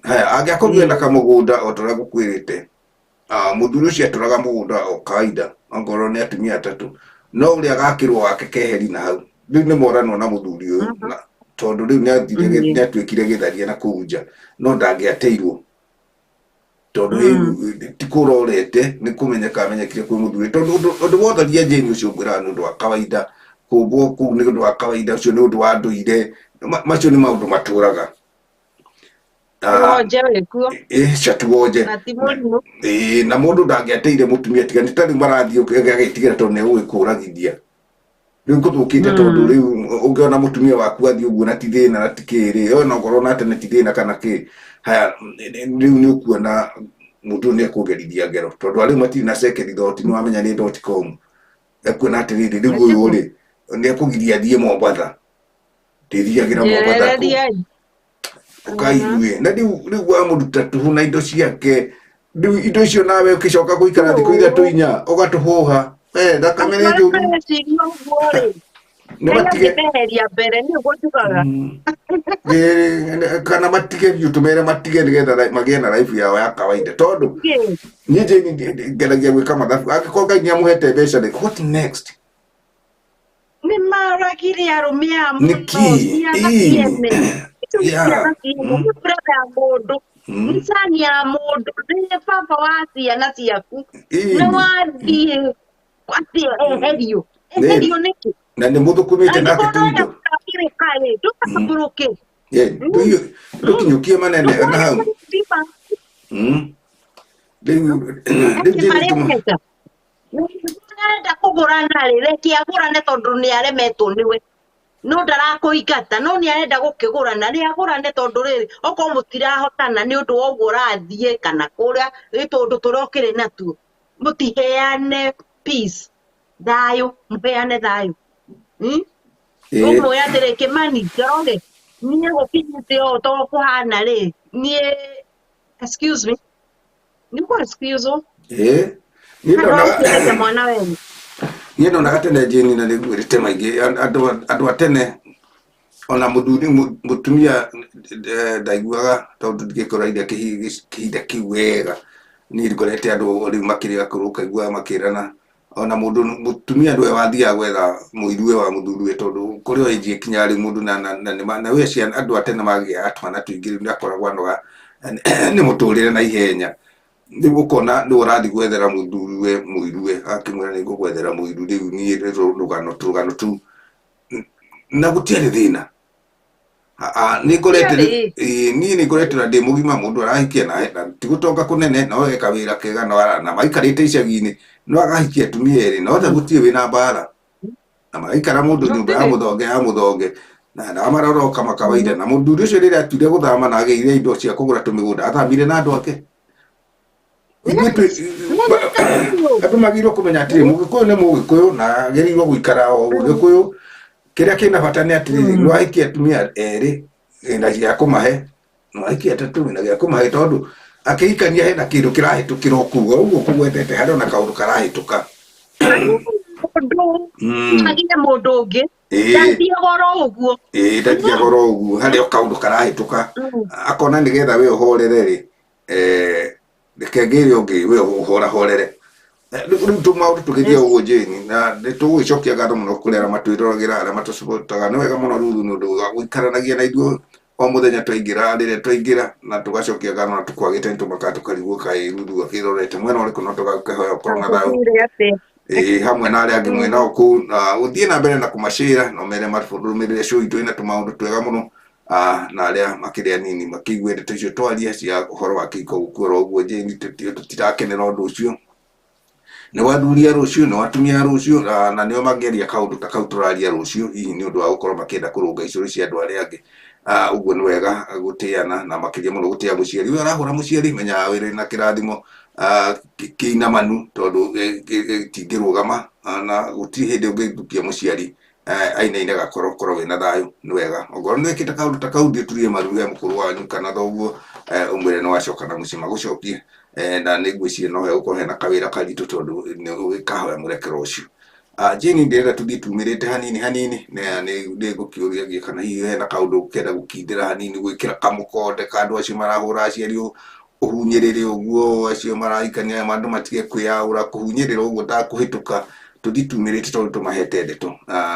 Haya, angĩakorwo ena kamũgũnda o ta ũrĩa ngũkwĩrĩte, mũthuri ũcio atũraga mũgũnda o kawaida, ongorwo nĩ atumia atatũ, no ũrĩa agakĩrwo wake keheri na hau. Rĩu nĩ moranwo na mũthuri ũyũ, na tondũ rĩu nĩ atuĩkire gĩtharia na kũu nja, no ndangĩateirwo. Tondũ rĩu ti kũrorete, nĩ kũmenyeka amenyekire kwĩ mũthuri. Tondũ ũndũ wa ũtharia Jane ũcio ngwĩraga nĩ ũndũ wa kawaida, kũmbwo kũu nĩ ũndũ wa kawaida, ũcio nĩ ũndũ wa ndũire, macio nĩ maũndũ matũraga. Wonje wĩkuo. Catu wonje. Na ti mũrimũ. Na mũndũ ndangĩateire mũtumia tiga nĩ ta rĩu marathiĩ agĩtigĩra tondũ nĩ egũgĩkũragithia. Rĩu gũthũkĩte tondũ rĩu ũngĩona mũtumia waku athiĩ ũguo na ti thĩna na ti kĩrĩ, ona okorwo na tene ti thĩna kana kĩ, haya rĩu nĩ ũkuona mũndũ ũyũ nĩ ekũgerithia ngero tondũ arĩu matirĩ na second thought, nĩ wamenya nĩ dot com. Ekuona atĩrĩrĩ, rĩu ũyũ rĩ nĩ ekũgiria athiĩ Mombatha, ndĩthiagĩra Mombatha kũu. Ũkaigue na rĩu wamũruta tũhũ na indo ciake, rĩu indo icio nawe ũkĩcoka gũikara thikũ ithatũ inya ũgatũhũha. Thakame nĩ njũru. Nĩ matige mbere nĩ ũguo njugaga. Kana matige biũ, tũmere matige nĩgetha magĩe na life yao ya kawaida. Tondũ niĩ Jane ngeragia gwĩka mathabu, angĩkorwo Ngai nĩ amũhete mbeca rĩ, what next? Nĩ maragire arũme aya mũno, ciana ciene. Ciana ciene, nĩ brother ya mũndũ, nĩ cani ya mũndũ, nĩ baba wa ciana ciaku. Nĩ wathiĩ atĩ eherio. Eherio nĩkĩ? Na nĩ mũthũkũmĩte nake tũindo. Ndũkambũrũke. Ndũkinyũkie manene na hau. Rĩu Jane Arenda kũgũrana rĩ, reke agũrane tondũ nĩ aremetwo nĩwe. No ndarakũingata, no nĩ arenda gũkĩgũrana, nĩ agũrane tondũ rĩrĩ, okorwo mũtirahotana nĩ ũndũ wa ũguo ũrathiĩ kana kũrĩa tũndũ tũrĩa ũkĩrĩ natuo, mũtiheane peace, thayũ, mũheane thayũ. Ũmwĩre atĩrĩ, Kĩmani, Njoroge, niĩ gũkinyĩte ũũ to kũhana rĩ, niĩ, excuse me, nĩ kũ excuse ũ? Mwana wenu. Niĩ ndonaga tene Jane na nĩngwĩrĩte maingĩ, andũ a tene ona mũthuri mũtumia ndaiguaga tondũ ndingĩkoraire kĩhinda kĩu wega. Niĩ ngorete andũ rĩu makĩrĩ akũrũ ũkaigua makĩrana ona mũndũ mũtumia nĩwe wathiaga gwetha mũiruwe wa mũthuriwe tondũ kũrĩ o age ĩkinyaga rĩu mũndũ na we ciana andũ a tene magĩaga twana tũingĩ rĩu nĩakoragwo anoga nĩ mũtũrĩre na ihenya. Rĩu ũkona nĩwe ũrathiĩ gwethera mũthuriwe mũiruwe, akĩmwĩra nĩ ngũgwethera mũiru rĩu niĩ rũgano tũrũgano tu na gũtiarĩ thĩna. Nĩ ngorete niĩ nĩ ngoretwo na ndĩ mũgima mũndũ arahikia na ti gũtonga kũnene no eka wĩra kega no na maikarĩte icagi-inĩ no agahikia atumia erĩ no othe gũtirĩ wĩna mbara na maraikara mũndũ nyũmba ya mũthonge ya mũthonge na amarora o kama kawaida. Na mũthuri ũcio rĩrĩa atuire gũthama na agĩire indo cia kũgũra tũmĩgũnda athamire na andũ ake. Andũ magĩrĩirwo kũmenya atĩrĩ, mũgĩkũyũ nĩ mũgĩkũyũ na agĩrĩirwo gũikara o mũgĩkũyũ. Kĩrĩa kĩna bata nĩ atĩrĩrĩ, nĩ wahikia atumia erĩ wĩna gĩa kũmahe, nĩ wahikia atatũ wĩna gĩa kũmahe, tondũ akĩhikania hena kĩndũ kĩrahĩtũkĩra kũu, o ũguo kũgwetete harĩ ona kaũndũ karahĩtũka. Mũndũ agĩe mũndũ ũngĩ ndathiaga oro ũguo. Ndathiaga oro ũguo, harĩ o kaũndũ karahĩtũka akona nĩgetha we ũhorere rĩ, reke ngĩre ũngĩ we ũhorahorere. Rĩu tũmaũndũ tũgĩthiĩ ũguo Jane, na nĩ tũgũgĩcokia ngatho mũno kũrĩ arĩa matwĩroragĩra, arĩa matũcopotaga. Nĩ wega mũno Ruru nĩ ũndũ wa gũikaranagia na ithuĩ o mũthenya twaingĩra, rĩrĩa twaingĩra, na tũgacokia ngatho na tũkwagĩte nĩ tũmakaga tũkarigwo kaĩ Ruru akĩrorete mwena ũrĩkũ, no tũgakĩhoya ũkorwo na thayũ. Hamwe na arĩa angĩ mwena o kũu, na ũthiĩ na mbere na kũmacĩra na ũmere marũmĩrĩre show itũ ĩna tũmaũndũ twega mũno, na arĩa makĩrĩ anini makĩigue ndeto icio twaria cia ũhoro wa kĩhiko gũkua oro ũguo Jane, tũtirakenera ũndũ ũcio. Nĩ athuri a rũciũ, nĩ atumia a rũciũ, na nĩo mangĩaria kaũndũ ta kau tũraria rũciũ, hihi nĩ ũndũ wa gũkorwo makĩenda kũrũnga icũrĩ cia andũ arĩa angĩ. Ũguo nĩ wega gũtĩana, na makĩria mũno gũtĩa mũciari. Ũyũ arahũra mũciari, menya wĩrĩ na kĩrathimo kĩinamanu, tondũ gĩtingĩrũgama, na gũtirĩ hĩndĩ ũngĩthukia mũciari ainaine gakorwo korwo wĩna thayũ. Nĩ wega ongorwo nĩ wĩkĩte kaũndũ ta kau, thiĩ ũturie maru he mũkũrũ wanyu kana thoguo, ũmwĩre nĩ wacoka na mũciĩ magũcokie. Na nĩ ngwĩciria no hegũkorwo hena kawĩra karitũ, tondũ nĩ ũgĩkahoya mũrekero ũcio. Jane, ndĩrenda tũthiĩ tumĩrĩte hanini hanini, na nĩ ngũkĩũria kana hihi hena kaũndũ ũkĩenda gũkindĩra hanini, gwĩkĩra kamũkonde ka andũ acio marahũra aciari, ũhunyĩrĩre ũguo, acio marahikania andũ matige kwĩyaũra, kũhunyĩrĩra ũguo ta kũhĩtũka, tũthiĩ tumĩrĩte tondũ tũmahete ndeto,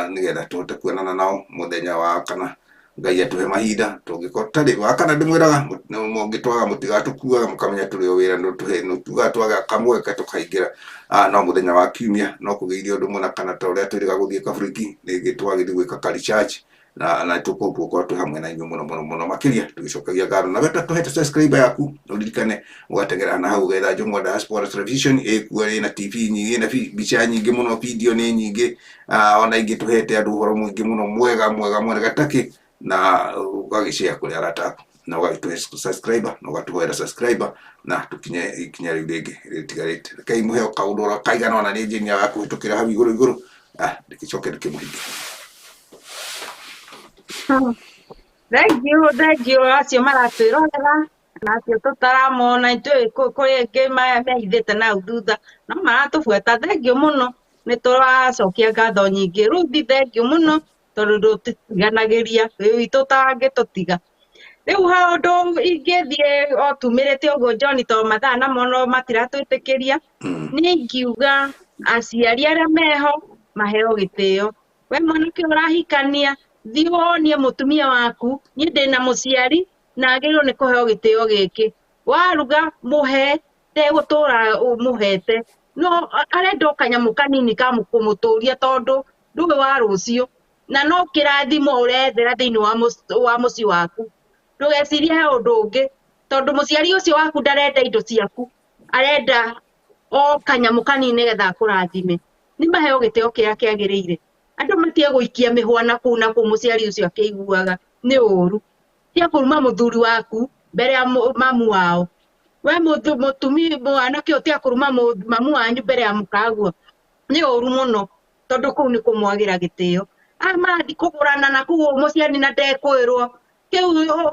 nĩgetha tũhote kuonana nao mũthenya wa kana. Ngai atũhe mahinda, tũngĩkorwo tarĩ wa kana ndĩmwĩraga mũngĩtwaga mũtigatũkuaga, mũkamenya tũrĩ o wĩra, no tugaga twaga kamweke tũkaingĩra. No mũthenya wa kiumia no kũgeithia ũndũ mũna, kana ta ũrĩa twĩrĩga gũthiĩ Kaburiki, rĩngĩ twagĩthiĩ gwĩka ka research, na tũgũkorwo twĩ hamwe na inyuĩ mũno mũno mũno makĩria, tũgĩcokagia ngatho. Na we tũhete subscriber yaku, ũririkane ũgateng'era na hau ũgetha Njũng'wa Diaspora Television, ĩkuo ĩna TV nyingĩ, ĩna mbica nyingĩ mũno, video nĩ nyingĩ, ona ingĩ tũhete andũ ũhoro mũingĩ mũno mwega mwega mwega takĩ, na ũgagĩshare kũrĩ arata aku, na ũgagĩtũhe subscriber, na ũgatũhoera subscriber, na tũkinye ikinya rĩu rĩngĩ rĩtigarĩte. Rekei mũheo kaũndũ oro kaigana ona nĩ Jane ya kũhĩtũkĩra hau igũrũ igũrũ, ndĩgĩcoke ndĩkĩmũhinge. Thank you, thank you acio maratwĩrorera na acio tũtaramona, itũĩ kũrĩ angĩ mehithĩte nau thutha no maratũbuata. Thank you mũno, nĩ tũracokia ngatho nyingĩ. Ruthi, thank you mũno tondũ ndũtũtiganagĩria, wĩ witũ ũtangĩtũtiga. Rĩu haũndũ ingĩthiĩ o tumĩrĩte ũguo John, tondũ mathaa namo no matiratwĩtĩkĩria, nĩ ingiuga aciari arĩa meho maheo gĩtĩo. We mwanake ũrahikania, thiĩ wonie mũtumia waku, niĩ ndĩna mũciari na agĩrĩirwo nĩ kũheo gĩtĩo gĩkĩ. Waruga mũhe, ndegũtũra mũhete, no arenda o kanyamũ kanini ka kũmũtũria, tondũ ndũĩ wa rũciũ, na no kĩrathimo ũrethera thĩinĩ wa mũciĩ waku. Ndũgecirie he ũndũ ũngĩ, tondũ mũciari ũcio waku ndarenda indo ciaku, arenda o kanyamũ kanini nĩgetha akũrathime. Nĩ maheo gĩtĩo kĩrĩa kĩagĩrĩire. Andũ matige gũikia mĩhwa na kũu na kũu mũciari ũcio akĩiguaga nĩ ũru. Tiga kũruma mũthuri waku mbere ya mamu wao. We mũtumia mwanake ũyũ, tiga kũruma mamu wanyu mbere ya mũkaguo, nĩ ũru mũno, tondũ kũu nĩ kũmwagĩra gĩtĩo. Aya marathiĩ kũgũrana na kũu mũciari na ndekwĩrwo, kĩu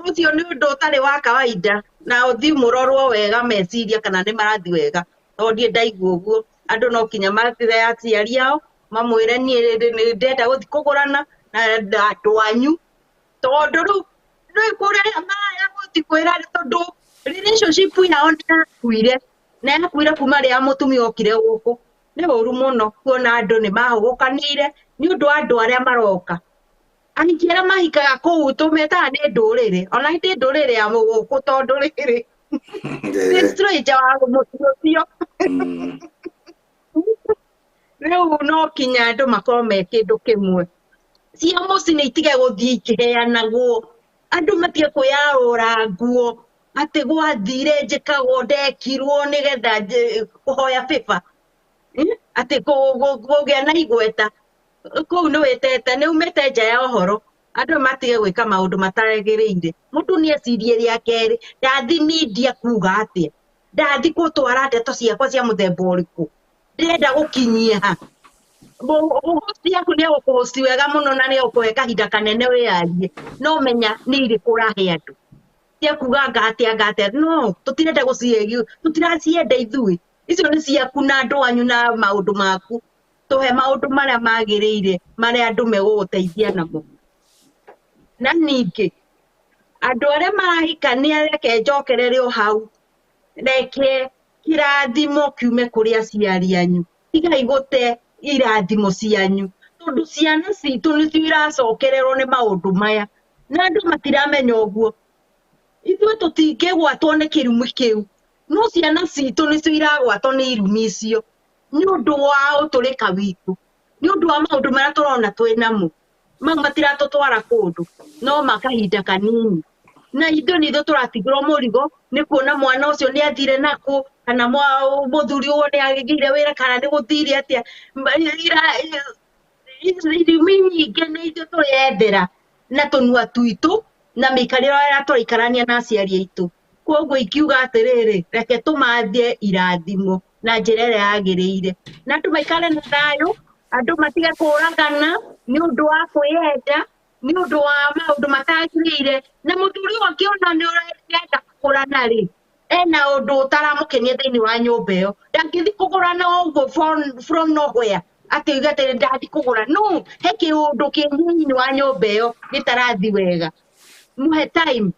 ũcio nĩ ũndũ ũtarĩ wa kawaida, na ũthiĩ mũrorwo wega meciria kana nĩ marathiĩ wega, tondũ ndiĩ ndaigua ũguo. Andũ no kinya mathire aciari ao mamwĩre niĩ ndĩrenda gũthiĩ kũgũrana na andũ anyu, tondũ rĩu rĩu kũrĩa maraya gũthiĩ kwĩra, tondũ relationship yao nĩ yakuire, na yakuire kuma rĩrĩa mũtumia okire gũkũ. Nĩ ũru mũno kuona andũ nĩ mahũgũkanĩire nĩ ũndũ wa andũ arĩa maroka. Ahiki arĩa mahikaga kũu tũmetaga nĩ ndũrĩrĩ, ona ti ndũrĩrĩ ya gũkũ, tondũ rĩrĩ nĩ stranger wa mũciĩ ũcio. Rĩu no kinya andũ makorwo me kĩndũ kĩmwe. Cia mũciĩ nĩ itige gũthiĩ ikĩheanagwo, andũ matige kwĩyaũra nguo atĩ gwathire njĩkagwo ndekirwo nĩgetha kũhoya favor, atĩ kũgĩa na igweta kũu nĩ wĩtete, nĩ umĩte nja ya ũhoro. Andũ matige gwĩka maũndũ matagĩrĩire. Mũndũ nĩ ecirie rĩa kerĩ, ndathi media kuga atĩa, ndathi gũtwara ndeto ciakwa cia mũthemba ũrĩkũ, ndĩrenda gũkinyia ha. Host yaku nĩ egũkũhost wega mũno na nĩ egũkũhe kahinda kanene wĩyarie, no menya nĩ irĩkũ ũrahe andũ. Tia kuga anga atĩa anga atĩa, no tũtirenda gũciĩgi, tũtiracienda ithuĩ. Icio nĩ ciaku na andũ anyu na maũndũ maku. Tũhe maũndũ marĩa magĩrĩire, marĩa andũ megũgũteithia namo. Na ningĩ andũ arĩa marahikania, reke njokerere o hau, reke kĩrathimo kiume kũrĩ aciari anyu. Tigai gũte irathimo cianyu, tondũ ciana citũ nĩcio iracokererwo nĩ maũndũ maya, na andũ matiramenya ũguo. Ithuĩ tũtingĩgwatwo nĩ kĩrumi kĩu, no ciana citũ nĩcio iragwatwo nĩ irumi icio, nĩ ũndũ wa ũtũrĩka witũ, nĩ ũndũ wa maũndũ marĩa tũrona twĩ namo. Mau matiratũtwara kũndũ, no ma kahinda kanini. Na ithuĩ nĩ ithuĩ tũratigĩrwo mũrigo nĩ kuona mwana ũcio nĩ athire nakũ, Kana mũthuri ũyũ nĩ agĩire wĩra kana nĩ gũthire atĩa. Irumi nyingĩ nĩ ithuĩ tũreyethera na tũnua twitũ na mĩikarĩre ĩrĩa tũraikarania na aciari aitũ. Koguo ingiuga atĩrĩrĩ, reke tũmathie irathimo na njĩra ĩrĩa yagĩrĩire, na andũ maikare na thayũ, andũ matige kũragana nĩ ũndũ wa kwĩyenda, nĩ ũndũ wa maũndũ matagĩrĩire. Na mũthuri ũyũ akĩona nĩ ũrenda kũgũrana rĩ, ena ũndũ ũtaramũkenia thĩinĩ wa nyũmba ĩyo, ndangĩthiĩ kũgũrana ũguo from nowhere atĩ oige atĩ ndathiĩ kũgũra. No he kĩũndũ kĩ thĩinĩ wa nyũmba ĩyo gĩtarathi wega, mũhe time.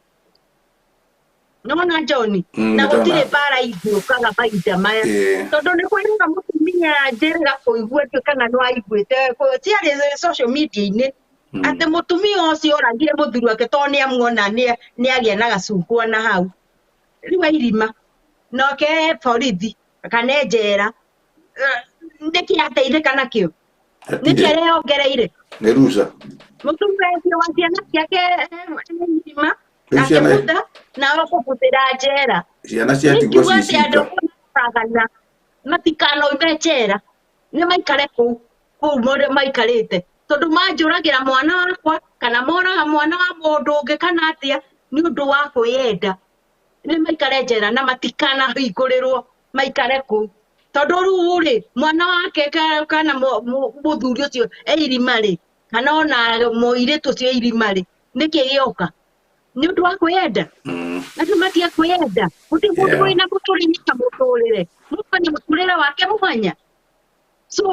Nona John, na gũtirĩ mbara ingĩũkaga mahinda maya, tondũ nĩ kwĩraga mũtumia njĩrĩga kũigua ndiũ kana nĩ waiguĩte ciarĩ social media-inĩ atĩ mũtumia ũcio oragire mũthuri wake tondũ nĩ amuona nĩ agĩa na gacungwa na hau rĩu airima nake borithi kana e njera. Nĩkĩ ateithĩka nakĩo? Nĩkĩ areyongereire? Nĩ ruca. Mũtumia ũcio wa ciana ciake irima akĩbutha na akũbuthĩra njera. Ciana ciatigwo Ingiuga atĩ andũ cicika. maragana matikanoime njera, nĩ maikare kũu kũu maikarĩte, tondũ manjũragĩra mwana wakwa kana moraga mwana wa mũndũ ũngĩ kana atĩa nĩ ũndũ wa kwĩyenda, nĩ maikare njera na matikanahingũrĩrwo, maikare kũu. Tondũ rĩu rĩ, mwana wake kana mũthuri ũcio e irima rĩ, kana ona mũirĩtu ũcio e irima rĩ, nĩkĩ gĩoka? Nĩ ũndũ wa kwĩyenda. Andũ matige kwĩyenda. Gũtirĩ mũndũ wĩna mũtũrĩre ta mũtũrĩre, mũndũ ena mũtũrĩre wake mwanya. So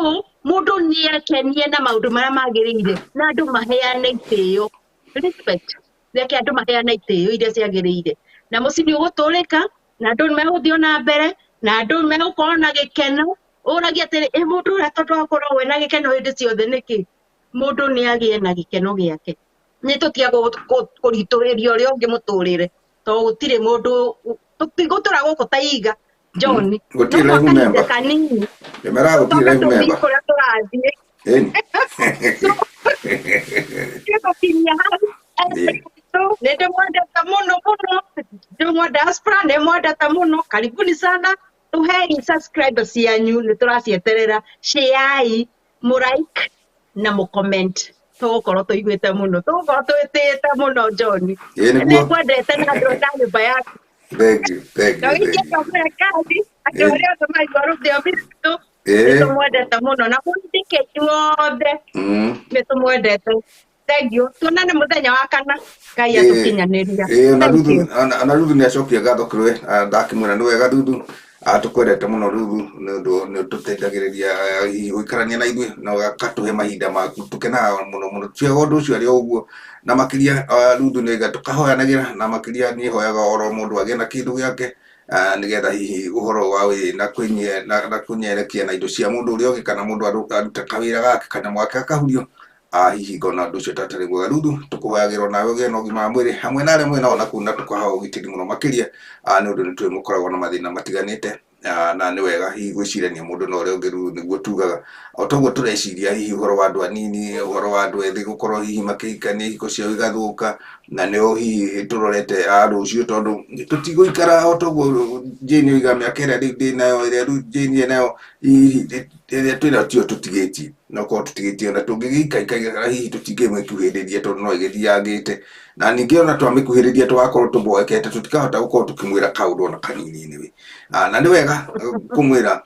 mũndũ nĩ akenie na maũndũ marĩa magĩrĩire, na andũ maheane itĩo, respect. Reke andũ maheane itĩo iria ciagĩrĩire, na mũciĩ nĩ ũgũtũrĩka, na andũ nĩ megũthiĩ na mbere, na andũ nĩ megũkorwo na gĩkeno. Ũragia atĩrĩ, ĩ mũndũ ũrĩa tondũ akoragwo ena gĩkeno hĩndĩ ciothe nĩkĩ? Mũndũ nĩ agĩe na gĩkeno gĩake. Nĩ tũtige kũritũhĩria ũrĩa ũngĩ mũtũrĩre, tondũ gũtirĩ mũndũ tũtigũtũra gũkũ ta iga John. Gũtirĩ No life kahinda member. kanini. Ndĩmeraga gũtirĩ life Tũthiĩ member. kũrĩa tũrathiĩ. Ĩni. Tũkinyia hau. Nĩ ndĩmwendete mũno mũno, ndĩmwa diaspora nĩ mwendete mũno. Karibuni sana, tũhei subscribe cianyu, nĩ tũracieterera. Share, mũlike na mũcomment, tũgũkorwo tũiguĩte mũno, tũgũkorwo twĩtĩĩte mũno John. Ĩĩ nĩguo. Nĩ ngwendete na andũ a nyũmba yaku. Thank you, thank you, Na thank wĩikie you. kamũrekathi andũ arĩa othe maigua rũthiomi rwitũ, nĩ tũmwendete mũno, na mũndĩke inyuothe nĩ tũmwendete. Thank you, tuonane mũthenya wa kana Ngai atũkinyanĩria. Ĩĩ ona Thank Ruthu you. ona Ruthu nĩ acokia ngatho kũrĩ we, ndakĩmwĩra nĩ wega Ruthu, tũkwendete mũno Ruthu nĩ ũndũ nĩ ũtũteithagĩrĩria hihi gũikarania na ithuĩ na ũgatũhe mahinda maku, tũkenaga mũno mũno. Tiga ũndũ ũcio arĩ o ũguo, na makĩria Ruthu nĩ oiga tũkahoyanagĩra, na makĩria niĩ hoyaga oro mũndũ agĩe na kĩndũ gĩake, nĩgetha hihi ũhoro wa wĩ na kwĩnye na kũnyerekia na indo cia mũndũ ũrĩa ũngĩ, kana mũndũ aruta kawĩra gake kana mwake akahurio, hihi ngona ũndũ ũcio tatarĩ mwega. Ruthu, tũkũhoyagĩra onawe ũgĩe na ũgima wa mwĩrĩ hamwe na arĩa mwĩ nao na kũu, na tũkahoya ũgitĩri mũno makĩria, nĩ ũndũ nĩ tũĩ mũkoragwo na mathĩna matiganĩte, na nĩ wega hihi gwĩcirania mũndũ na ũrĩa ũngĩ. Ruthu, nĩguo tugaga o toguo tũreciria hihi ũhoro wa andũ anini, ũhoro wa andũ ethĩ gũkorwo hihi makĩhikania, ihiko ciao igathũka, na nĩo hihi tũrorete a rũciũ, tondũ tũtigũikara o toguo Jane oiga mĩaka ĩrĩa rĩu ndĩ nayo, ĩrĩa rĩu Jane enayo, hihi ĩrĩa twĩnayo tiyo tũtigĩtie, no korwo tũtigĩtie ona tũngĩgĩikaikaira hihi tũtingĩmĩkuhĩrĩria, tondũ no ĩgĩthiangĩte, na ningĩ ona twamĩkuhĩrĩria tũgakorwo tũboekete, tũtikahota gũkorwo tũkĩmwĩra kaũndũ ona kanini anyway. Na nĩ wega kũmwĩra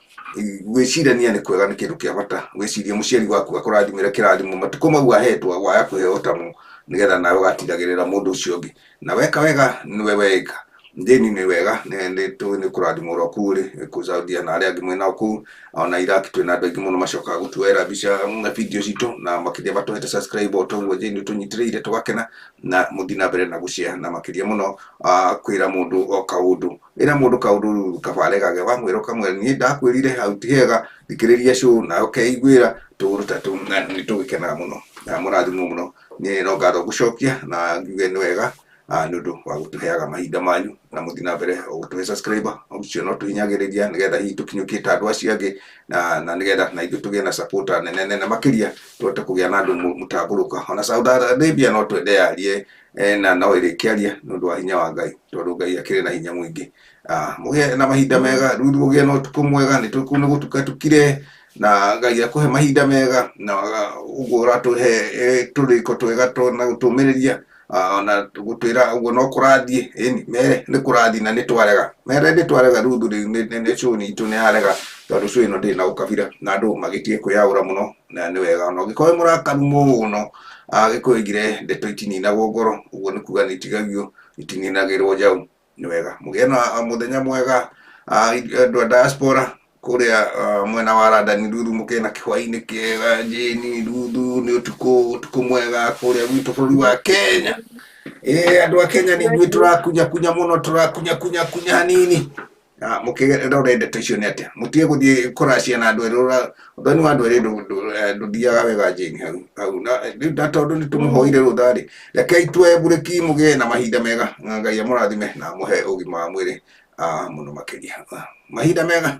gwĩcirania nĩ kwega, nĩ kĩndũ kĩa bata gwĩciria mũciari waku akũrathimĩre kĩrathimo matukũ mau ahetwo waya kũheo tamo, nĩgetha nawe ũgatiragĩrĩra mũndũ ũcio ũngĩ, na weka wega nĩwe weka. Jane, nĩ wega nĩ tũĩ nĩ kũrathimwo oro kũu ũrĩ kũu Saudia na arĩa angĩ mwĩ nao kũu, ona Iraq twĩna andũ aingĩ mũno macokaga gũtuoera mbica na video citũ, na makĩria matũhete subscribe o toguo Jane tũnyitĩrĩire tũgakena, na mũthiĩ na mbere na gũshare, na makĩria mũno kwĩra mũndũ o kaũndũ, ĩra mũndũ kaũndũ rĩu kaba aregage, wamwĩra ũkamwĩra niĩ ndakwĩrire hau ti hega, thikĩrĩria show na ũkeiguĩra tũũndũ ta tũu, na nĩ tũgĩkenaga mũno na mũrathimwo mũno. Niĩ no ngatho ngũcokia na ngiuge nĩ wega. Nĩ ũndũ wa gũtũheaga mahinda manyu na mũthiĩ na mbere o gũtũhe subscriber ũcio no tũhinyagĩrĩria nĩgetha hihi tũkinyũkie ta andũ acio angĩ na nĩgetha na ithuĩ tũgĩe na supporter nene nene makĩria tũhote kũgĩa na andũ mũtambũrũka. Ona Saudi Arabia no twende yarie na no ĩrĩkĩaria nĩ ũndũ wa hinya wa Ngai, tondũ Ngai akĩrĩ na hinya mũingĩ. Mũgĩe na mahinda mega, Ruthu ũgĩe na ũtukũ mwega, nĩ tũkũ nĩ gũtuka tukire, na Ngai akũhe mahinda mega na ũguo ũratũhe tũrĩko twega na gũtũmĩrĩria ona gũtwĩra ũguo no kũrathiĩ. Ĩni mere nĩ kũrathiĩ na nĩ twarega, mere nĩ twarega. Ruthu rĩu nĩ show itũ nĩ yarega, tondũ show ĩno ndĩrĩ na ũkabira na andũ magĩtige kwĩyaũra mũno, na nĩ wega ona ũngĩkorwo wĩ mũrakaru mũno. Gĩkũyũ oigire ndeto itininagwo ngoro, ũguo nĩ kuga nĩ itigagio, itininagĩrwo njaũ. Nĩ wega mũgĩe na mũthenya mwega, andũ a diaspora kũrĩa mwena wa London. Ruthu mũkĩe na kĩhwainĩ kĩega. Jane, Ruthu, nĩ ũtukũ, ũtukũ mwega kũrĩa gwitũ bũrũri wa Kenya. Ĩ andũ a Kenya nĩ ithuĩ tũrakunya kunya mũno, tũrakunya kunya kunya hanini. Mũkĩrore ndeto icio nĩ atĩa, mũtige gũthiĩ kũracia na andũ erĩ. Ũthoni wa andũ erĩ ndũthiaga wega. Jane, hau hau na rĩu na tondũ nĩ tũmũhoire rũtha rĩ, rekei tuoe mburĩki. Mũgĩe na mahinda mega na Ngai amũrathime na amũhe ũgima wa mwĩrĩ mũno makĩria. Mahinda mega.